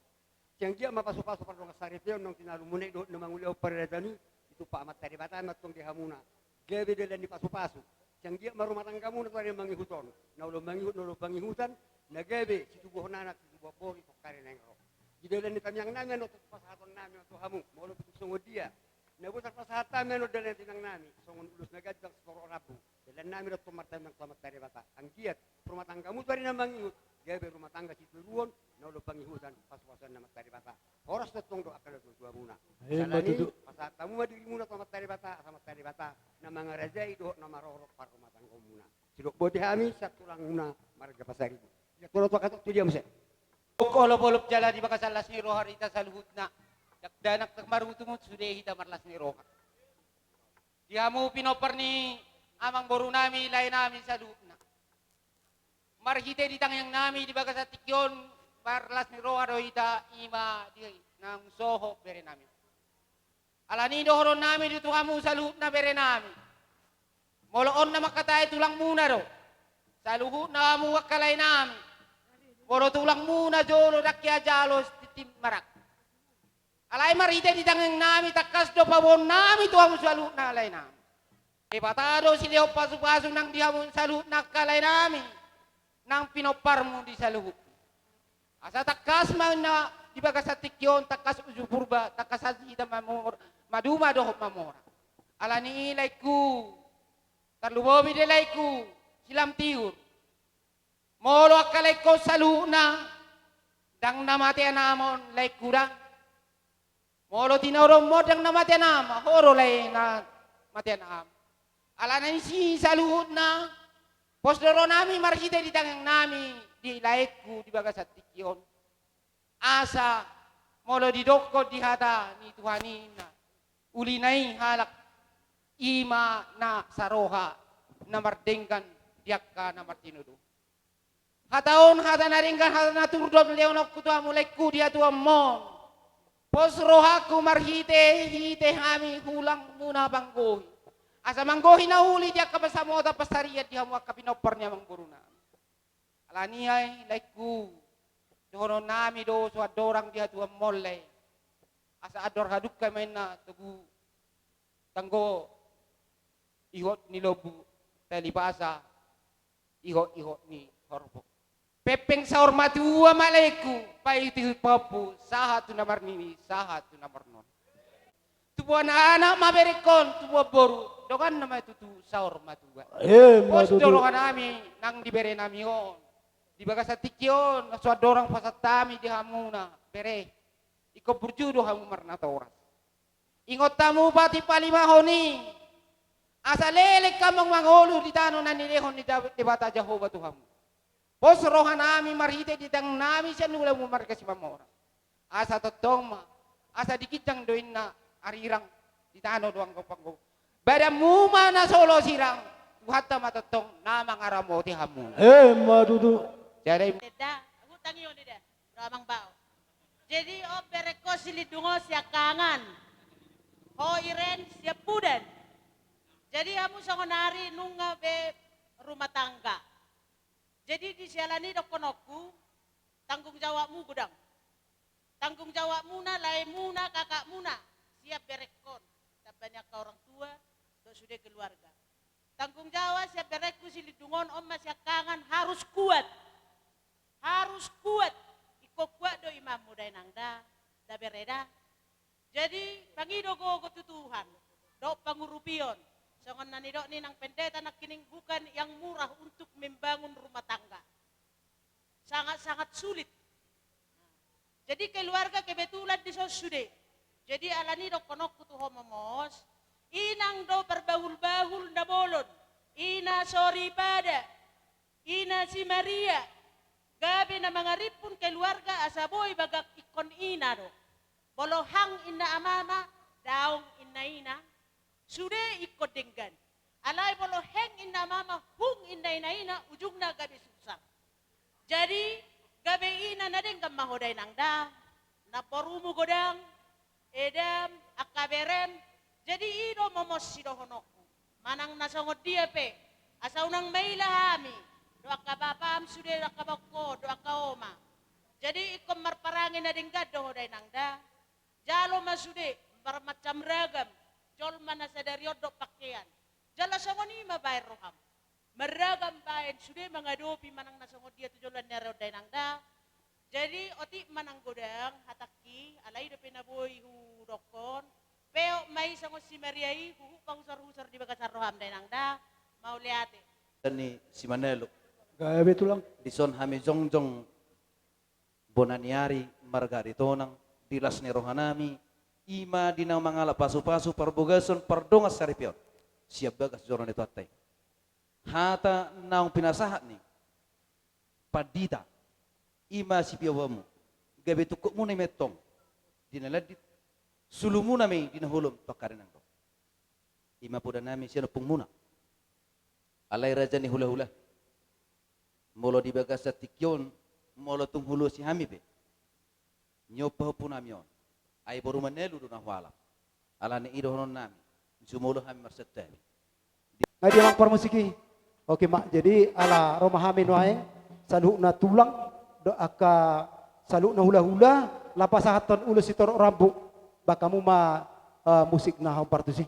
Sai anggiat ma pasupasu pardongansaripeon naung tinalumuna i dohot na mangulahon paradaton i, ditumpak Amanta Debata ma antong di hamuna gabe dalan ni pasupasu. Sai anggiat ma rumah tanggamuna tu ari na mangihut on, na olo mangihut, na olo pangihutan, na gabe situbuhon anak, situbuhon boru, tongka ari naeng ro. Di dalan ni tangiangnami annon, tu pasahatonnami ma tu hamu, molo tung songon dia na boi tarpasahat hami annon dalan ni tangiangnami, songon ulos na ganjang sitorop rambu, dalannami do antong martangiang tu Amanta Debata. Anggiat rumah tanggamu tu ari na mangihut gabe rumah tangga sitiruon, na olo pangihutan, pasupasuan ni Amanta Debata. Horas do antong dohot angka natuatuamuna. Eh, Salani, ma tutu. Pasahat hamu ma dirimuna tu Amanta Debata, asa Amanta Debata na mangarajai dohot na marorot parrumahtanggaonmuna. Sidok boti hami sian tulangmuna marga Pasaribu. Ia tolo tu angka tu dia muse. Olo, olo, jala di bagasan las ni roha hita saluhutna. Dakdanak tak marungutungut sude hita marlas ni roha. Di hamu pinompar ni amangborunami, laenami saluhutna. Marhite di tangiangnami di bagasan tingki on, marlas ni roha do hita, i ma di naung sohot berenami. Alani i dohononnami do tu hamu saluhutna berenami. Molo on na mangkatai tulangmuna do, saluhutna hamu angka laenami. Molo tulangmuna jolo ndang hea jalo tintin marangkup. Alai marhite di tangiangnami tangkas do paboaonnami tu hamu saluhutna laenami. Debata do silehon pasupasu nang di hamu saluhutna angka laenami, nang pinomparmu di saluhut. Asa tangkas ma na di bagasan tingki on, tangkas uju Purba, tangkas hita mamora, maduma dohot mamora. Alani i laengku, tarlumobi do laengku Silam Tiur. Molo angka laengkon saluhutna ndang na matean amon laengku da. Molo tinodohon ndang na matean ama, ho do lae na matean ama. Alani i saluhutna, pos do rohanami marhite di tangiangnami di laengku di bagasan tingki on. Asa molo didokkon di hata ni Tuhan i, na uli na i halak i ma na saroha na mardenggan di angka na martinodohon. Hata on, hata na denggan, hata na tur do lehononku tu hamu laengku di hatuaonmon. Pos rohangku marhitehite hami hulangmuna panggohi, asa manggohi na uli di angka pansamotan pansarian di hamu angka pinompar ni amangborunami. Alani i laengku, dohononnami do so andorang di hatuaonmon lae. Asa andor hadungka ma inna togu tanggo, ihot ni lombu tali pasa, ihot-ihot ni horbo. Pempeng saur matua ma laengku, paihutihut pahompu, sahat tu na marnini, sahat tu na marnono. Tubuan anak ma berengkon, tubuan boru, donganna ma tutu saur matua. Eh, ma tutu. Pos do rohanami nang di berenami on. Di bagasan tingki on, na so andorang pasahat hami di hamuna bere, ingkon burju do hamu marnatoras. Ingot hamu patimpalimahon i, asa leleng hamu mangolu di tano na nilehon ni Da-, Debata Jahowa tu hamu. Pos rohanami marhite di tangiangnami sian ulaonmu marga Simamora. Asa tongtong ma, asa di ginjang do inna arirang, di tano do anggo panggo. Badanmu ma na so olo sirang, Tuhanta ma tongtong na mangaramoti hamu. Eh, ma tutu. Jadi. Deda, aku tangion deda. Ro amang bao. Jadi, o berengko Silindung on siangkangan. Ho Iren Siampudan. Jadi, hamu songon ari nunga be rumah tangga. Jadi, di siala ni i dohononku, tanggung jawabmu godang. Tanggung jawabmuna, laemuna, kakakmuna, sian berengkon. Tamba ni angka orang tua, dohot sude keluarga. Tanggung jawab sian berengku Silindung on, on ma siangkangan harus kuat. Harus kuat. Ingkon kuat do imanmu da inang da, da bere da. Jadi, pangido gogo tu Tuhan, dohot pangurupion. Songon na nidok ni nang pendeta nangkining, bukan yang murah untuk membangun rumah tangga. Sangat-sangat sulit. Jadi keluarga kebetulan dison sude. Jadi alani dohononku tu ho momos, inang do parbahul-bahul na bolon, ina soripada, ina si Maria, gabe na mangarimpun keluarga asa boi bagak ingkon ina do. Molo hang inna amama, Daong inna ina, sude ingkon denggan. Alai molo heng inna mama, hung inna ina, ujungna gabe susar. Jadi, gabe ina na denggan ma ho dainang da, namborumu godang, edam, angka berem. Jadi i do momos sidohononku. Manang na songon dia pe, asa unang maila hami, do angka bapam sude, do angka bangko, do angka oma. Jadi ingkon marparange na denggan do ho dainang da. Jalo ma sude, marmacam ragam, jolma na sadari on dohot pakean. Jala songon i ma baen roham. Marragam baen sude mangadopi manang na songon dia tu joloan ni ari on dainang da. Jadi otik manang godang hatangki, alai dope na boi hudokkon. Peop ma i songon si Maria i, huhut pahusar-husar di bagasan roham dainang da. Mauliate. Ni si Manelu. Gabe tulang. Dison hami jongjong bona ni ari marga Aritonang, di las ni rohanami, i ma di na mangalap pasu-pasu parbagason pardongan saripeon sian bagas joro ni Tuhanta i. Hata naung pinasahat ni pandita, i ma sipiobamu, gabe tungkotmuna i ma antong di na landit, sulumuna ma i di na holom tu angka ari na ro. I ma podanami sian ompungmuna. Alai raja ni hula-hula, molo di bagasan tingki on, molo tung huulosi hami pe nion pahompunami on, ai boru Manelu do na hualap. Alani i dohononnami, jumolo hami marsantabi. Nga dia amang parmusik i. Oke ma, jadi ala ro ma hami nuaeng, saluhutna tulang, dohot angka saluhutna hula-hula, laho pasahathon ulos sitorop rambu. Bahen hamu ma, eh, musik na hombar tusi.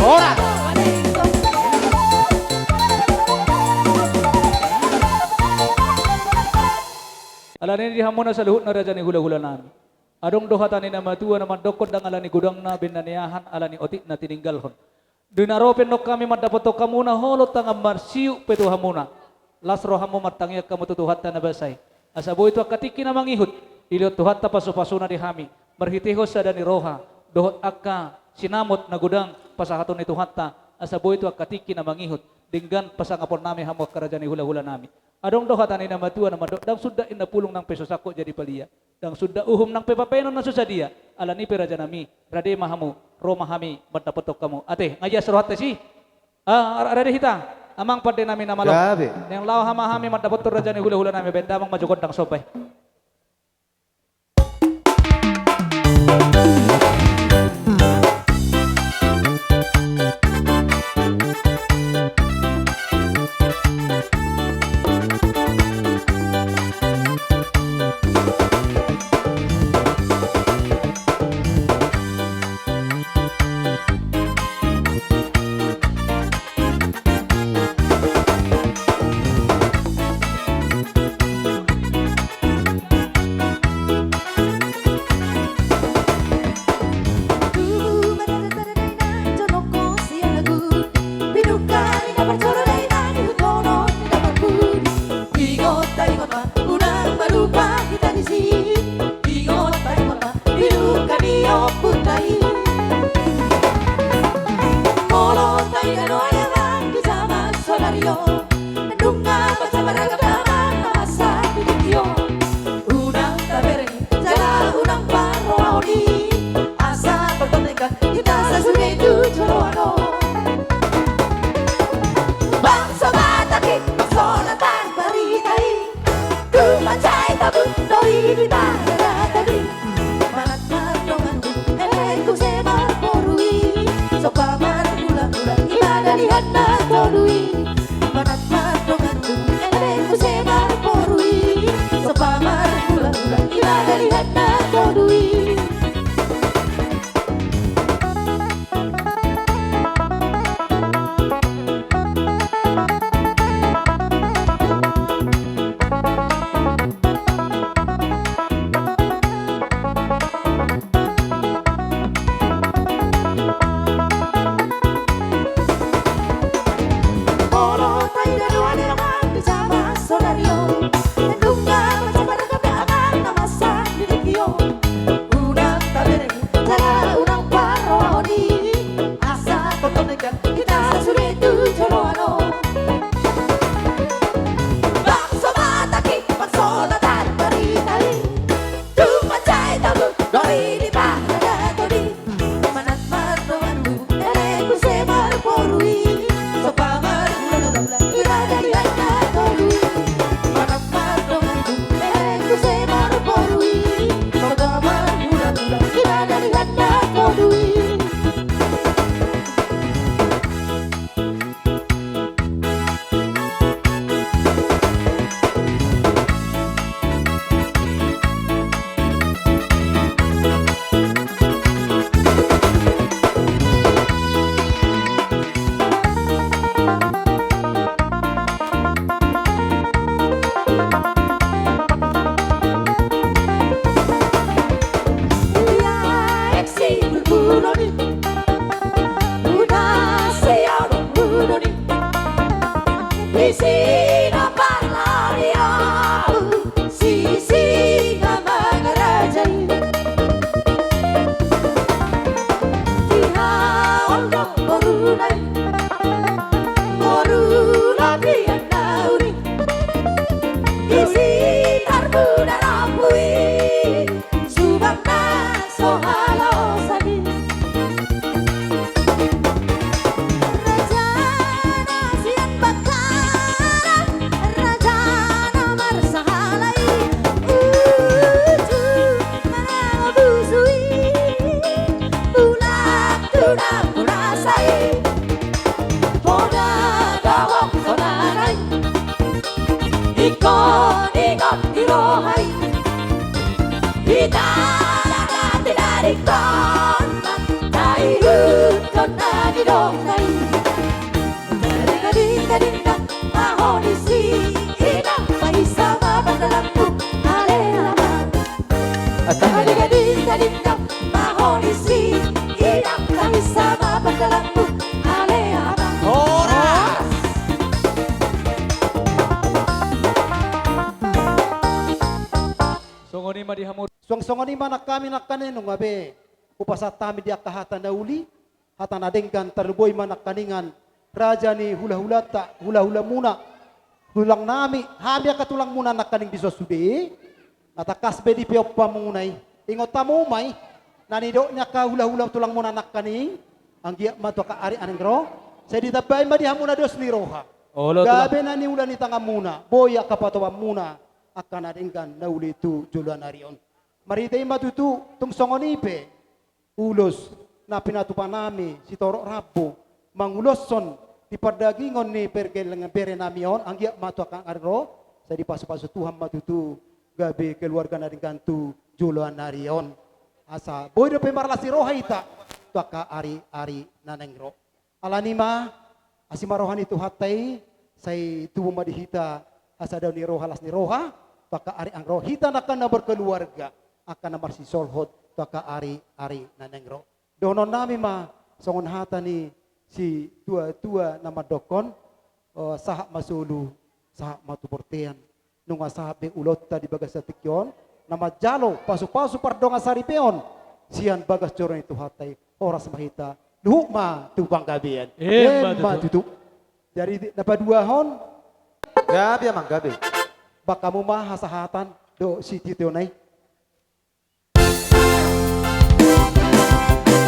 Horas. Alani i di hamuna saluhutna raja ni hulahula nami. Adong do hata ni na matua na mandokkon, ndang alani godangna baen na niahan, alani otik na tininggalhon. Di na ro pe annon hami mandapothon hamuna holong tangan marsiuk pe tu hamuna. Las rohamu martangiang hamu tu Tuhanta na basa i. Asa boi tu angka tingki na mangihut, dilehon Tuhanta pasupasuna di hami, marhitehon sada ni roha, dohot angka sinamot na godang pasahaton ni Tuhanta, asa boi tu angka tingki na mangihut, denggan pasangapon nami hamu angka raja ni hulahula nami. Adong do hata ni na matua na mandok, ndang suda inna pulung nang pe so sangkot jadi palia. Ndang suda uhum nang pe papenon na so sadia. Alani i pe raja nami, rade ma hamu, ro ma hami mandapothon hamu. Ate, nga ias rohanta disi? Ah, ra-, rade hita, amang pande nami na malo. Gabe. Naeng laho ma hami mandapothon raja ni hulahula nami, baen damang ma jo gondang somba i. Ingot ma, ingot ma, unang ma lupa hita disi. Ingot ma, ingot ma, di luka ni ompunta i. Molo taida do ale amang di jaman saonari on, nunga mansai maragam damang na masa di tingki on. Unang tabereng jala unang parrohahon i, asa partondion hita sasude tu joloan on. Bangso Batak i, bangso na tarbarita i, tung mansai tabun do i di paradaton i. Manat ma donganku, elek muse marboru i, somba marmula-mula, i ma dalihan na tolu i. Manat ma donganku, elek muse marboru i, somba marmula-mula, i ma dalihan na tolu i. Molo taida do ale amang di jaman saonari on, nunga mansai maragam damang na masa di tingki on. Unang tabereng jala unang parrohahon i, asa partondion hita sasude tu joloan on. Bangso Batak i, bangso na tarbarita i, tung mansai tabun do i di paradaton i. Manat ma donganku, elek muse marboru i, somba marmula-mula, i ma dalihan na tolu i. Manat ma donganku, elek muse marboru i, somba marmula-mula, i ma dalihan na tolu i. Dong dai. Gading, gading, gading, dong. Mahoni si inang, mahisa ma pandalanku. Ale ama. Gading, gading, gading, dong. Mahoni si inang, mahisa ma pandalanku. Ale ama. Horas. Songon i ma di hamu. Suang songon i ma nang hami nangkaning nunga be hupasahat hami di angka hata na uli, hata na denggan, tarlumobi ma nangkaningan raja ni hulahulanta, hulahulamuna, tulangnami, hami angka tulangmuna nangkaning di son sude, na tangkas be dipeompamuna i. Ingot hamu ma i na nidok ni angka hulahula tulangmuna nangkaning, anggiat ma tu angka ari na naeng ro, sai ditambai ma di hamu na dos ni roha. Olo, tulang. Gabe na niula ni tanganmuna, boi angka patopanmuna, angka na denggan na uli tu joloan ari on. Marhite i ma tutu, tung songon i pe ulos na pinatupanami sitorop rambu manguloshon di pardagingon ni pargellengan berenami on, anggiat ma tu angka ari ro, sai dipasupasu Tuhan ma tutu gabe keluarga na denggan tu joloan ari on. Asa boi dope marlas ni roha hita tu angka ari-ari na naeng ro. Alani i ma, asi ma roha ni Tuhanta i, sai tubu ma di hita hasadaon ni roha, las ni roha tu angka ari na naeng ro, hita nangkin na berkeluarga, angka na marsisolhot tu angka ari-ari na naeng ro. Dohononnami ma songon hata ni situatua na mandokkon, eh, sahat ma solu, sahat ma tu bortean. Nunga sahat be ulaonta di bagasan tingki on, na manjalo pasupasu pardongansaripeon sian bagas joro ni Tuhanta i, horas ma hita, luhut ma tu panggabean. Emma tutu. Jadi na paduahon, gabe amang, gabe. Bahen hamu ma hasahatan dohot sititionon i.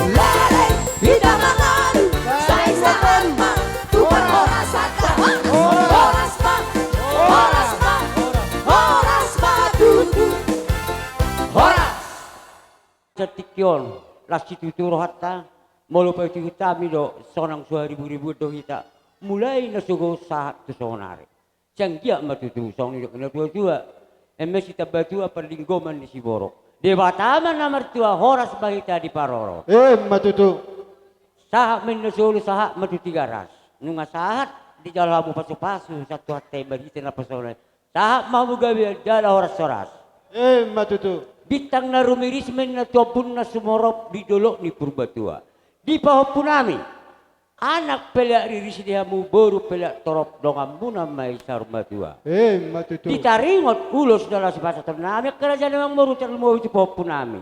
Lalai hita mangalu, sai sahat ma tu parhorasanta. Horas ma, horas ma, horas ma tutu. Horas. Sahat tingki on, las situtu rohanta, molo paihutihut hami do, sonang so hariburibuan do hita, mulai na sogot sahat tu saonari. Sai anggiat ma tutu, songon nidok ni natuatua. Eme sitambatua parlinggoman ni siborok. Debata ma na martua, horas ma hita diparorot. Emma tutu. Sahat ma inna solu, sahat ma tu Tigaras. Nunga sahat dijalo hamu pasupasu sian Tuhanta i marhite naposona i. Sahat ma hamu gabe jala horashoras. Emma tutu. Bintang na rumiris ma inna tu ombun na sumorop di dolok ni Purbatua. Di pahompunami. Anak peleak riris di hamu, boru peleak torop, donganmuna ma i saur matua. Emma tutu. Di taringot ulos na laho sipasahatonnami angka raja ni amangboru, tarlumobi tu pahompunami.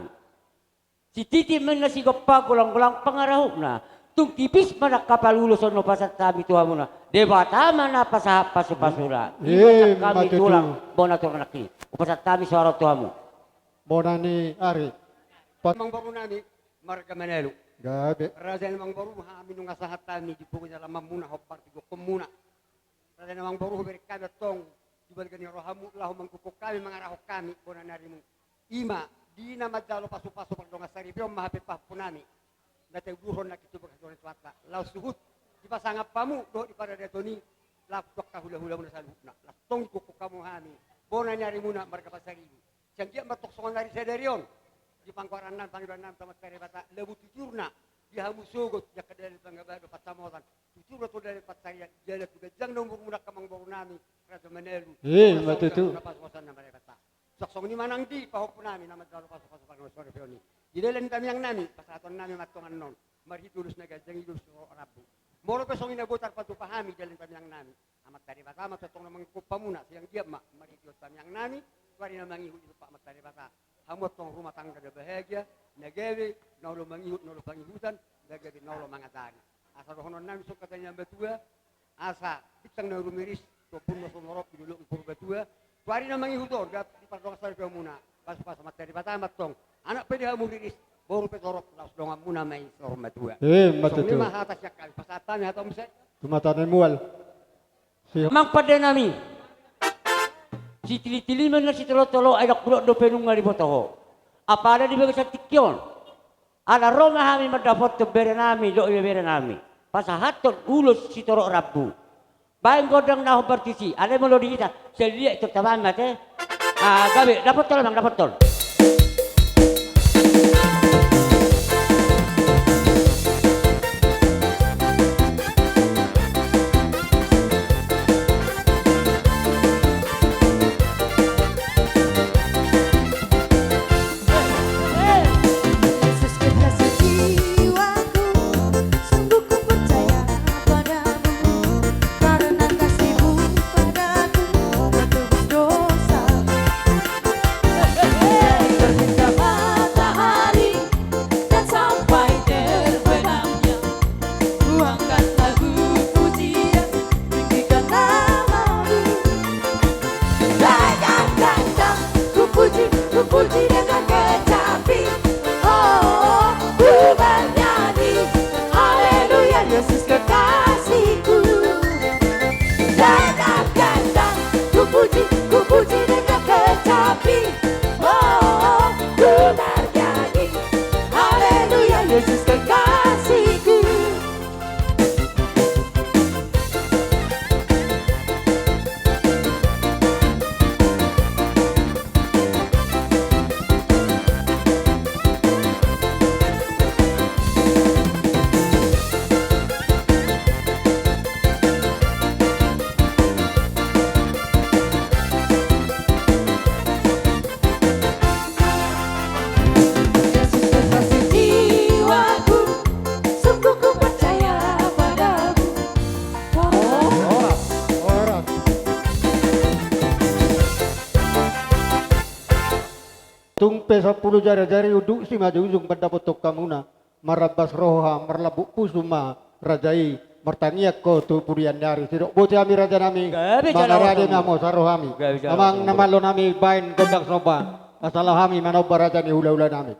Sititi ma inna sigompa, golanggolang pangarahutna. Tung tipis ma nang kapal ulos on hupasahat hami tu hamuna. Debata ma na pasahat pasupasuna. Emma tutu. I ma nang hami tulang bona tu anak i. Hupasahat hami saoran tu hamu. Bona ni ari. Amangborunami. Marga Manalu. Gabe. Raja ni amangboru, hami nunga sahat hami di pogu ni alamanmuna, hombar di gokhonmuna. Raja ni amangboru, hubereng hami antong di balga ni rohamu, laho manggokhon hami, mangarahon hami bona ni arimu. I ma, di na manjalo pasupasu pardongansaripeon ma hape pahompunami. Na taudurhon nangkin tu bagas joro ni Tuhanta. Laos suhut dipasangap hamu dohot di paradaton i, laos tu angka hulahulamuna saluhutna. Laos tong digokhon hamu hami bona ni arimuna marga Pasaribu. Sai anggiat ma tong songon ari sadari on, di panggoarannami, pangidoannami tu Amanta Debata, laho tu jujurna di hamu sogot, di angka dalan pangabaon dohot pansamotan, tu jujurna tu dalan pansarian, jala tu ganjang na umurmuna angka amangborunami, Raja Manalu. Emma tutu. Na pasupasu Amanta Debata. Suang songon i ma nang di pahompunami na manjalo pasupasu pardongansaripeon i. Di dalan tamiangnami, pasahatonnami ma antong annon, marhite ulos na ganjang i do ulos na rambu. Molo pe songon i na boi tarpatupa hami dalan tamiangnami, Amanta Debata ma antong na manggokhon hamuna, sai anggiat ma marhite on tamiangnami, tu ari na mangihut ditompa Amanta Debata. Hamu antong rumah tangga na bahagia, na gabe, na olo mangihut, na olo pangihutan, na gabe, na olo mangajari. Asa dohononnami songon hata ni natuatua, asa bintang na rumiris tu ombun na sumorop di dolok ni Purbatua, tu ari na mangihut on, dapot di pardongansaripeonmuna, pasupasu Amanta Debata ma antong. Anak pe di hamu riris, boru pe torop, laos donganmuna ma i saur matua. Emma tutu. Songon i ma hata sian hami, pasahat hami hata muse. Tu mata ni mual. Si- Amang pandenami. Sitilitili ma inna sitolotolo, ai dang hudok dope nunga diboto ho. Apala di bagasan tingki on. Ala ro ma hami mandapothon berenami, dohot ibeberenami. Pasahathon ulos sitorop rambu. Baen gondang na hombar tusi, alai molo di hita, sai liat ito tabaen ma te. Ah, gabe, dapothon amang, dapothon. Angkat lagu pujian, tinggikan nama-Mu. Dengan gantang ku puji, ku puji dengan kecapi. Oh, ku bernyanyi, haleluya, Yesus kekasihku. Dengan gantang ku puji, ku puji dengan kecapi. Oh, ku bernyanyi, haleluya, Yesus kekasihku. Yesus kekasih jiwaku, sungguh ku percaya pada-Mu. Horas, horas. Tung pe sampulu jari-jari unduk simanjujung mandapothon hamuna, marambas roha, marlambok pusu ma raja i, martangiang ho tu pudi ni ari. Sidok boti hami raja nami, gabe jala mangarade ma hamu, saro hami. Gabe jala. Amang na malo nami baen gondang somba, asa laho hami manomba raja ni hula-hula nami.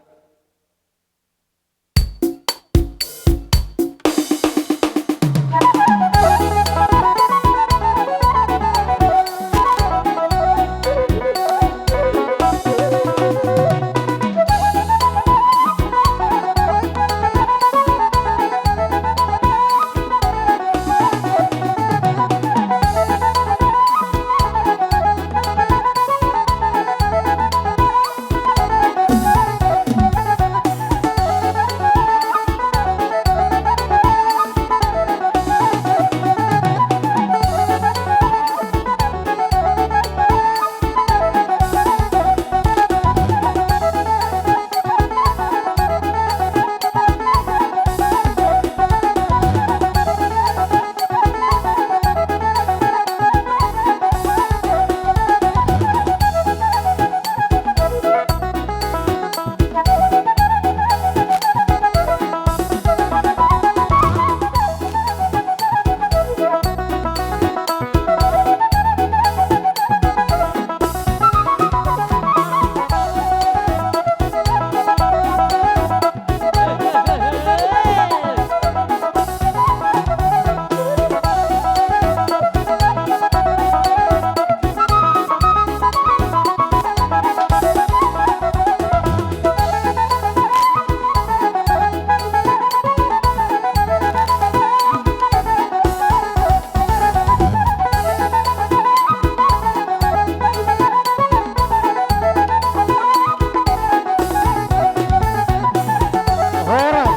Horas.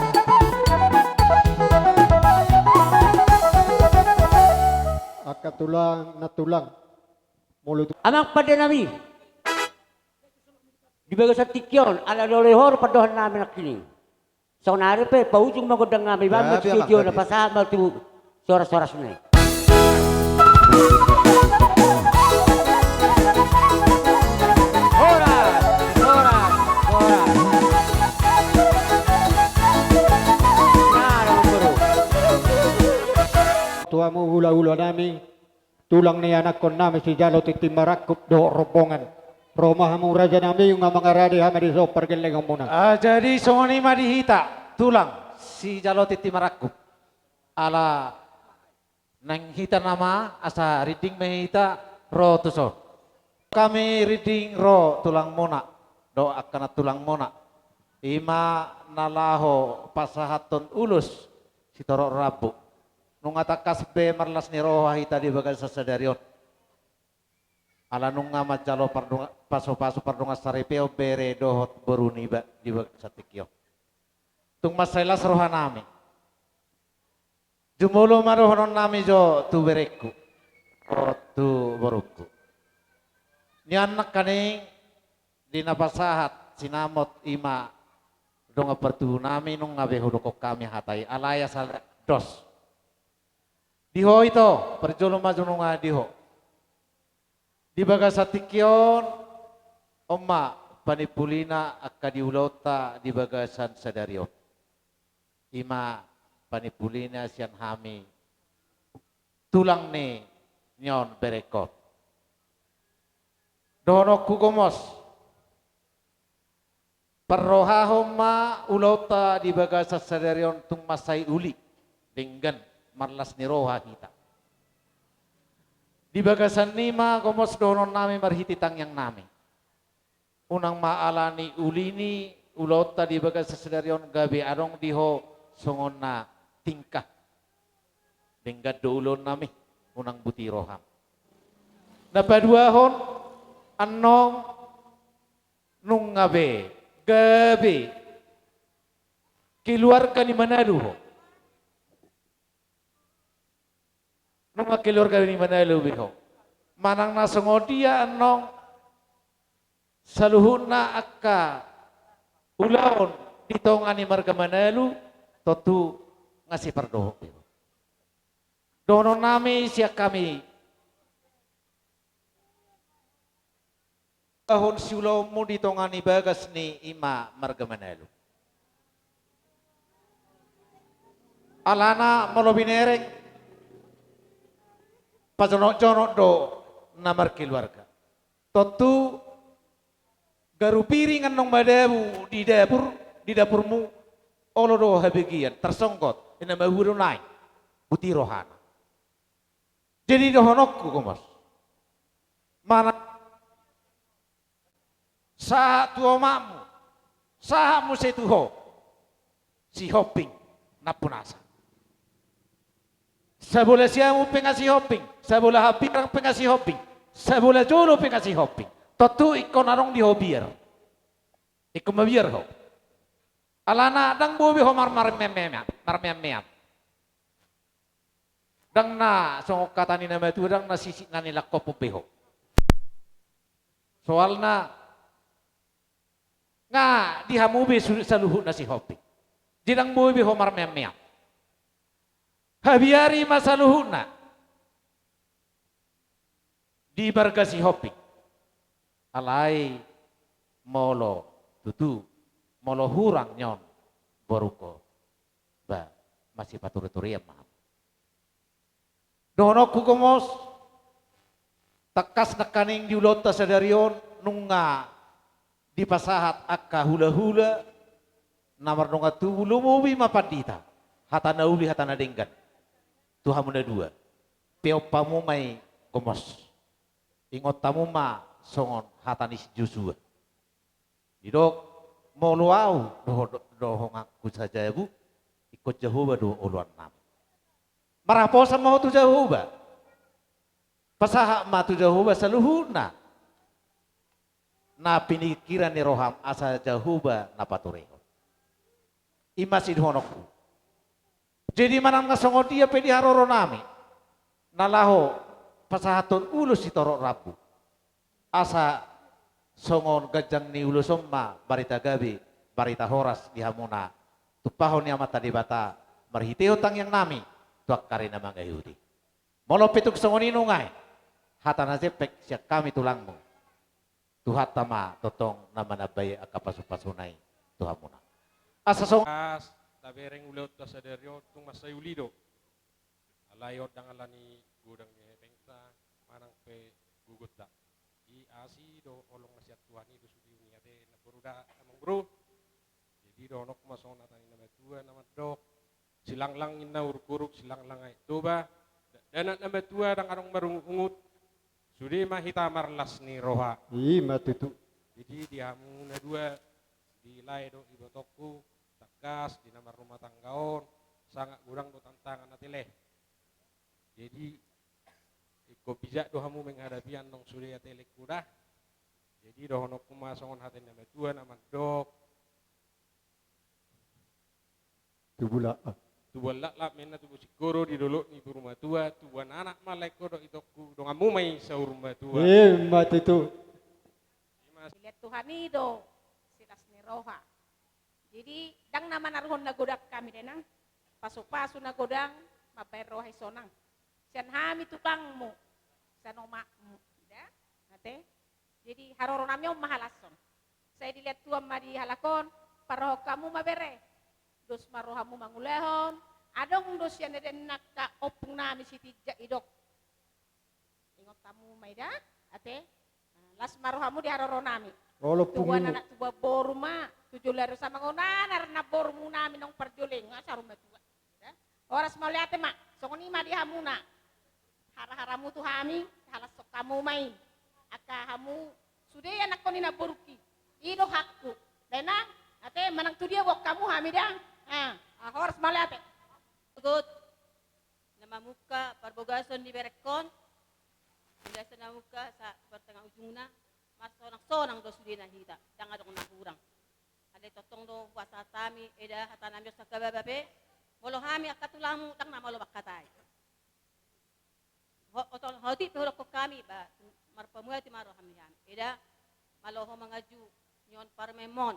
Angka tulang, nantulang. Molo tu- Amang pande nami. Di bagasan tingki on, ala lolehor pandohan nami nangkining. Saonari pe, paujung ma gondang nami, baen ma. Gabe, amang, studio na gabe. Pasahat ma tu horas-horasna i. Horas, horas, horas. Nah, amang boru. Tu hamu hula-hula nami, tulang ni anakkon nami sijalo tintin marangkup dohot rombongan. Ro ma hamu raja nami, nunga mangarade hami dison pargellengonmuna. Ah, jadi songon i ma di hita, tulang sijalo tintin marangkup. Ala naeng hita nama asa rinding ma hita ro tuson. Hami rinding ro tulangmuna dohot angka nantulangmuna. I ma na laho pasahathon ulos sitorop rambu. Nunga tangkas be marlas ni roha hita di bagasan sadari on. Ala nunga manjalo pardonga-, pasu-pasu pardongansaripeon bere dohot boru niba di bagasan tingki on. Tung mansai las roha nami. Jumolo ma dohonon nami jo tu berengku, dohot tu borungku. Nian nangkaning di na pasahat sinamot i ma dongan partubu nami, nunga be hudokhon hami hata i, alai asa dos. Di ho ito, parjolo ma jo nunga di ho. Di bagasan tingki on, on ma panimpulina angka di ulaonta di bagasan sadari on. I ma panimpulina sian hami tulang ni nion berengkon. Dohononku gomos, parrohahon ma ulaonta di bagasan sadari on tung mansai uli, denggan, marlas ni roha hita. Di bagasan i ma gomos dohononnami marhite tangiangnami. Unang ma ala ni uli ni ulaonta di bagasan sadari on gabe adong di ho songon na tingkah. Denggan do ulaonnami, unang buti roham. Na paduahon, annon nunga be gabe keluarga ni manalu ho. Nunga keluarga ni manalu be ho. Manang na songon dia annon saluhutna angka ulaon di tonga ni marga manalu, tontu nga sipardohot be ho. Dohononnami sian hami, bahon siulaonmu di tonga ni bagas ni i ma marga manalu. Alana molo binereng, pajonok-jonok do na markeluarga. Tontu garu piring annon madabu di dapur, di dapurmu, olo do habegean, tarsonggot, ina mahua do nai, buti rohana. Jadi dohononku gomos, mana sahat tu omakmu, sahat muse tu ho, Sihombing nampunasa. Sabola siamun pe nga Sihombing, sabola hambirang pe nga Sihombing, sabola jolo pe nga Sihombing. Tontu ingkon adong di ho biar. Ingkon mabiar ho. Alana ndang boi be ho mar-, marmeam-meam, marmeam-meam. Ndang na songon hata ni na matua, ndang na sisik na nilangkophon be ho. Soalna nga di hamu be su-, saluhutna Sihombing. Jadi ndang boi be ho marmeam-meam. Habiari ma saluhutna di marga Sihombing. Alai molo tutu, molo hurang nion borungkon, ba masipature-turean ma hamu. Dohononku gomos, tangkas nangkaning di ulaonta sadari on nunga dipasahat angka hula-hula na mardongan tubu, lumobi ma pandita, hata na uli, hata na denggan tu hamu na dua. Peop hamu ma i gomos. Ingot hamu ma songon hata ni si Josua. Didok, molo au doho-, dohonganku sajabu, ingkon Jahowa do oloannami. Marhaposan ma ho tu Jahowa. Pasahat ma tu Jahowa saluhutna na piningkiran ni roham, asa Jahowa na paturehon. I ma sidohononku. Jadi manang na songon dia pe di haroronami na laho pasahathon ulos sitorop rambu, asa songon ganjang ni ulos on ma barita gabe, barita horas di hamuna tumpahon ni Amanta Debata marhitehon tangiangnami tu angka ari na mangihut i. Molo pe tung songon i nunga i, hata na jempek sian hami tulangmu, Tuhanta ma tongtong na manambai angka pasu-pasuna i tu hamuna. Asa songon, tabereng ulaonta sadari on tung mansai uli do. Alai on ndang ala ni godang ni hepengta manang pe gogonta. I asi do holong na sian Tuhan i do sude, uli ate namboru da amangboru. Jadi dohononku ma songon hata ni na matua na mandok, silanglang ninna uruk-uruk, silanglang Aek Toba, dakdanak na matua ndang adong marungut-ungut, sude ma hita marlas ni roha. I ma tutu. Jadi di hamu na dua, di lae dohot ibotongku, tangkas di na marrumah tangga on, sangap godang do tantangan ate lae. Jadi ingkon bijak do hamu menghadapi annon sude ate laengku da. Jadi dohononku ma songon hata ni na matua na mandok, tubuan laklak. Tubuan laklak ma ninna tubu singkoru di dolok ni boru matua, tubuan anak ma laengku dohot itongku, donganmu ma i saur matua. I ma tutu. Dilihat Tuhan i do silas ni roha. Jadi ndang na manaruhon na godang hami da inang, pasu-pasu na godang mambahen roha i sonang. Sian hami tulangmu, sian omakmu da, ate. Jadi haroronami on ma halashon. Sai dilihat Tuhan ma di halak on, parrohahon hamu ma bere. Dos ma rohamu mangulahon, adong do sian eden angka ompung nami Sitinjak, didok. Ingot hamu ma i da, ate? Las ma rohamu di haroro nami. Olo, tubuan pungumu. Anak tubuan boru ma, tu jolo ari on sama ngona, na namboru mu nami naung parjolo i, nga saur matua. Da? Horas mauliate ma, songon i ma di hamuna. Hara-haramu tu hami, halashon hamu ma i. Angka hamu sude anakkon ni namborungki. I do hakku. Da inang, ate, manang tu dia boan hamu hami da. Ah, ah, horas mauliate. Good. Na mamungka parbagason ni berengkon, di na mamungka sahat tu partangaujungna, marsonang-sonang do sudena hita, ndang adong na hurang. Alai tongtong do hupasahat hami, eda, hata nami on sangkababa pe, molo hami angka tulangmu, ndang na malo mangkatai. Ho-, oto-, hotik pe hudokkon hami, ba, marpamuati ma roham di hami. Eda, malo ho manganju nion parumaenmon.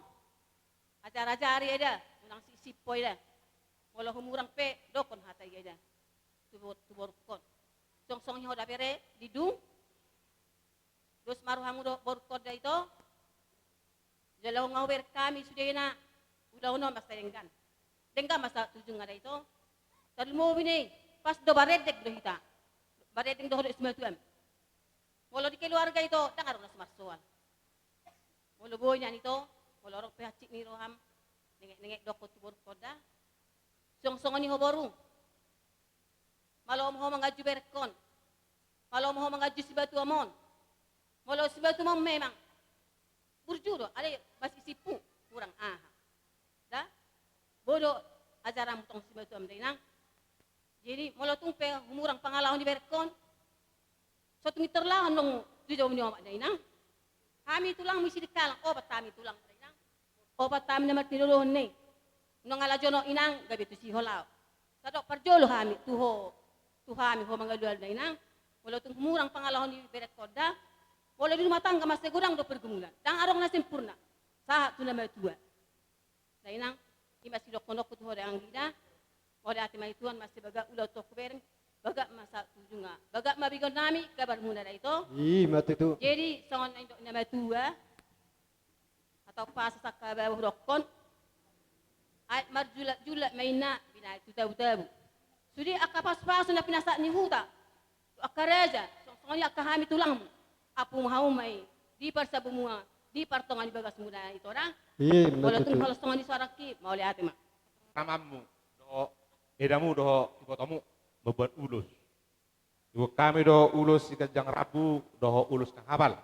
Ajar-ajari eda, unang siisip ho eda. Molo humurang pe, dokkon hata i eda. Tu bo-, tu borungkon. Songon-songon i ho da bere, Didung. Dos ma rohamu do borungkon da ito. Jala nunga hubereng hami sudena, ulaon on masa denggan. Denggan masa tu ujungna da ito. Tarlumobi na i, pas do barendeng do hita. Barendeng do ho dohot simatuam. Molo di keluarga ito, ndang adong na so marsoal. Molo boi nian ito, molo adong pe hansit ni roham, nengek-nengek dokkon tu borungkon da. Songon-songon i ho boru. Malo ma ho manganju berengkon. Malo ma ho manganju simatuam on. Molo simatuam on memang burju do, alai masiisip hu, hurang aha. Da? Boi do ajaranmu tong simatuam da inang. Jadi, molo tung pe humurang pangalaho ni berengkon, so tung i tarlaho annon tu jabu ni omak da inang. Hami tulangmu i Sidikalang, opat hami tulang da inang. Opat hami na martinodohon na i. Nunga lajonon inang, gabe tusi ho laho. Sadok parjolo hami, tu ho, tu hami ho mangalualu da inang. Molo tung humurang pangalaho ni berengkon da. Molo di rumah tangga masa godang do pergumulan. Ndang adong na sempurna. Sahat tu na matua. Da inang, i ma sidohononku tu ho da anggi da. Mauliate ma i Tuhan, mansai bagak ulaon tu ho hubereng, bagak ma sahat tu ujungna. Bagak ma begeonnami, gabarmuna da ito. I ma tutu. Jadi, songon na nidok ni na matua, atau pas sangkababa hudokkon, aek marjulak-julak ma inna, binahen tu tabu-tabu. Sude angka pasu-pasu na pinasahat ni huta, tu angka raja, songon-songon i angka hami tulangmu. Ampu ma hamu ma i, di parsabumuna, di partonga ni bagasmuna ito da. I ma tutu. Molo tung holan songon i suarangki, mauliate ma. Pamanmu, dohot edamu, dohot ibotomu, mamboan ulos. Diboan hami do ulos siganjang rambu, dohot ulos na hapal.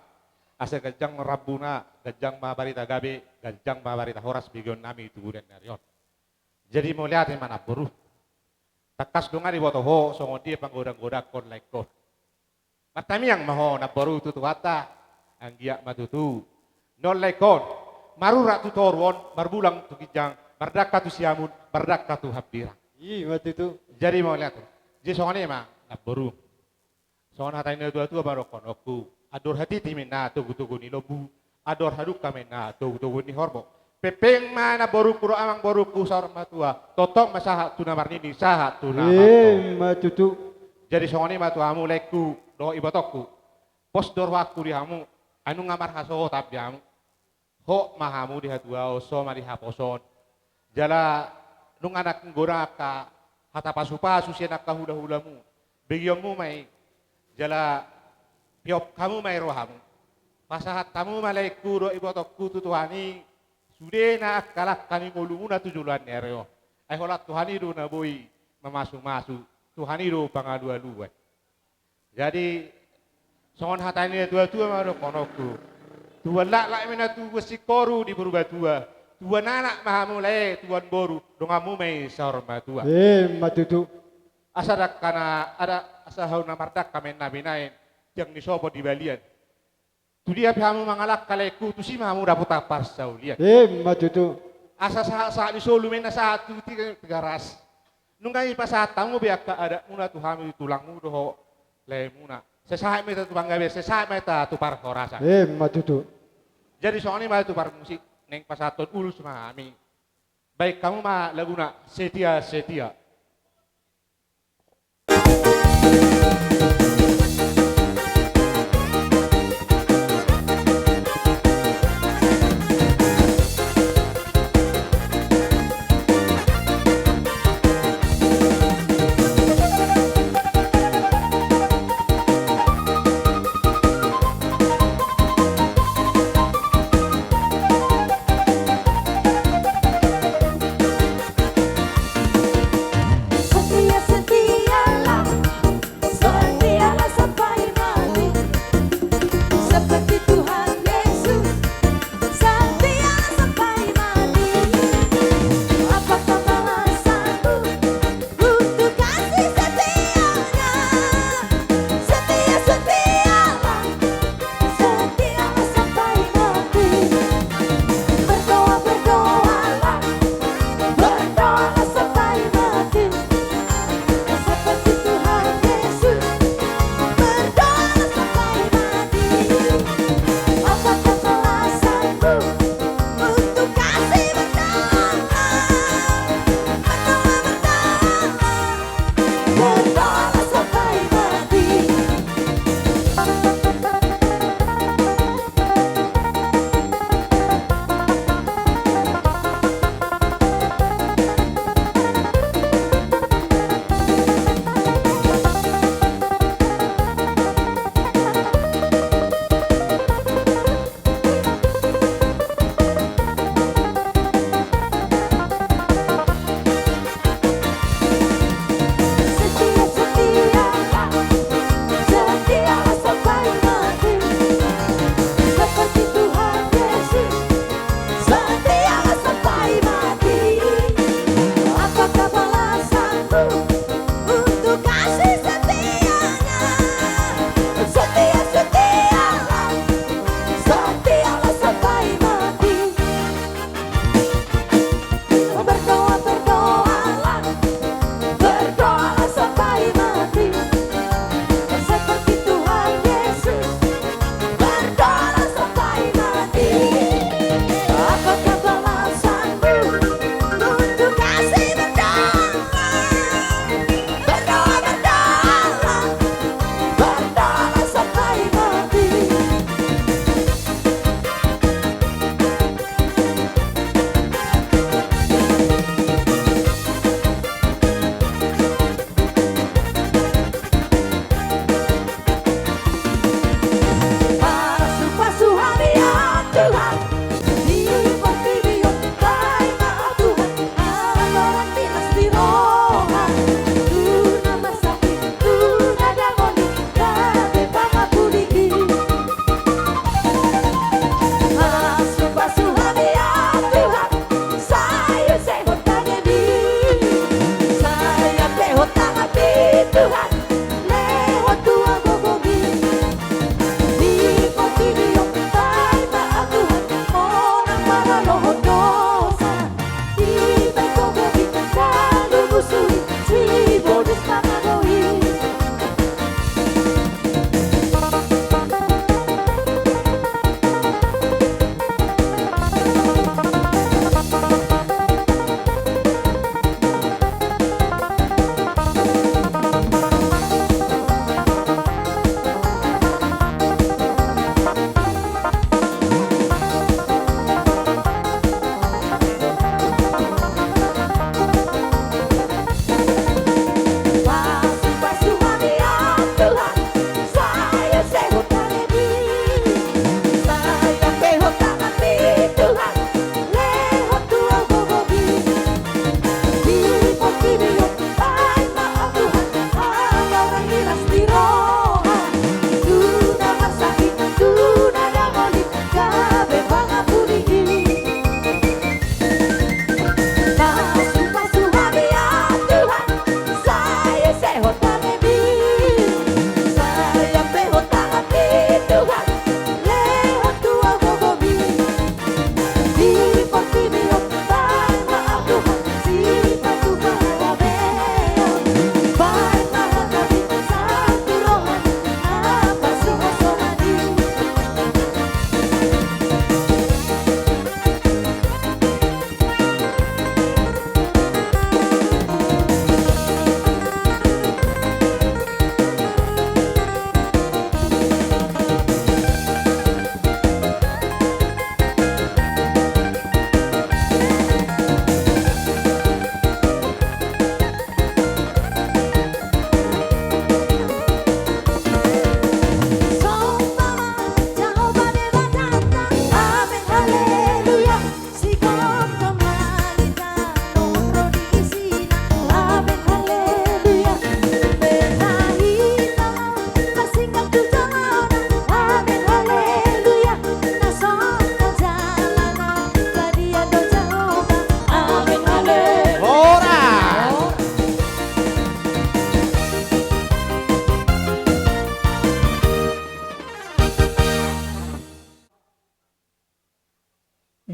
Asa ganjang rambuna, ganjang ma barita gabe, ganjang ma barita horas begeonnami tu bunian ni ari on. Jadi mauliate ma namboru. Tangkas do nga diboto ho songon dia panggodang-godangkon laengkon. Martamiang ma ho namboru tu Tuhanta, anggiat ma tutu. Nuaeng laengkon, marurat tu toru on, marbulang tu ginjang, mardangka tu siamun, mardangka tu hambirang. I ma tutu. Jadi mauliate. Jadi songon i ma namboru. Songon hata ni natua-tua ma dohononku, andor hatiti ma inna togu-togu ni lombu, andor hadungka ma inna togu-togu ni horbo. Pengpeng ma namborungku dohot amangborungku saur matua, tongtong ma sahat tu na marnini, sahat tu na marnono. I ma tutu. Jadi songon i ma tu hamu laengku dohot ibotongku. Pos do rohangku di hamu, ai nunga marhasohotan be hamu. Hot ma hamu di hatuaon, so ma di haposoon. Jala nunga nangkin godang angka hata pasu-pasu sian angka hula-hulamu. Begeonmu ma i. Jala piophon hamu ma i rohamu. Pasahat hamu ma laengku dohot ibotongku tu Tuhan i, sudena angka langka ni ngolumuna tu joloan ni ari on. Ai holan Tuhan i do na boi mamasu-masu, Tuhan i do pangalu-aluan. Jadi, songon hata ni natua-tua ma dohononku. Tubuan laklak ma inna tubuan singkoru di Purbatua. Tubuan anak ma hamu lae, tubuan boru, donganmu ma i saur matua. I ma tutu. Asa dangka na, ada, asa hau na mardangka ma inna binaen, tiang ni sopo di balian. Tu dia pe hamu mangalangka laengku, tusi ma hamu dapotan parsaulian. I ma tutu. Asa sahat-sahat ni solu ma inna sahat tu Tiga, Tigaras. Nunga dipasahat hamu be angka adatmuna tu hami tulangmu dohot laemuna. Sai sahat ma hita tu panggabean, sai sahat ma hita tu parhorasan. I ma tutu. Jadi songon i ma tu parmusik, naeng pasahathon ulos ma hami. Baen hamu ma laguna Setia-Setia.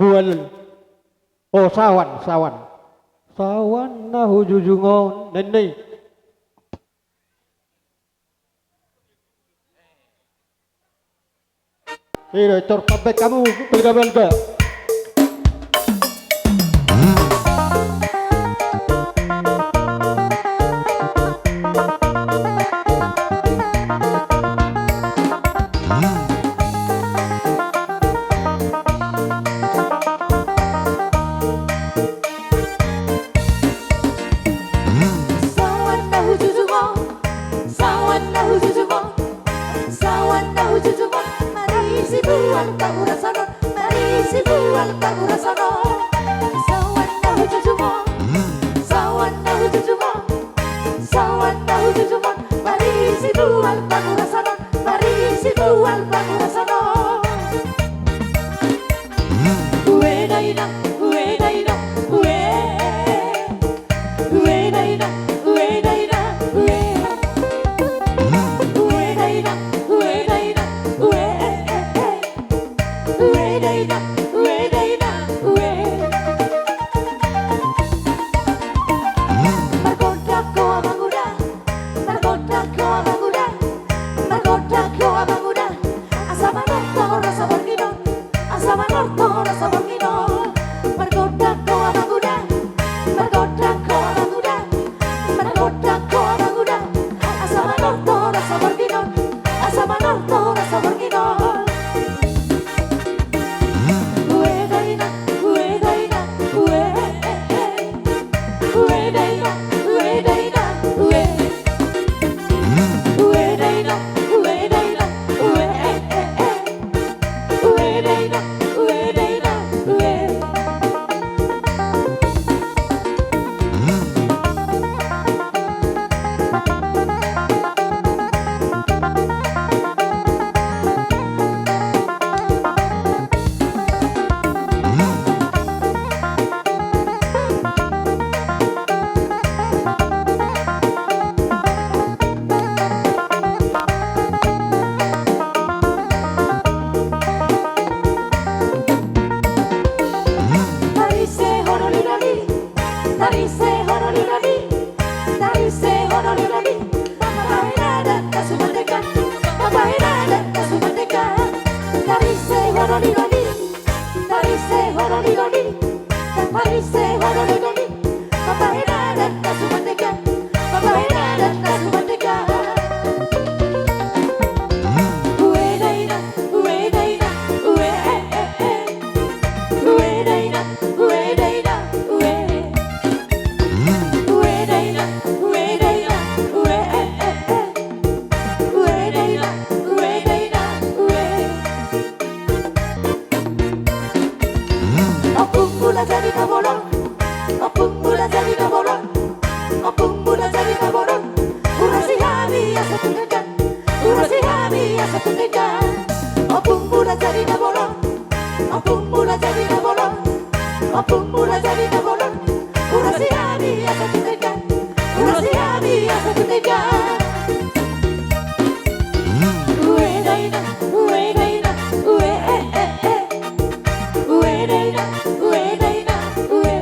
Jual. Oh, sawan, sawan. Sawan na hujujungon, nennei. Ira, tor pambaen hamu, balga-balga. Sawan na hujujungon, sawan na hujujungon, sawan na hujujungon, marisi bual pangurasonon, marisi bual pangurasonon. Sawan na hujujungon, sawan na hujujungon, sawan na hujujungon, marisi bual pangurasonon, marisi bual pangurasonon. Ue dainang, ue dainang, ue. Ue dainang, ue dainang, ue. Ue dainang, ue dainang, ue. Ue dainang, ue dainang, ue. Margondang ho amang uda, margondang ho amang uda, margondang ho amang uda. Asa manortor asa borngin on, asa manortor asa borngin on. Margondang ho amang uda, margondang ho amang uda, margondang ho amang uda. Asa manortor asa borngin on, asa manortor asa borngin on. Ue dainang, ue dainang, ue. Ue dainang, ue dainang, ue. Ue dainang, ue dainang, ue. Ue dainang, ue dainang, ue. Tarise ho doli-doli, tarise ho doli-doli, tarise ho doli-doli. Mambahen adat na sumardenggan, mambahen adat na sumardenggan. Tarise ho doli-doli, tarise ho doli-doli, tarise ho doli-doli. Mambahen adat na sumardenggan, mambahen adat na sumardenggan. Ue dainang, ue dainang, ue. Ue dainang, ue dainang, ue. Ue dainang, ue dainang, ue. Ue dainang, ue dainang, ue. Ompung Mula Jadi Na Bolon, Ompung Mula Jadi Na Bolon, Ompung Mula Jadi Na Bolon. Urasi hami asa tu denggan, urasi hami asa tu denggan. Ompung Mula Jadi Na Bolon, Ompung Mula Jadi Na Bolon, Ompung Mula Jadi Na Bolon. Urasi hami asa tu denggan, urasi hami asa tu denggan. Ue dainang, ue dainang, ue, e, e, e. Ue dainang, ue dainang, ue.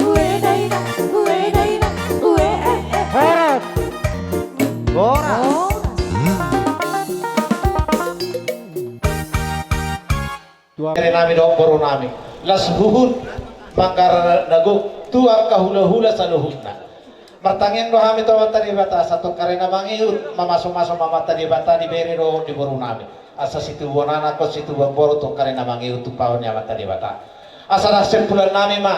Ue dainang, ue dainang, ue, e, e, e. Horas. Horas. Tua. Bere nami dohot boru nami. Las huhut manggarar na gok tu angka hulahula saluhutna. Martangiang do hami tu Amanta Debata, asa tong karena mangihut, mamasu-masu ma Amanta Debata di bere dohot di boru nami. Asa situbuan anak dohot situbuan boru tong karena mangihut tumpahon ni Amanta Debata. Asa na simpulan nami ma.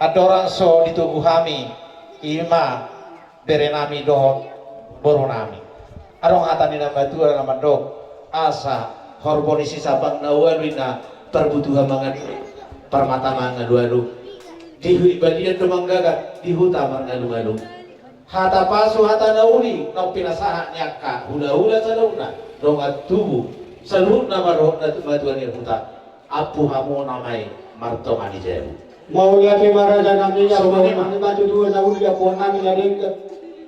Andorang so ditogu hami, i ma bere nami dohot boru nami. Adong hata ni na matua na mandok, asa horbo ni sisapang na ualu i na parbutuha mangan, parmata mangalualu. Di hu-, balian do manggagat, di huta marngalungalu. Hata pasu, hata na uli, naung pinasahat ni angka hulahula saluhutna, dongan tubu saluhutna ma dohot na tu-, matua ni huta. Ampu hamu nama i martonga ni jabu. Mauliate ma raja nami, ampu hamu nami ma tutu na uli, ampu hamu nami na denggan.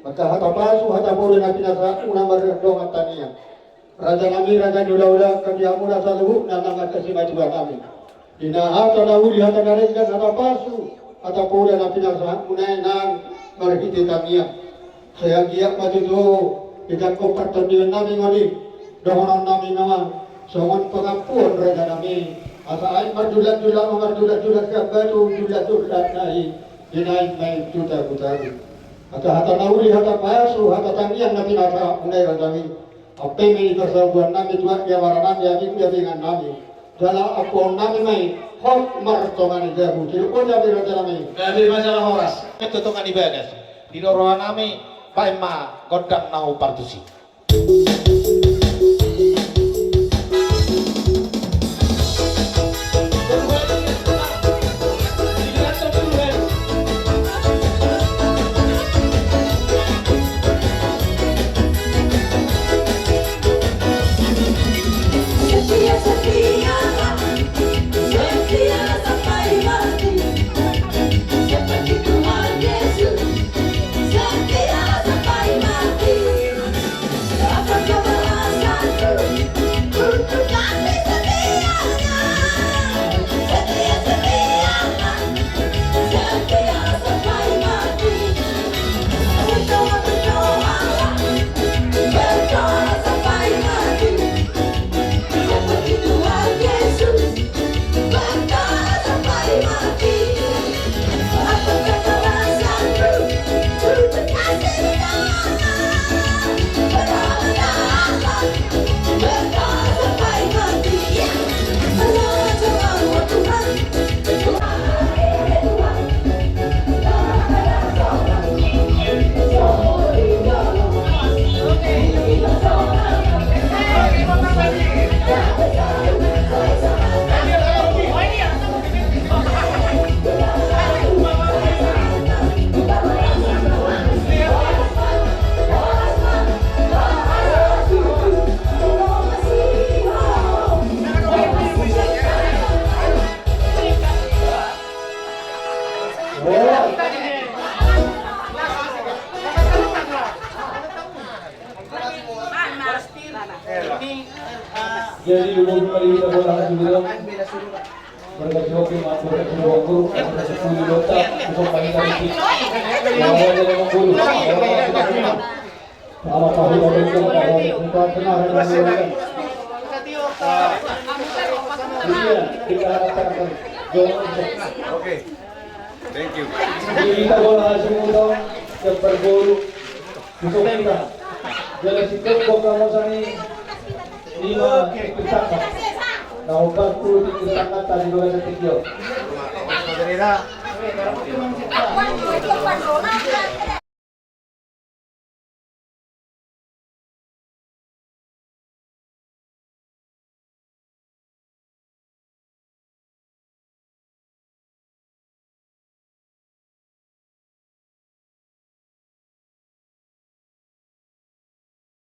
Maka hata pasu, hata boru na pinasahat, unang marriang dongan tangiang. Raja nami, raja ni hulahula, angka di hamu na saluhutna na marhasimatua nami. Di na hata na uli, hata na denggan, hata pasu, hata poda na pinasahatmuna i nang marhite tangiang. Sai anggiat ma tutu dijangkon partondion nami ngoni, dohonon nami ma songon pangampuon raja nami. Asa aek marjulak-julak ma marjulak-julak sian batu, julak-julak na i dinaek ma i tu tagu-tagu. Hata-hata na uli, hata pasu, hata tangiang na pinasahatmuna i raja nami. Ampe ma i pasahaton nami tu angka amang nami, abing ni abingan nami. Jala ampuon nami ma i hot martonga ni jabu. Tirup on nami raja nami. Gabe ma jala horas. Ampe tu tonga ni bagas. Didok roha nami, baen ma gondang na hupartusi. Jadi, dua puluh kali kita bola hati dulu. Mereka jawab, Imam, mereka jawab, guru, mereka sepuluh dota, bukan main dari sini. Bahwa dia memang guru, orang yang sudah kenal. Sama tahu orang yang sudah kenal, kita kenal, kita kenal. Iya, kita harapkan. Oke. Thank you. Jadi, kita bola hati dulu, yang berguru. Di Sopita. Jala si Tengko Kamosan i lima tingki sangkap. Na opat pulu tingki sangkap tadi dua belas tingki on.